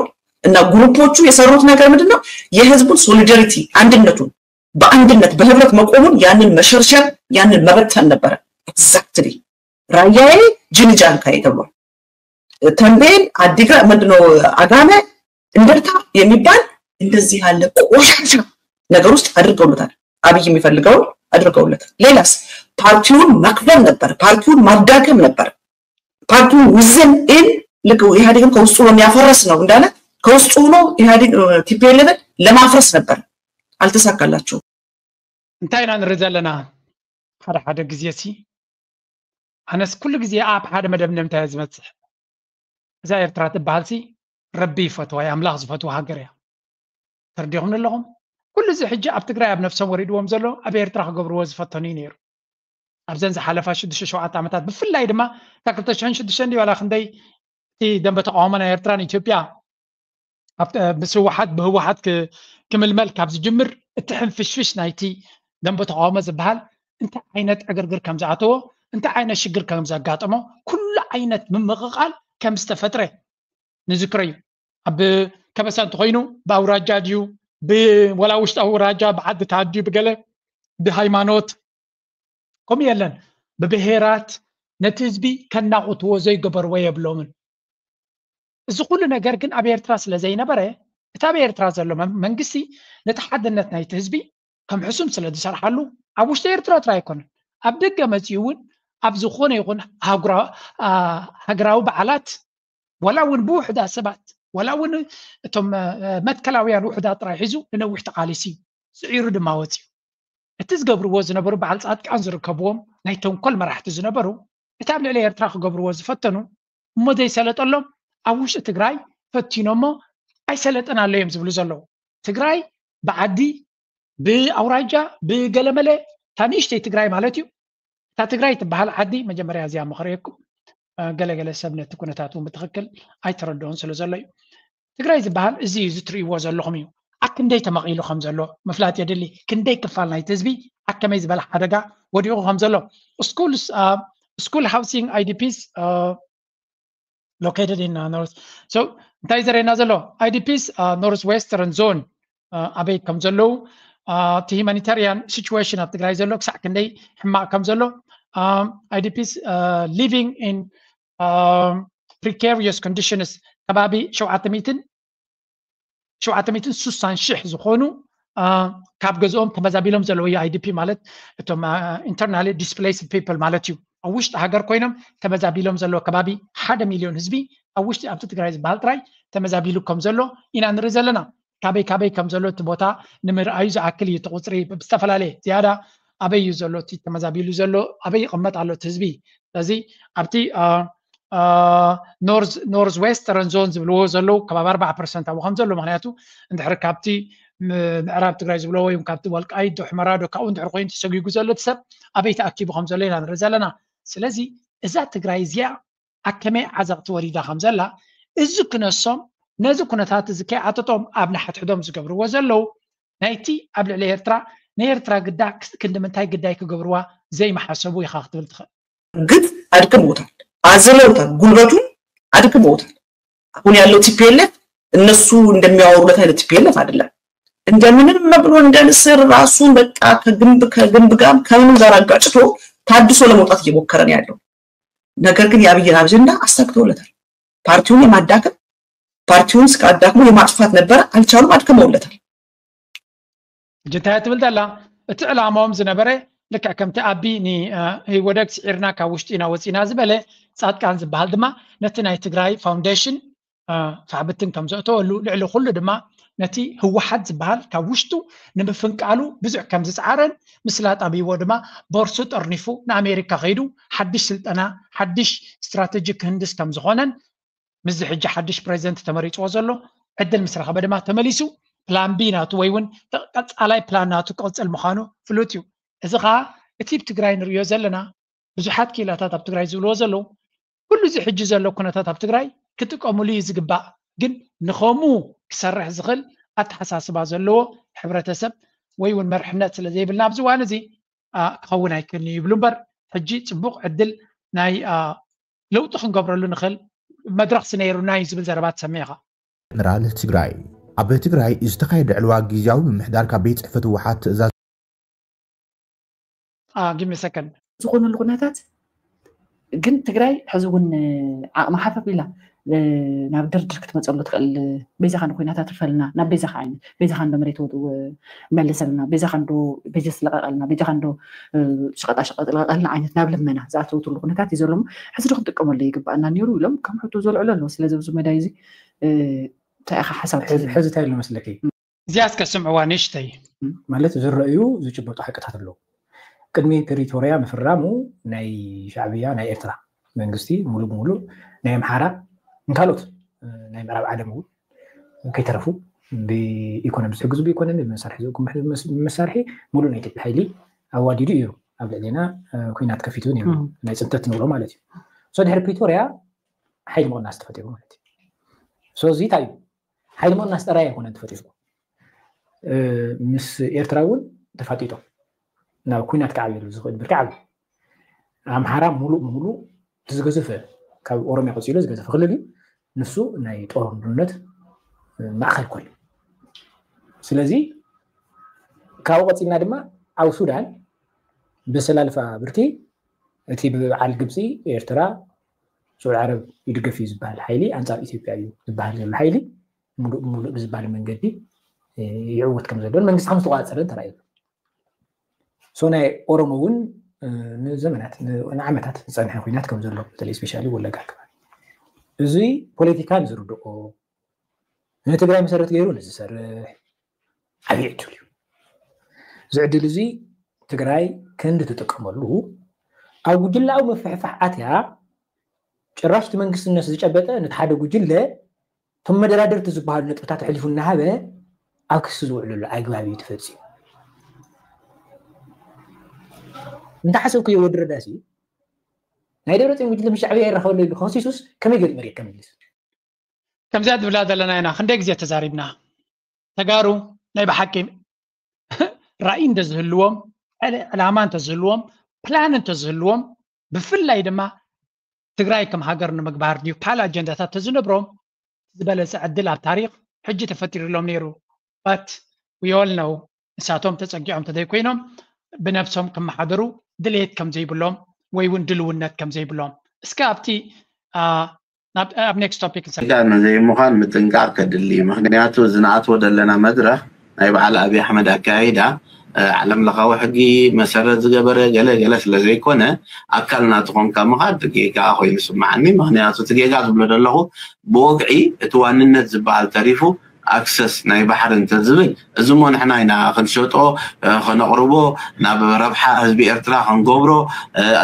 እና ግሩፖቹ የሰሩት ነገር ምንድን ነው? የህዝቡን ሶሊዳሪቲ አንድነቱን በአንድነት በህብረት መቆሙን ያንን መሸርሸር ያንን መበተን ነበረ። ኤግዛክትሊ ራያዬ ጅንጃንካዬ ተብሏል። ተንቤን፣ አዲግራት፣ ምንድነው አጋመ፣ እንደርታ የሚባል እንደዚህ ያለ ቆሻሻ ነገር ውስጥ አድርገውለታል። አብይ የሚፈልገውን አድርገውለታል። ሌላስ ፓርቲውን መክፈል ነበር፣ ፓርቲውን ማዳከም ነበር። ፓርቲውን ውዝን ኢን ልክ ኢህአዴግን ከውስጡ ነው የሚያፈረስ ነው እንዳለ ከውስጡ ሆኖ ኢህአዴግ ቲፒኤልኤፍን ለማፍረስ ነበር። አልተሳካላቸውም። እንታይ ኢና ንርኢ ዘለና? ሓደ ሓደ ግዜ ሲ ኣነስ ኩሉ ግዜ ኣብ ሓደ መደምደምታ እየ ዝመፅእ። እዛ ኤርትራ ትበሃል ሲ ረቢ ይፈትዋ እያ፣ ኣምላኽ ዝፈትዋ ሃገር እያ። ተረዲኹም ኣለኹም? ኩሉ እዚ ሕጂ ኣብ ትግራይ ኣብ ነፍሶም ወሪድዎም ዘሎ ኣብ ኤርትራ ክገብርዎ ዝፈተኑ እዩ ነይሩ። ኣብዘን ዝሓለፋ ሽዱሽተ ሸውዓተ ዓመታት ብፍላይ ድማ ካብ ክልተ ሽሕን ሽዱሽተን ድዩ ዋላ ክንደይ እቲ ደንበ ተቃውሞ ናይ ኤርትራን ኢትዮጵያ ምስ ህወሓት ብህወሓት ክምልመል ካብ ዝጅምር እቲ ሕንፍሽፍሽ ናይቲ ደንበ ተቃውሞ ዝበሃል እንታይ ዓይነት ዕግርግር ከም ዝኣተዎ እንታይ ዓይነት ሽግር ከም ዘጋጠሞ ኩሉ ዓይነት ምምቕቓል ከም ዝተፈጥረ ንዝክሮ እዩ። ኣብ ከበሳ እንተኮይኑ ብኣውራጃ ድዩ ወላ ውሽጢ ኣውራጃ ብዓድታት ድዩ ብገለ ብሃይማኖት ከምኡ የለን። ብብሄራት ነቲ ህዝቢ ከናቑትዎ ዘይገበርዎ የብሎምን። እዚ ኩሉ ነገር ግን ኣብ ኤርትራ ስለ ዘይነበረ እቲ ኣብ ኤርትራ ዘሎ መንግስቲ ነቲ ሓድነት ናይቲ ህዝቢ ከም ሕሱም ስለ ዝሰርሓሉ ኣብ ውሽጢ ኤርትራ ጥራይ ኣይኮነን፣ ኣብ ደገ መፂኡ እውን ኣብ ዝኾነ ይኹን ሃጉራ- አ፣ ሃገራዊ በዓላት፣ ወላ እውን ብውሕዳት ሰባት፣ ወላ እውን እቶም እ፣ መትከላውያን ውሕዳት ጥራይ ሒዙ ንነዊሕ ተቓሊሱ እዩ፣ ስዒሩ ድማ ወፂኡ። እቲ ዝገብርዎ ዝነበሩ በዓል ፃድቃን ዝርከብዎም ናይ ተንኮል መራሕቲ ዝነበሩ፣ እቲ ኣብ ልዕሊ ኤርትራ ክገብርዎ ዝፈተኑ እሞ ዘይሰለጠሎም፣ ኣብ ውሽጢ ትግራይ ፈቲኖሞ ኣይሰለጠን ኣሎ እዮም ዝብሉ ዘለዉ። ትግራይ ብዓዲ፣ ብኣውራጃ፣ ብገለመለ፣ እታ ንእሽተይ ትግራይ ማለት እዩ። እታ ትግራይ ትበሃል ዓዲ፣ መጀመርያ እዚኣ ምኽርየኩም፣ እ፣ ገለገለ ሰብ ነቲ ኩነታት እውን ብትኽክል ኣይተረድኦን ስለ ዘሎ እዩ። ትግራይ ዝበሃል እዚ እዩ፣ እዚ ትርእይዎ ዘለኹም እዩ። ኣክንደይ ተመቒሉ ከም ዘሎ ምፍላጥ የድሊ። ክንደይ ክፋል ናይቲ ህዝቢ ኣብ ከመይ ዝበለ ሓደጋ ወዲቑ ከም ዘሎ። Schools, uh, school housing I D Ps, uh, located in, uh, North. So እንታይ ዘርእየና ዘሎ? I D Ps, uh, North Western Zone, uh, ኣበይ ከም ዘለዉ፣ uh፣ እቲ humanitarian situation ኣብ ትግራይ ዘሎ ክሳዕ ክንደይ ሕማቕ ከም ዘሎ፣ um, I D Ps, uh, living in, um, precarious conditions ከባቢ ሸውዓተ ሚእትን ሸውዓተ ሚእትን ስሳን ሽሕ ዝኾኑ፣ አ፣ ካብ ገዝኦም ተመዛቢሎም ዘለዉ፣ I D P ማለት እቶም፣ አ፣ internally displaced people ማለት እዩ። ኣብ ውሽጢ ሃገር ኮይኖም ተመዛቢሎም ዘለዉ ከባቢ ሓደ ሚልዮን ህዝቢ ኣብ ውሽጢ ኣብቲ ትግራይ ዝበሃል ጥራይ ተመዛቢሉ ከም ዘሎ ኢና ንርኢ ዘለና። ካበይ ካበይ ከም ዘሎ እቲ ቦታ ንምርኣዩ ዝኣክል እዩ እቲ ቁፅሪ ብዝተፈላለየ ዝያዳ ኣበይ እዩ ዘሎ እቲ ተመዛቢሉ ዘሎ፣ ኣበይ ይቕመጥ ኣሎ እቲ ህዝቢ። ስለዚ ኣብቲ፣ አ፣ ኖርዝ ኖርዝ ዌስተርን ዞን ዝብልዎ ዘለዉ ከባቢ ኣርባዓ ፐርሰንት ኣብኡ ከም ዘሎ፣ ምክንያቱ እንድሕር ካብቲ ም- ምዕራብ ትግራይ ዝብልዎ ወይ ካብቲ ወልቃይት ዶ ሕመራ ዶ ካብኡ እንድሕር ኮይኑ ተሰጒጉ ዘሎ እቲ ሰብ ኣበይ ተኣኪቡ ከም ዘሎ ኢና ንርኢ ዘለና። ስለዚ እዛ ትግራይ እዚኣ ኣብ ከመይ ዓዘቕቲ ወሪዳ ከም ዘላ፣ እዚ ክነሶም፣ ነዚ ኩነታት እዚ ከይዓጠጦም ኣብ ንሓድሕዶም ዝገብርዎ ዘለዉ፣ ናይቲ ኣብ ልዕሊ ኤርትራ፣ ንኤርትራ ግዳ ክንዲ ምንታይ ግዳይ ክገብርዋ ዘይምሓሰቡ ኢኻ ክትብል ትኽእል። ግድ አድክመውታል፣ አዝለውታል፣ ጉልበቱን አድክመውታል። አሁን ያለው ቲፒኤልኤፍ እነሱ እንደሚያወሩለት አይነት ቲፒኤልኤፍ አይደለም። እንደምንም ብሎ እንደ ንስር ራሱን በቃ ከግንብ ከግንብ ጋር ከምንም ጋር አጋጭቶ ታድሶ ለመውጣት እየሞከረ ነው ያለው። ነገር ግን የአብይን አጀንዳ አሳክተውለታል። ፓርቲውን የማዳከም ፓርቲውን እስከ አዳክሞ የማጥፋት ነበረ፣ አልቻሉም፣ አድክመውለታል። ሕጂ እንታይ ትብል ዘላ? እቲ ዕላማኦም ዝነበረ ልክዕ ከምቲ ኣቢ ንህወደግ ስዒርና ካብ ውሽጢ ኢና ወፂና ዝበለ ፃድቃን ዝበሃል ድማ ነቲ ናይ ትግራይ ፋውንዴሽን ፋሕብትን ከም ዘእተወሉ፣ ልዕሊ ኩሉ ድማ ነቲ ህወሓት ዝበሃል ካብ ውሽጡ ንምፍንቃሉ ብዙሕ ከም ዝፀዓረን ምስላጥ ኣብይዎ ድማ ቦርሱ ጠርኒፉ ንኣሜሪካ ከይዱ ሓድሽ ስልጠና ሓድሽ ስትራቴጂ ክህንድስ ከም ዝኾነን ምስዚ ሕጂ ሓድሽ ፕሬዚደንት ተመሪፅዎ ዘሎ ዕድል ምስ ረኸበ ድማ ተመሊሱ ፕላን ቢ ናቱ ወይ እውን ቀፃላይ ፕላን ናቱ ክቕፅል ምዃኑ ፍሉጥ እዩ። እዚ ከዓ እቲ ብ ትግራይ ንሪኦ ዘለና ብዙሓት ክኢላታት ኣብ ትግራይ ዝብልዎ ዘለዉ ኩሉ እዚ ሕጂ ዘሎ ኩነታት ኣብ ትግራይ ክጥቀሙሉ እዩ ዝግባእ። ግን ንኸምኡ ክሰርሕ ዝኽእል ኣተሓሳስባ ዘለዎ ሕብረተሰብ ወይ እውን መርሕነት ስለ ዘይብልና ኣብዚ እዋን እዚ ክኸውን ኣይክእልን ይብሉ እምበር ሕጂ ፅቡቕ ዕድል ናይ ለውጢ ክንገብረሉ ንኽእል መድረኽ ስነይሩና እዩ ዝብል ዘረባ ትሰምዕ ኢኻ። ጀነራል ትግራይ ኣብ ትግራይ ዝተኻየደ ዕልዋ ግዝያዊ ምምሕዳር ካብ ቤት ፅሕፈት ህወሓት ትእዛዝ ጊቭ ሚ ሰከንድ ዝኾነሉ ኩነታት ግን ትግራይ ሕዚ እውን ዓቕሚ ሓፈፍ ኢላ ናብ ድርድር ክትመፀሉ ትኽእል። በይዛኻ እንዶ ኩናት ኣትርፈልና፣ ናብ በይዛኻ ዓይነት በይዛኻ እንዶ መሬት ወ- መልሰልና፣ በይዛኻ እንዶ በጀት ልቐቐልና፣ በይዛኻ እንዶ ሸቐጣ ሸቐጥ ልቐቐልና ዓይነት ናብ ልመና ዝኣተወትሉ ኩነታት እዩ ዘሎ። ሕዚ ዶ ክንጥቀመሉ ይግባኣና ነይሩ ኢሎም ከም ሕቶ ዘልዕሉ ኣለዉ። ስለዚ ኣብዚ መዳይ እዚ እንታይ ኢኻ ሓሳብ ሕዚ እንታይ ኣሎ መስለኪ? እዚኣ እስከ ስምዕዋ ንእሽተይ። ማለት ዝረኣዩ ዝጭበጡ ሓቅታት ኣለዉ። ቅድሚ ፕሪቶርያ ምፍራሙ ናይ ሻዕብያ ናይ ኤርትራ መንግስቲ ሙሉእ ብሙሉእ ናይ ኣምሓራ ንካልኦት ናይ ምዕራብ ዓለም እውን ከይተረፉ ብኢኮኖሚ ዝሕግዙ ብኢኮኖሚ ብመሳርሒ ዝእኩም መሳርሒ ሙሉእ ናይ ኢትዮጵያ ሓይሊ ኣዋዲዱ እዩ ኣብ ልዕሌና ኩናት ከፊቱ ነይሩ ናይ ፅንተት ንብሎ ማለት እዩ። ድሕሪ ፕሪቶርያ ሓይሊ ምቕናስ ተፈጢሩ ማለት እዩ። እዚ እንታይ እዩ? ሓይሊ ምቕናስ ጥራይ ኣይኮነን ተፈጢሩ፣ ምስ ኤርትራ እውን ተፋጢጦም ናብ ኩናት ክዓብየሉ ዝኽእል ብርኪ ዓብዩ። ኣምሓራ ሙሉእ ብሙሉእ እቲ ዝገዘፈ ካብ ኦሮሚያ ቀፂሉ ዝገዘፈ ክልል እዩ። ንሱ ናይ ጦር ንድነት ማእኸል ኮይኑ፣ ስለዚ ካብኡ ቀፂልና ድማ ኣብ ሱዳን ብሰላልፋ ብርኪ እቲ ብበዓል ግብፂ ኤርትራ ስዑድ ዓረብ ይድገፍ እዩ ዝበሃል ሓይሊ ኣንፃር ኢትዮጵያ እዩ ዝበሃል ዘሎ ሓይሊ ሙሉእ ብሙሉእ ብዝባል መንገዲ ይዕወት ከም ዘሎን መንግስቲ ከም ዝተቋፀረን ተራእዩ። ሶ ናይ ኦሮሞ እውን ንዘመናት ንዓመታት ዝፀንሐ ኩናት ከም ዘሎ በተለይ ስፔሻሊ ወለጋ ኣከባቢ እዚ ፖለቲካ ንዝርድኦ ንትግራይ መሰረት ገይሩ ንዝሰርሕ ዓብዪ ዕድል እዩ። እዚ ዕድል እዚ ትግራይ ክንዲ ትጥቀመሉ ኣብ ጉጅላዊ ምፍሕፋሕ ኣትያ ጭራሽ እቲ መንግስትነት ዝጨበጠ ነቲ ሓደ ጉጅለ እቶም መደራደርቲ ዝበሃሉ ነጥብታት ኣሕሊፉ እናሃበ ኣብ ክሲ ዝውዕለሉ ኣግባብ እዩ ተፈፂሙ። እንተሓሰብኩዮ ወዲ ረዳሲ ናይ ደብረፅዮን ጉጅለ ምስ ሻዕብያ ይራኸበሉ ኢሉ ከሲሱስ ከመይ ገይሩ መሬት ከምልስ? ከምዚኣ ትብላ ዘለና ኢና። ክንደይ ግዜ ተዛሪብና። ተጋሩ ናይ ብሓቂ ራእይ እንተዝህልዎም፣ ዕላማ እንተዝህልዎም፣ ፕላን እንተዝህልዎም፣ ብፍላይ ድማ ትግራይ ከም ሃገር ንምግባር ዲዩ ፓል ኣጀንዳታት ተዝነብሮም ዝበለፀ ዕድል ኣብ ታሪክ ሕጂ ተፈጢሩሎም ነይሩ። ባት ዊኦል ነው ንሳቶም ተፀጊዖም ተዘይኮይኖም ብነብሶም ክመሓደሩ ድሌት ከም ዘይብሎም ወይ እውን ድልውነት ከም ዘይብሎም እስከ ኣብቲ ኣብ ኔክስት ቶፒክ ዘይምዃን ምጥንቃቕ ከድሊ። ምክንያቱ ዝንኣትዎ ዘለና መድረኽ ናይ በዓል ኣብይ ኣሕመድ ኣካያይዳ ዓለም ለኻዊ ሕጊ መሰረት ዝገበረ ገለ ገለ ስለ ዘይኮነ ኣካል ናትኾንካ ምኻድ ጌጋ ኮይኑ ይስምዓኒ። ምክንያቱ እቲ ጌጋ ዝብሎ ዘለኹ ብወግዒ እቲ ዋንነት ዝበሃል ተሪፉ ኣክሰስ ናይ ባሕሪ እንተዝብል እዚ ሞ ንሕና ኢና ክንሸጦ ከነቕርቦ ናብ ረብሓ ህዝቢ ኤርትራ ክንገብሮ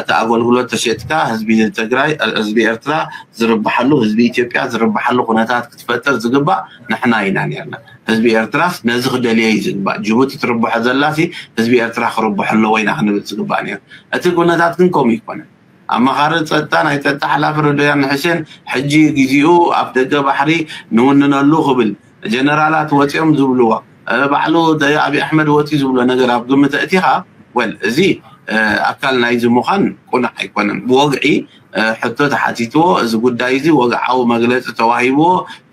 እቲ ኣገልግሎት ተሸጥካ ህዝቢ ትግራይ ህዝቢ ኤርትራ ዝርብሓሉ ህዝቢ ኢትዮጵያ ዝርብሓሉ ኩነታት ክትፈጥር ዝግባእ ንሕና ኢና ነርና። ህዝቢ ኤርትራስ ነዚ ክደልዮ እዩ ዝግባእ። ጅቡቲ ትርብሖ ዘላሲ ህዝቢ ኤርትራ ክርብሖ ኣለዎ ኢና ክንብል ዝግባእ ነይሩ። እቲ ኩነታት ግን ከምኡ ይኮነ። ኣማኻሪ ፀጥታ ናይ ፀጥታ ሓላፊ ረዶያን ሕሴን ሕጂ ግዜኡ ኣብ ደገ ባሕሪ ንውንነሉ ክብል ጀነራላት ወፂኦም ዝብልዎ ባዕሉ ኣብይ ኣሕመድ ወፂ ዝብሎ ነገር ኣብ ግምት ኣእቲኻ ወል እዚ ኣካል ናይዚ ምዃን ቁኑዕ ኣይኮነን። ብወግዒ ሕቶ ተሓቲትዎ እዚ ጉዳይ እዚ ወግዓዊ መግለፂ ተዋሂብዎ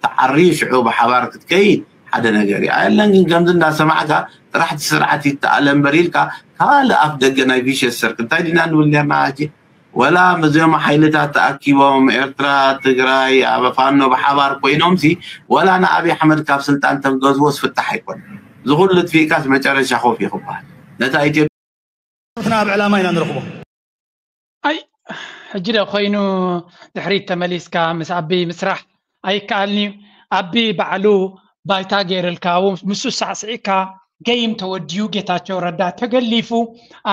ተዓርዩ ሽዑ ብሓባር ክትከይድ ሓደ ነገር እዩ። ኣየለን ግን ከምዚ እንዳሰማዕካ ጥራሕ እቲ ስርዓት ይተኣለ እምበር ኢልካ ካልእ ኣፍ ደገ ናይ ቪሸስ ሰርክ እንታይ ዲና ንብል ነርና ሕጂ? ወላ እዚኦም ሓይልታት ተኣኪቦም ኤርትራ፣ ትግራይ፣ ኣብ ፋኖ ብሓባር ኮይኖምሲ ወላ ንኣብይ ኣሕመድ ካብ ስልጣን ተንገዝዎስ ፍታሕ ኣይኮነን። እዚ ኩሉ ጥፊእካስ መጨረሻ ኮፍ እዩ ክበሃል። ነታ ኢትዮጵያ ንሕና ኣብ ዕላማ ኢና ንረኽቦ። ኣይ ሕጂ ዶ ኮይኑ ድሕሪት ተመሊስካ ምስ ኣቢ ምስራሕ ኣይከኣልን'ዩ። ኣቢ ባዕሉ ባይታ ገይርልካ ምስኡ ሳዕስዒካ ገይም ተወዲኡ ጌታቸው ረዳ ተገሊፉ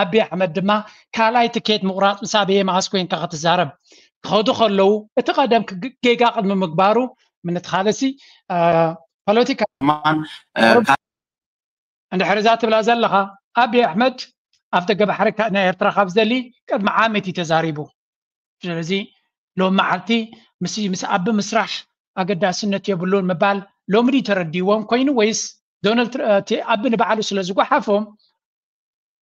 ኣቢ ኣሕመድ ድማ ካልኣይ ትኬት ምቑራፅ ምስ ኣበየ መዓስ ኮይንካ ክትዛረብ ክኸዱ ከለዉ እቲ ቀደም ጌጋ ቅድሚ ምግባሩ ምንትኻለሲ ፖለቲካ እንድሕር እዛ ትብላ ዘለኻ ኣቢ ኣሕመድ ኣብ ደገ ባሕሪ ናይ ኤርትራ ካብ ዝደሊ ቅድሚ ዓመት እዩ ተዛሪቡ። ስለዚ ሎም መዓልቲ ምስ ምስ ኣቢ ምስራሕ ኣገዳስነት የብሉን ምባል ሎሚ ድዩ ተረዲዎም ኮይኑ ወይስ ዶናልድ ኣቢ ንባዕሉ ስለ ዝጓሓፎም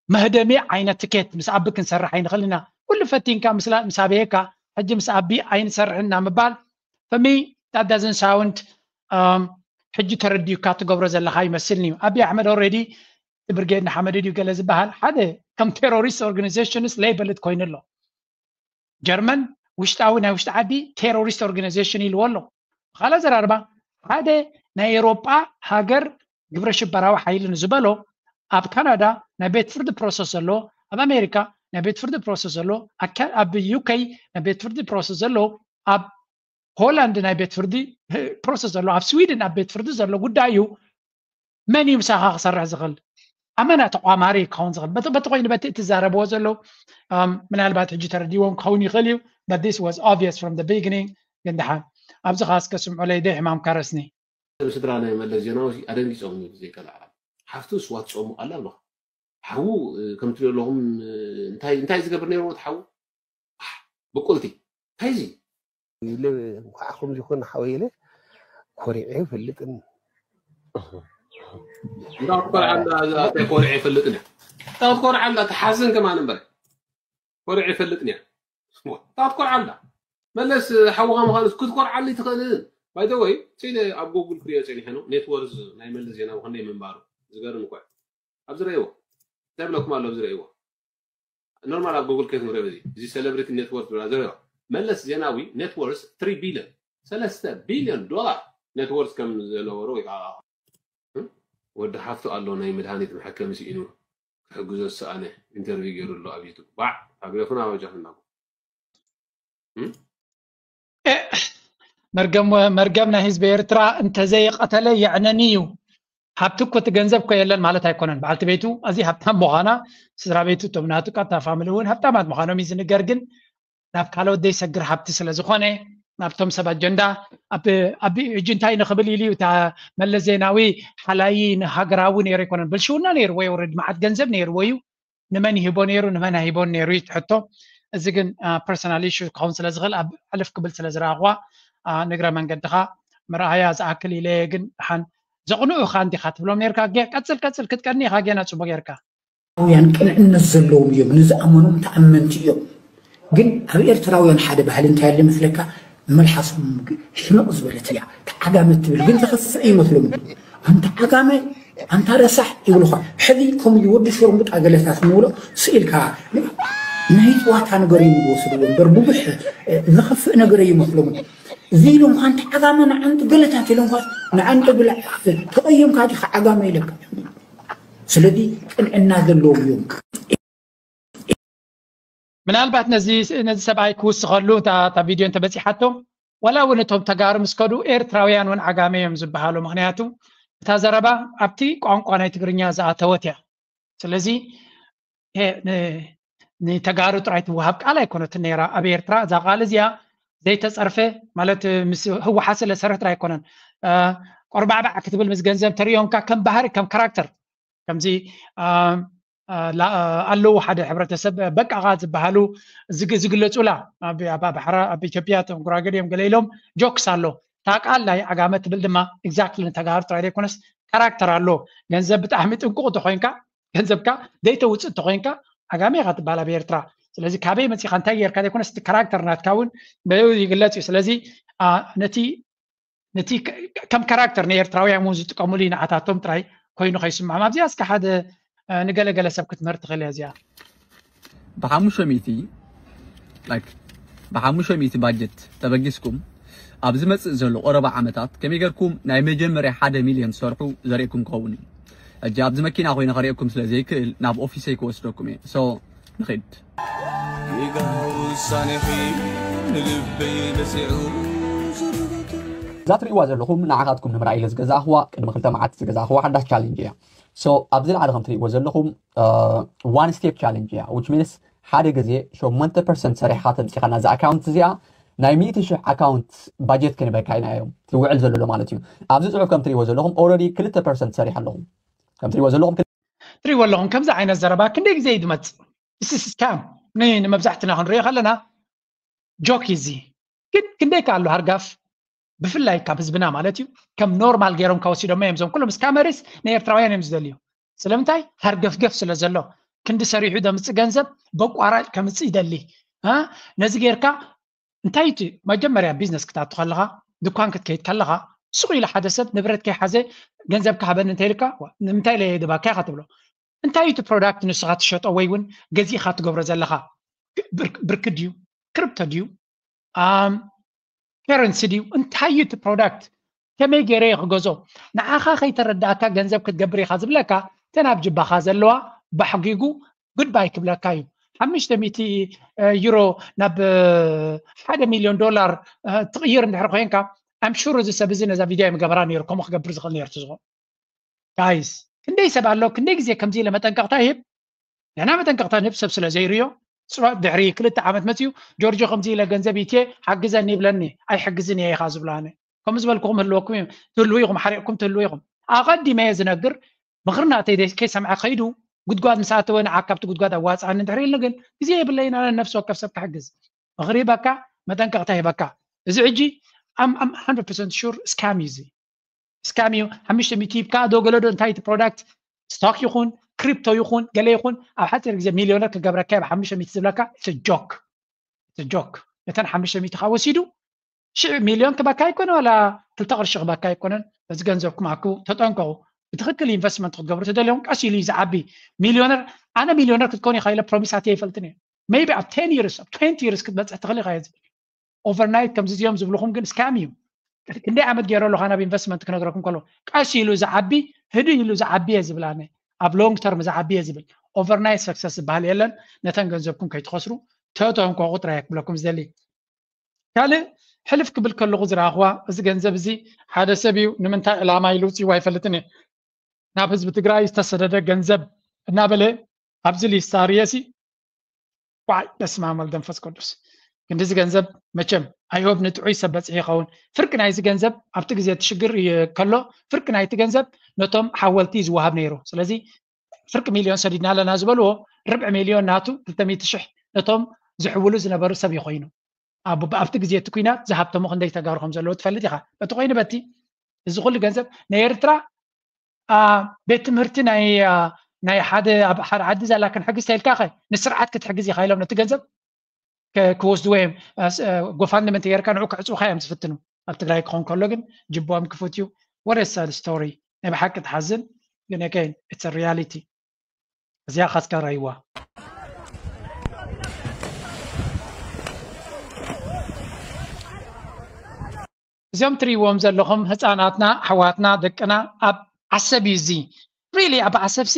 መህደሚ ዓይነት ትኬት ምስ ኣቢ ክንሰርሕ ኣይንኽእል ኢና። ኩሉ ፈቲንካ ምስ ኣበየካ ሕጂ ምስ ኣቢ ኣይንሰርሕን ኢና ምባል for me that doesn't sound ሕጂ ተረዲኡካ ትገብሮ ዘለኻ ይመስልኒ እዩ። ኣቢ ኣሕመድ already ብርጌድ ንሓመድ ድዩ ገለ ዝበሃል ሓደ ከም terrorist organizations labeled ኮይኑ ኣሎ። ጀርመን ውሽጣዊ ናይ ውሽጢ ዓዲ terrorist organization ኢልዎ ኣሎ። ብኻልእ ኣዘራርባ ሓደ ናይ ኤውሮጳ ሃገር ግብረ ሽበራዊ ሓይሊ ንዝበሎ ኣብ ካናዳ ናይ ቤት ፍርዲ process ዘሎ፣ ኣብ ኣሜሪካ ናይ ቤት ፍርዲ process ዘሎ፣ ኣብ UK ናይ ቤት ፍርዲ process ዘሎ፣ ኣብ ሆላንድ ናይ ቤት ፍርዲ process ዘሎ፣ ኣብ ስዊድን ኣብ ቤት ፍርዲ ዘሎ ጉዳይ እዩ። መን እዩ ምሳኻ ክሰርሕ ዝኽእል? ኣመና ተቋማሪ ክኸውን ዝኽእል በቲ ኮይኒ በቲ እትዛረብዎ ዘለዉ ምናልባት ሕጂ ተረዲዎም ክኸውን ይኽእል እዩ። But this was obvious from the beginning። ግን ደሓን ኣብዚ ኸዓ እስከ ስምዑለይ ደይ ሕማም ካረስኒ ስድራ ናይ መለስ ዜናዊ ኣደንጊፆም እዩ ብዘይቀልዓ ሓፍቱ ስዋ ትፀሙ ኣላ ኣለኹ ሓዉ ከም ትሪኦ ኣለኹም እንታይ እንታይ ዝገብር ነይሩ እቲ ሓዉ ብቁልቲ እንታይ እዚ ይብለ እንኳዕ ከምዚ ይኹን ሓወይ ኢለ ኮሪዐ ይፈልጥን እንዳትኮርዓላ እዛ ኮርዐ ይፈልጥን እያ እንዳትኮርዓላ ትሓዝን ከማን እምበር ኮርዐ ይፈልጥን እያ እንዳትኮርዓላ መለስ ሓውኻ ምዃኑ ክትኮርዓሉ ትኽእልን by the way ስኢለ ኣብ ጎጉል ክሪኦ ፀኒሐ ነው net worth ናይ መለስ ዜናዊ ክንደይ ምንባሩ ዝገርም እኮ ኣብዚ ረእይዎ እንታይ ብለኩም ኣሎ ኣብዚ ረእይዎ ኖርማል ኣብ ጎጉል ከይት ንሪኦ እዚ እዚ celebrity net worth ዝብላ ዝረእይዎ መለስ ዜናዊ net worth three billion ሰለስተ ቢልዮን ዶላር net worth ከም ዝነበሮ ወይ ከዓ ወዲ ሓፍቱ ኣሎ ናይ መድሃኒት መሐከሚ ስኢኑ ክሕግዞ ዝሰኣነ ኢንተርቪው ገይሩ ኣሎ ኣብ ዩቱብ። ባዕ፣ ኣቤኹን ኣባጃኹን እናኩ። መርገም መርገም ናይ ህዝቢ ኤርትራ እንተዘይቀተለ የዕነኒ እዩ። ሃብቲ እኮ እቲ ገንዘብ እኮ የለን ማለት ኣይኮነን። በዓልቲ ቤቱ ኣዝዩ ሃብታም ምዃና፣ ስድራ ቤቱ፣ እቶም ናቱ ቀጥታ ፋሚሊ እውን ሃብታማት ምዃኖም እዩ ዝንገር። ግን ናብ ካልኦት ዘይሰግር ሃብቲ ስለ ዝኾነ፣ ናብቶም ሰብ ኣጀንዳ ኣብ ኣብ ሕጂ እንታይ ንኽብል ኢሉ እዩ። እታ መለስ ዜናዊ ሓላዪ ንሃገራዊ ነይሩ ኣይኮነን፣ ብልሽውና ነይርዎ፣ የውርድ መዓት ገንዘብ ነይርዎ እዩ። ንመን ይህቦ ነይሩ፣ ንመን ኣይህቦን ነይሩ እዩ እቲ ሕቶ። እዚ ግን ፐርሰናል ኢሹ ክኸውን ስለ ዝኽእል ኣብ ሕልፍ ክብል ስለ ዝረኣኽዋ፣ ንግረ መንገድኻ ምርኣያ ዝኣክል ኢለ እየ። ግን ደሓን ዘቕንኡኻ እንዲኻ ትብሎም ነርካ። ገ- ቀጽል ቀጽል ክትቀኒ ኢኻ፣ ገና ጽቡቅ ጌርካ። ኤርትራውያን ቅንዕነት ዘለዎም እዮም፣ ንዝኣመኖም ተኣመንቲ እዮም። ግን ኣብ ኤርትራውያን ሓደ ባህሊ እንታይ ኣለ መስለካ? መልሓሶም ሕምቕ ዝበለት እያ። ተዓጋመ ትብል ግን ዘኸፍእ ይመስሎም። ኣንታ ዓጋመ፣ ኣንታ ረሳሕ ይብሉኻ። ሕዚ ከምኡ እዩ፣ ወዲ ሸርሙጣ ገለታት ንብሎ ስኢልካ ናይ ጨዋታ ነገር እዮም ዝወስድዎ እምበር ብዙሕ ዘኸፍእ ነገር ኣይመስሎም። እዚ ኢሎምኻ ኣንታ ዓጋመ ንዓንቱ ገለታት ኢሎምኻ ንዓንቱ ብላዕ ተቐየምካ ዲኻ ዓጋመ ኢለካ። ስለዚ ቅንዕና ዘለዎም እዮም። ምናልባት ነዚ ነዚ ሰብኣይ ክውስኸሉ እታ እታ ቪድዮ እንተበፂሓቶ፣ ዋላ እውን እቶም ተጋሩ ምስ ከዱ ኤርትራውያን እውን ዓጋመ እዮም ዝበሃሉ። ምክንያቱ እታ ዘረባ ኣብቲ ቋንቋ ናይ ትግርኛ ዝኣተወት እያ። ስለዚ ሄ- ን- ንተጋሩ ጥራይ ትወሃብ ቃል ኣይኮነትን ነይራ ኣብ ኤርትራ። እዛ ቃል እዚኣ ዘይተፀርፈ ማለት ምስ ህወሓት ስለ ዝሰርሕ ጥራይ ኣይኮነን። እ፣ ቆርባዕባዕ ክትብል ምስ ገንዘብ ተሪኦምካ ከም ባህሪ ከም ካራክተር ከምዚ እ፣ እ፣ ላ- ኣለዉ ሓደ ሕብረተሰብ በቃኻ ዝበሃሉ ዝግ- ዝግለፁላ ኣብ ኣብ ኣምሓራ ኣብ ኢትዮጵያ እቶም ጉራጌ ድዮም ገለ ኢሎም ጆክስ ኣሎ። እታ ቃል ናይ ዓጋመ ትብል ድማ ኤግዛክትሊ ንተጋሩ ጥራይ ዘይኮነስ ካራክተር ኣሎ። ገንዘብ ብጣዕሚ ጥንቁቕ እንተኮይንካ ገንዘብካ ዘይተውፅእ እንተኮይንካ ዓጋመ ኢኻ ትበሃል ኣብ ኤርትራ። ስለዚ ካበይ መፂኻ እንታይ ጌርካ ዘይኮነስ እቲ ካራክተር ናትካ እውን በኡ ይግለፅ እዩ። ስለዚ አ፣ ነቲ ነቲ ከ- ከም ካራክተር ንኤርትራውያን እውን ዝጥቀሙሉ እዩ ንዓታቶም ጥራይ ኮይኑ ከይስምዖም። ኣብዚኣ እስከ ሓደ አ፣ ንገለገለ ሰብ ክትምህር ትኽእል እያ እዚኣ። ብሓሙሽተ ሚእቲ ላይክ ብሓሙሽተ ሚእቲ ባጀት ተበጊስኩም ኣብ ዝመጽእ ዘሎ ቀረባ ዓመታት ከመይ ጌርኩም ናይ መጀመርያ ሓደ ሚልዮን ትሰርሑ ዘርእየኩም ክኸውን እዩ። ሕጂ ኣብዚ መኪና ኮይነ ከርእየኩም ስለ ዘይክእል ናብ ኦፊሰይ ክወስደኩም እየ። ሶ ንኺድ። ጌጋ ውሳኔኺ ንልበይ በሲዑ ዝርግቱ። እዛ ትርእይዋ ዘለኹም ንዓኻትኩም ንምርኣይ ኢለ ዝገዛእኽዋ ቅድሚ ክልተ መዓልቲ ዝገዛእኽዋ ሓዳሽ ቻሌንጅ እያ። ሶ ኣብዚ ላዕሊ ከም ትርእይዎ ዘለኹም ዋን ስቴፕ ቻሌንጅ እያ። ዊች ሚንስ ሓደ ግዜ ሸሞንተ ፐርሰንት ሰሪሕኻ ተምፂኻ ናዛ ኣካውንት እዚኣ ናይ ሚእቲ ሽሕ ኣካውንት ባጀት ክንበካ ኢና እዮም ትውዕል ዘሎ ማለት እዩ። ኣብዚ ፅሑፍ ከም ትርእይዎ ዘለኹም ኦልሬዲ ክልተ ፐርሰንት ሰሪሕ ኣለኹም። ከም ትርእይዎ ዘለኹም ትሪእዎ ኣለኹም ከምዚ ዓይነት ዘረባ ክንደይ ግዜ እዩ ዝመፅእ? እዚ ስካም ንመብዛሕትና ክንሪኦ ከለና ጆክ እዩ። እዚ ግን ክንደይ ከ ኣሎ ሃርጋፍ ብፍላይ ካብ ህዝብና ማለት እዩ ከም ኖርማል ገይሮም ከወሲዶሞ እዮም። እዞም ኩሎም ስካመርስ ንኤርትራውያን እዮም ዝደልዩ። ስለምንታይ? ሃርገፍገፍ ስለ ዘሎ ክንዲ ሰሪሑ ዘምፅእ ገንዘብ በቋራጭ ከምፅእ ይደሊ። እ? ነዚ ጌርካ እንታይ እቲ መጀመርያ ቢዝነስ ክትኣቱ ከለኻ ድኳን ክትከይድ ከለኻ ሱቕ ኢሉ ሓደ ሰብ ንብረት ከይሓዘ ገንዘብ ክሃበኒ እንተይልካ ዋ፣ ንምንታይ ኢለ እየ ድባካ ኢኻ ትብሎ። እንታይ እቲ ፕሮዳክት ንስኻ ትሸጦ ወይ እውን ገዚእኻ ትገብሮ ዘለኻ ብርክ ድዩ ክሪፕቶ ድዩ ከረንሲ ድዩ እንታይ እዩ እቲ ፕሮዳክት ከመይ ገይረ እየ ክገዞ ንዓኻ ከይተረዳእካ ገንዘብ ክትገብር ኢኻ ዝብለካ እተን ኣብ ጅባኻ ዘለዋ ባሕጊጉ ጉድባይ ክብለካ እዩ ሓሙሽተ ሚእቲ ዩሮ ናብ ሓደ ሚልዮን ዶላር ትቕይር እንድሕር ኮይንካ ኣምሹር እዚ ሰብ እዚ ነዛ ቪድዮ ምገበራ ነይሩ ከምኡ ክገብር ዝኽእል ነይሩ ትዝኾ ጋይስ ክንደይ ሰብ ኣሎ ክንደይ ግዜ ከምዚ ኢለ መጠንቀቕታ ይህብ ንሕና መጠንቀቕታ ንህብ ሰብ ስለ ዘይርዮ ስሮ ድሕሪ ክልተ ዓመት መፅዩ ጆርጆ ከምዚ ኢለ ገንዘብ ኢትየ ሓግዘኒ ይብለኒ ኣይሕግዝን እየ ኢኻ ዝብሎ ኣነ ከምኡ ዝበልኩኹም ህልወኩም እዩ ትህልዉ ኢኹም ሓሪቕኩም ትህልዉ ኢኹም ኣቐዲመ እየ ዝነግር ምኽሪ ናተይ ከይሰምዐ ከይዱ ጉድጓድ ምስ ኣተወ ንዓ ካብቲ ጉድጓድ ኣዋፅኣኒ እንድሕር ኢልኒ ግን ግዜ የብለይን ኣነ ነፍሲ ወከፍ ሰብ ክሕግዝ ምኽሪ በካ መጠንቀቕታ ይበካ እዚ ሕጂ ኣም ኣም 100% ሹር ስካም እዩ እዚ ስካም እዩ ሓሙሽተ ሚእቲ ሂብካ ዶ ገለዶ እንታይ እቲ ፕሮዳክት ስቶክ ይኹን ክሪፕቶ ይኹን ገለ ይኹን ኣብ ሓፂር ግዜ ሚልዮነር ክገብረካ ኣብ ሓሙሽተ ሚእቲ ዝብለካ ጆክ ጆክ ነተን ሓሙሽተ ሚእቲ ካብ ወሲዱ ሽዕ ሚልዮን ክበካ ኣይኮነ ዋላ ክልተ ቅርሺ ክበካ ኣይኮነን በዚ ገንዘብኩም ኣክቡ ተጠንቀቑ ብትክክል ኢንቨስትመንት ክትገብሩ ተደልዮም ቀስ ኢሉ እዩ ዝዓቢ ሚልዮነር ኣነ ሚልዮነር ክትኮን ኢኻ ኢለ ፕሮሚስ ኣትየ ኣይፈልጥን እየ maybe ኣብ ten years ኣብ twenty years ክትበፅሕ ትኽእል ኢኻ እየ ዝብል overnight ከምዚ እዚኦም ዝብልኹም ግን ስካም እዩ ክንደይ ዓመት ገይረ ኣለኻ ናብ ኢንቨስትመንት ክነግረኩም ከሎ ቀስ ኢሉ ዝዓቢ ህድእ ኢሉ ዝዓቢ እየ ዝብል ኣነ ኣብ long term ዝዓቢ እየ ዝብል Overnight success ዝበሃል የለን። ነተን ገንዘብኩም ከይትኸስሩ ተእትዎም ከኹ ጥራይ ክብለኩም ዝደሊ። ካልእ ሕልፍ ክብል ከለኹ ዝረኣኽዋ፣ እዚ ገንዘብ እዚ ሓደ ሰብ እዩ፣ ንምንታይ ዕላማ ኢሉ ውፅእዋ ኣይፈልጥን እየ፣ ናብ ህዝቢ ትግራይ ዝተሰደደ ገንዘብ እናበለ ኣብዚ ሊስታ ርእየሲ፣ ዋይ በስመ ኣብ ወልድ መንፈስ ቅዱስ፣ ክንዲዚ ገንዘብ መቸም ኣይሆብ ንጥዑይ ሰብ በፅሒ ይኸውን። ፍርቂ ናይዚ ገንዘብ ኣብቲ ግዜ እቲ ሽግር ከሎ ፍርቂ ናይቲ ገንዘብ ነቶም ሓወልቲ ዝወሃብ ነይሩ። ስለዚ ፍርቂ ሚልዮን ሰዲድና ኣለና ዝበልዎ፣ ርብዒ ሚልዮን ናቱ፣ ክልተ ሚእቲ ሽሕ ነቶም ዝሕውሉ ዝነበሩ ሰብ እዩ ኮይኑ። ኣብቲ ግዜ እቲ ኩናት ዝሃብተሙ ክንደይ ተጋሩ ከም ዘለዎ ትፈልጥ ኢኻ። በቲ ኮይኑ በቲ እዚ ኩሉ ገንዘብ ናይ ኤርትራ ቤት ትምህርቲ ናይ ሓደ ኣብ ሓደ ዓዲ ዘላ ክንሕግዝ ተልካ ኸ ንስርዓት ክትሕግዝ ኢኻ ኢሎም ነቲ ገንዘብ ክወስድዎ እዮም። ጎፋንድመንት ጌርካ ንዑ ክዕፅውካ እዮም ዝፍትኑ። ኣብ ትግራይ ክኾን ከሎ ግን ጅቦም ክፉት እዩ። ወደ ሳድ ስቶሪ ናይ ብሓቂ ትሓዝን ግን ከይን it's reality። እዚኣ ካስካ ራይዋ እዚኦም ትሪእዎም ዘለኹም ህፃናትና ኣሕዋትና ደቅና ኣብ ዓሰብ እዩ እዚ ሪሊ ኣብ ዓሰብ ሲ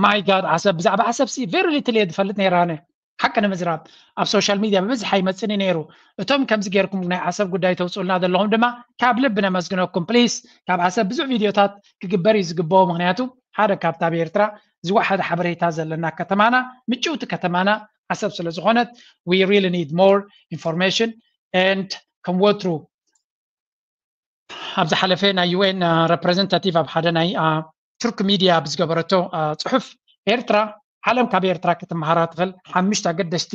ማይ ጋድ ዓሰብ ብዛዕባ ዓሰብ ሲ ቨሪ ሊትል እየ ዝፈልጥ ነይራነ ሓቂ ንምዝራብ ኣብ ሶሻል ሚድያ ብብዝሕ ኣይመፅኒ ነይሩ። እቶም ከምዚ ጌርኩም ናይ ዓሰብ ጉዳይ ተውፅኡልና ዘለኹም ድማ ካብ ልቢ ነመስግነኩም። ፕሊስ ካብ ዓሰብ ብዙሕ ቪድዮታት ክግበር እዩ ዝግበኦ። ምክንያቱ ሓደ ካብታ ኣብ ኤርትራ ዝወሓደ ሓበሬታ ዘለና ከተማና ምጭውቲ ከተማና ዓሰብ ስለ ዝኾነት we really need more information and ከም ወትሩ ኣብ ዝሓለፈ ናይ ዩኤን ረፕረዘንታቲቭ ኣብ ሓደ ናይ ቱርክ ሚድያ ብዝገበረቶ ፅሑፍ ኤርትራ ዓለም ካብ ኤርትራ ክትመሃራ ትኽእል ሓሙሽተ ኣገደስቲ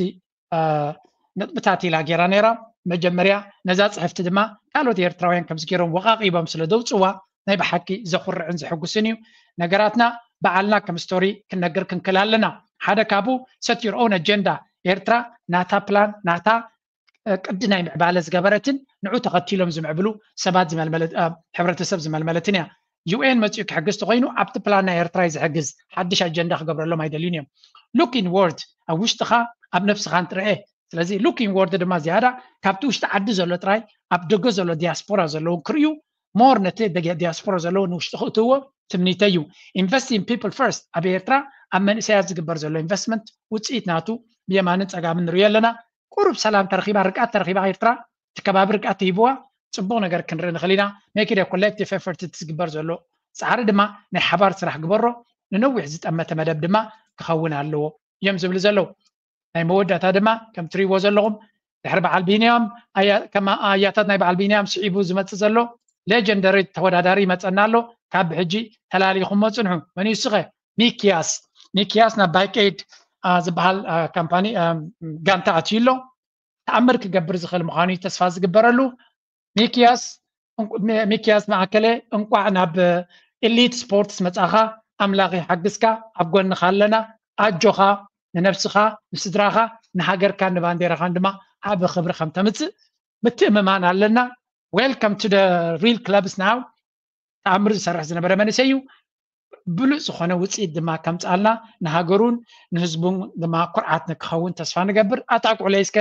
ነጥብታት ኢላ ገይራ ነይራ። መጀመርያ ነዛ ፅሕፍቲ ድማ ካልኦት ኤርትራውያን ከምዚ ገይሮም ወቓቒቦም ስለ ዘውፅዋ ናይ ብሓቂ ዘኹርዕን ዘሐጉስን እዩ። ነገራትና ባዕልና ከም ስቶሪ ክንነግር ክንክል ኣለና። ሓደ ካብኡ set your own agenda ኤርትራ ናታ ፕላን ናታ ቅዲ ናይ ምዕባለ ዝገበረትን ንዑ ተኸቲሎም ዝምዕብሉ ሰባት ዝመልመለት ሕብረተሰብ ዝመልመለትን እያ። ዩኤን መፂኡ ክሕግዝ ተኮይኑ ኣብቲ ፕላን ናይ ኤርትራ እዩ ዝሕግዝ። ሓድሽ ኣጀንዳ ክገብረሎም ኣይደልዩን እዮም። ሉክ ኢንወርድ ኣብ ውሽጥኻ ኣብ ነብስኻ እንትርአ። ስለዚ ሉክ ኢንወርድ ድማ ዝያዳ ካብቲ ውሽጢ ዓዲ ዘሎ ጥራይ ኣብ ደገ ዘሎ ዲያስፖራ ዘለውን ክርእዩ ሞር ነቲ ዲያስፖራ ዘለውን ንውሽጢ ክእትዎ ትምኒተይ እዩ። ኢንቨስት ኢን ፒፕል ፈርስት ኣብ ኤርትራ ኣብ መንእሰያት ዝግበር ዘሎ ኢንቨስትመንት ውፅኢት ናቱ ብየማንን ፀጋምን ንሪኦ ኣለና። ቁሩብ ሰላም ተረኺባ ርግኣት ተረኺባ ኤርትራ እቲ ከባቢ ርግኣት ተሂብዋ ፅቡቕ ነገር ክንርኢ ንኽእል ኢና። ሜክ ኢት ኮሌክቲቭ ኤፈርት እቲ ዝግበር ዘሎ ፃዕሪ ድማ ናይ ሓባር ስራሕ ግበሮ። ንነዊሕ ዝጠመተ መደብ ድማ ክኸውን ኣለዎ እዮም ዝብሉ ዘለዉ። ናይ መወዳእታ ድማ ከም ትሪእዎ ዘለኹም ድሕሪ በዓል ቢንያም ከም ኣያታት ናይ በዓል ቢንያም ስዒቡ ዝመፅእ ዘሎ ሌጀንደሪ ተወዳዳሪ ይመፀና ኣሎ። ካብ ብሕጂ ተላሊኹሞ ፅንሑ። መን እዩ ስኸ? ሚክያስ ሚክያስ ናብ ባይክ ኤድ ዝበሃል ካምፓኒ ጋንታ ኣትዩ ኣሎ። ተኣምር ክገብር ዝኽእል ምዃኑ እዩ ተስፋ ዝግበረሉ። ሚክያስ ሚክያስ ማእከለ እንቋዕ ናብ ኤሊት ስፖርትስ መጻኻ። ኣምላኽ ይሓግዝካ፣ ኣብ ጎንኻ ኣለና። ኣጆኻ ንነብስኻ ንስድራኻ ንሃገርካን ንባንዴራኻን ድማ ዓቢ ክብሪ ከም ተምጽእ ምትእምማን ኣለና። Welcome to the real clubs now። ተኣምር ዝሰርሕ ዝነበረ መንእሰይ እዩ። ብሉፅ ዝኾነ ውፅኢት ድማ ከምፅኣልና ንሃገሩን ንህዝቡን ድማ ኩርዓት ንክኸውን ተስፋ ንገብር። ኣጣቅዑለይ እስከ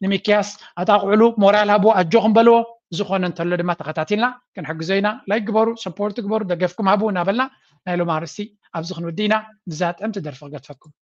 ንሚክያስ ኣጣቅዑሉ፣ ሞራል ሃብዎ፣ ኣጆኹም በልዎ። ዝኾነ እንተሎ ድማ ተኸታቲልና ክንሕግዞ ኢና። ላይክ ግበሩ፣ ሰፖርት ግበሩ፣ ደገፍኩም ሃቡ እናበልና ናይ ሎም ኣርእስቲ ኣብዚ ክንውዲ ኢና። ብዛ ጥዕምቲ ደርፊ ክገድፈኩም።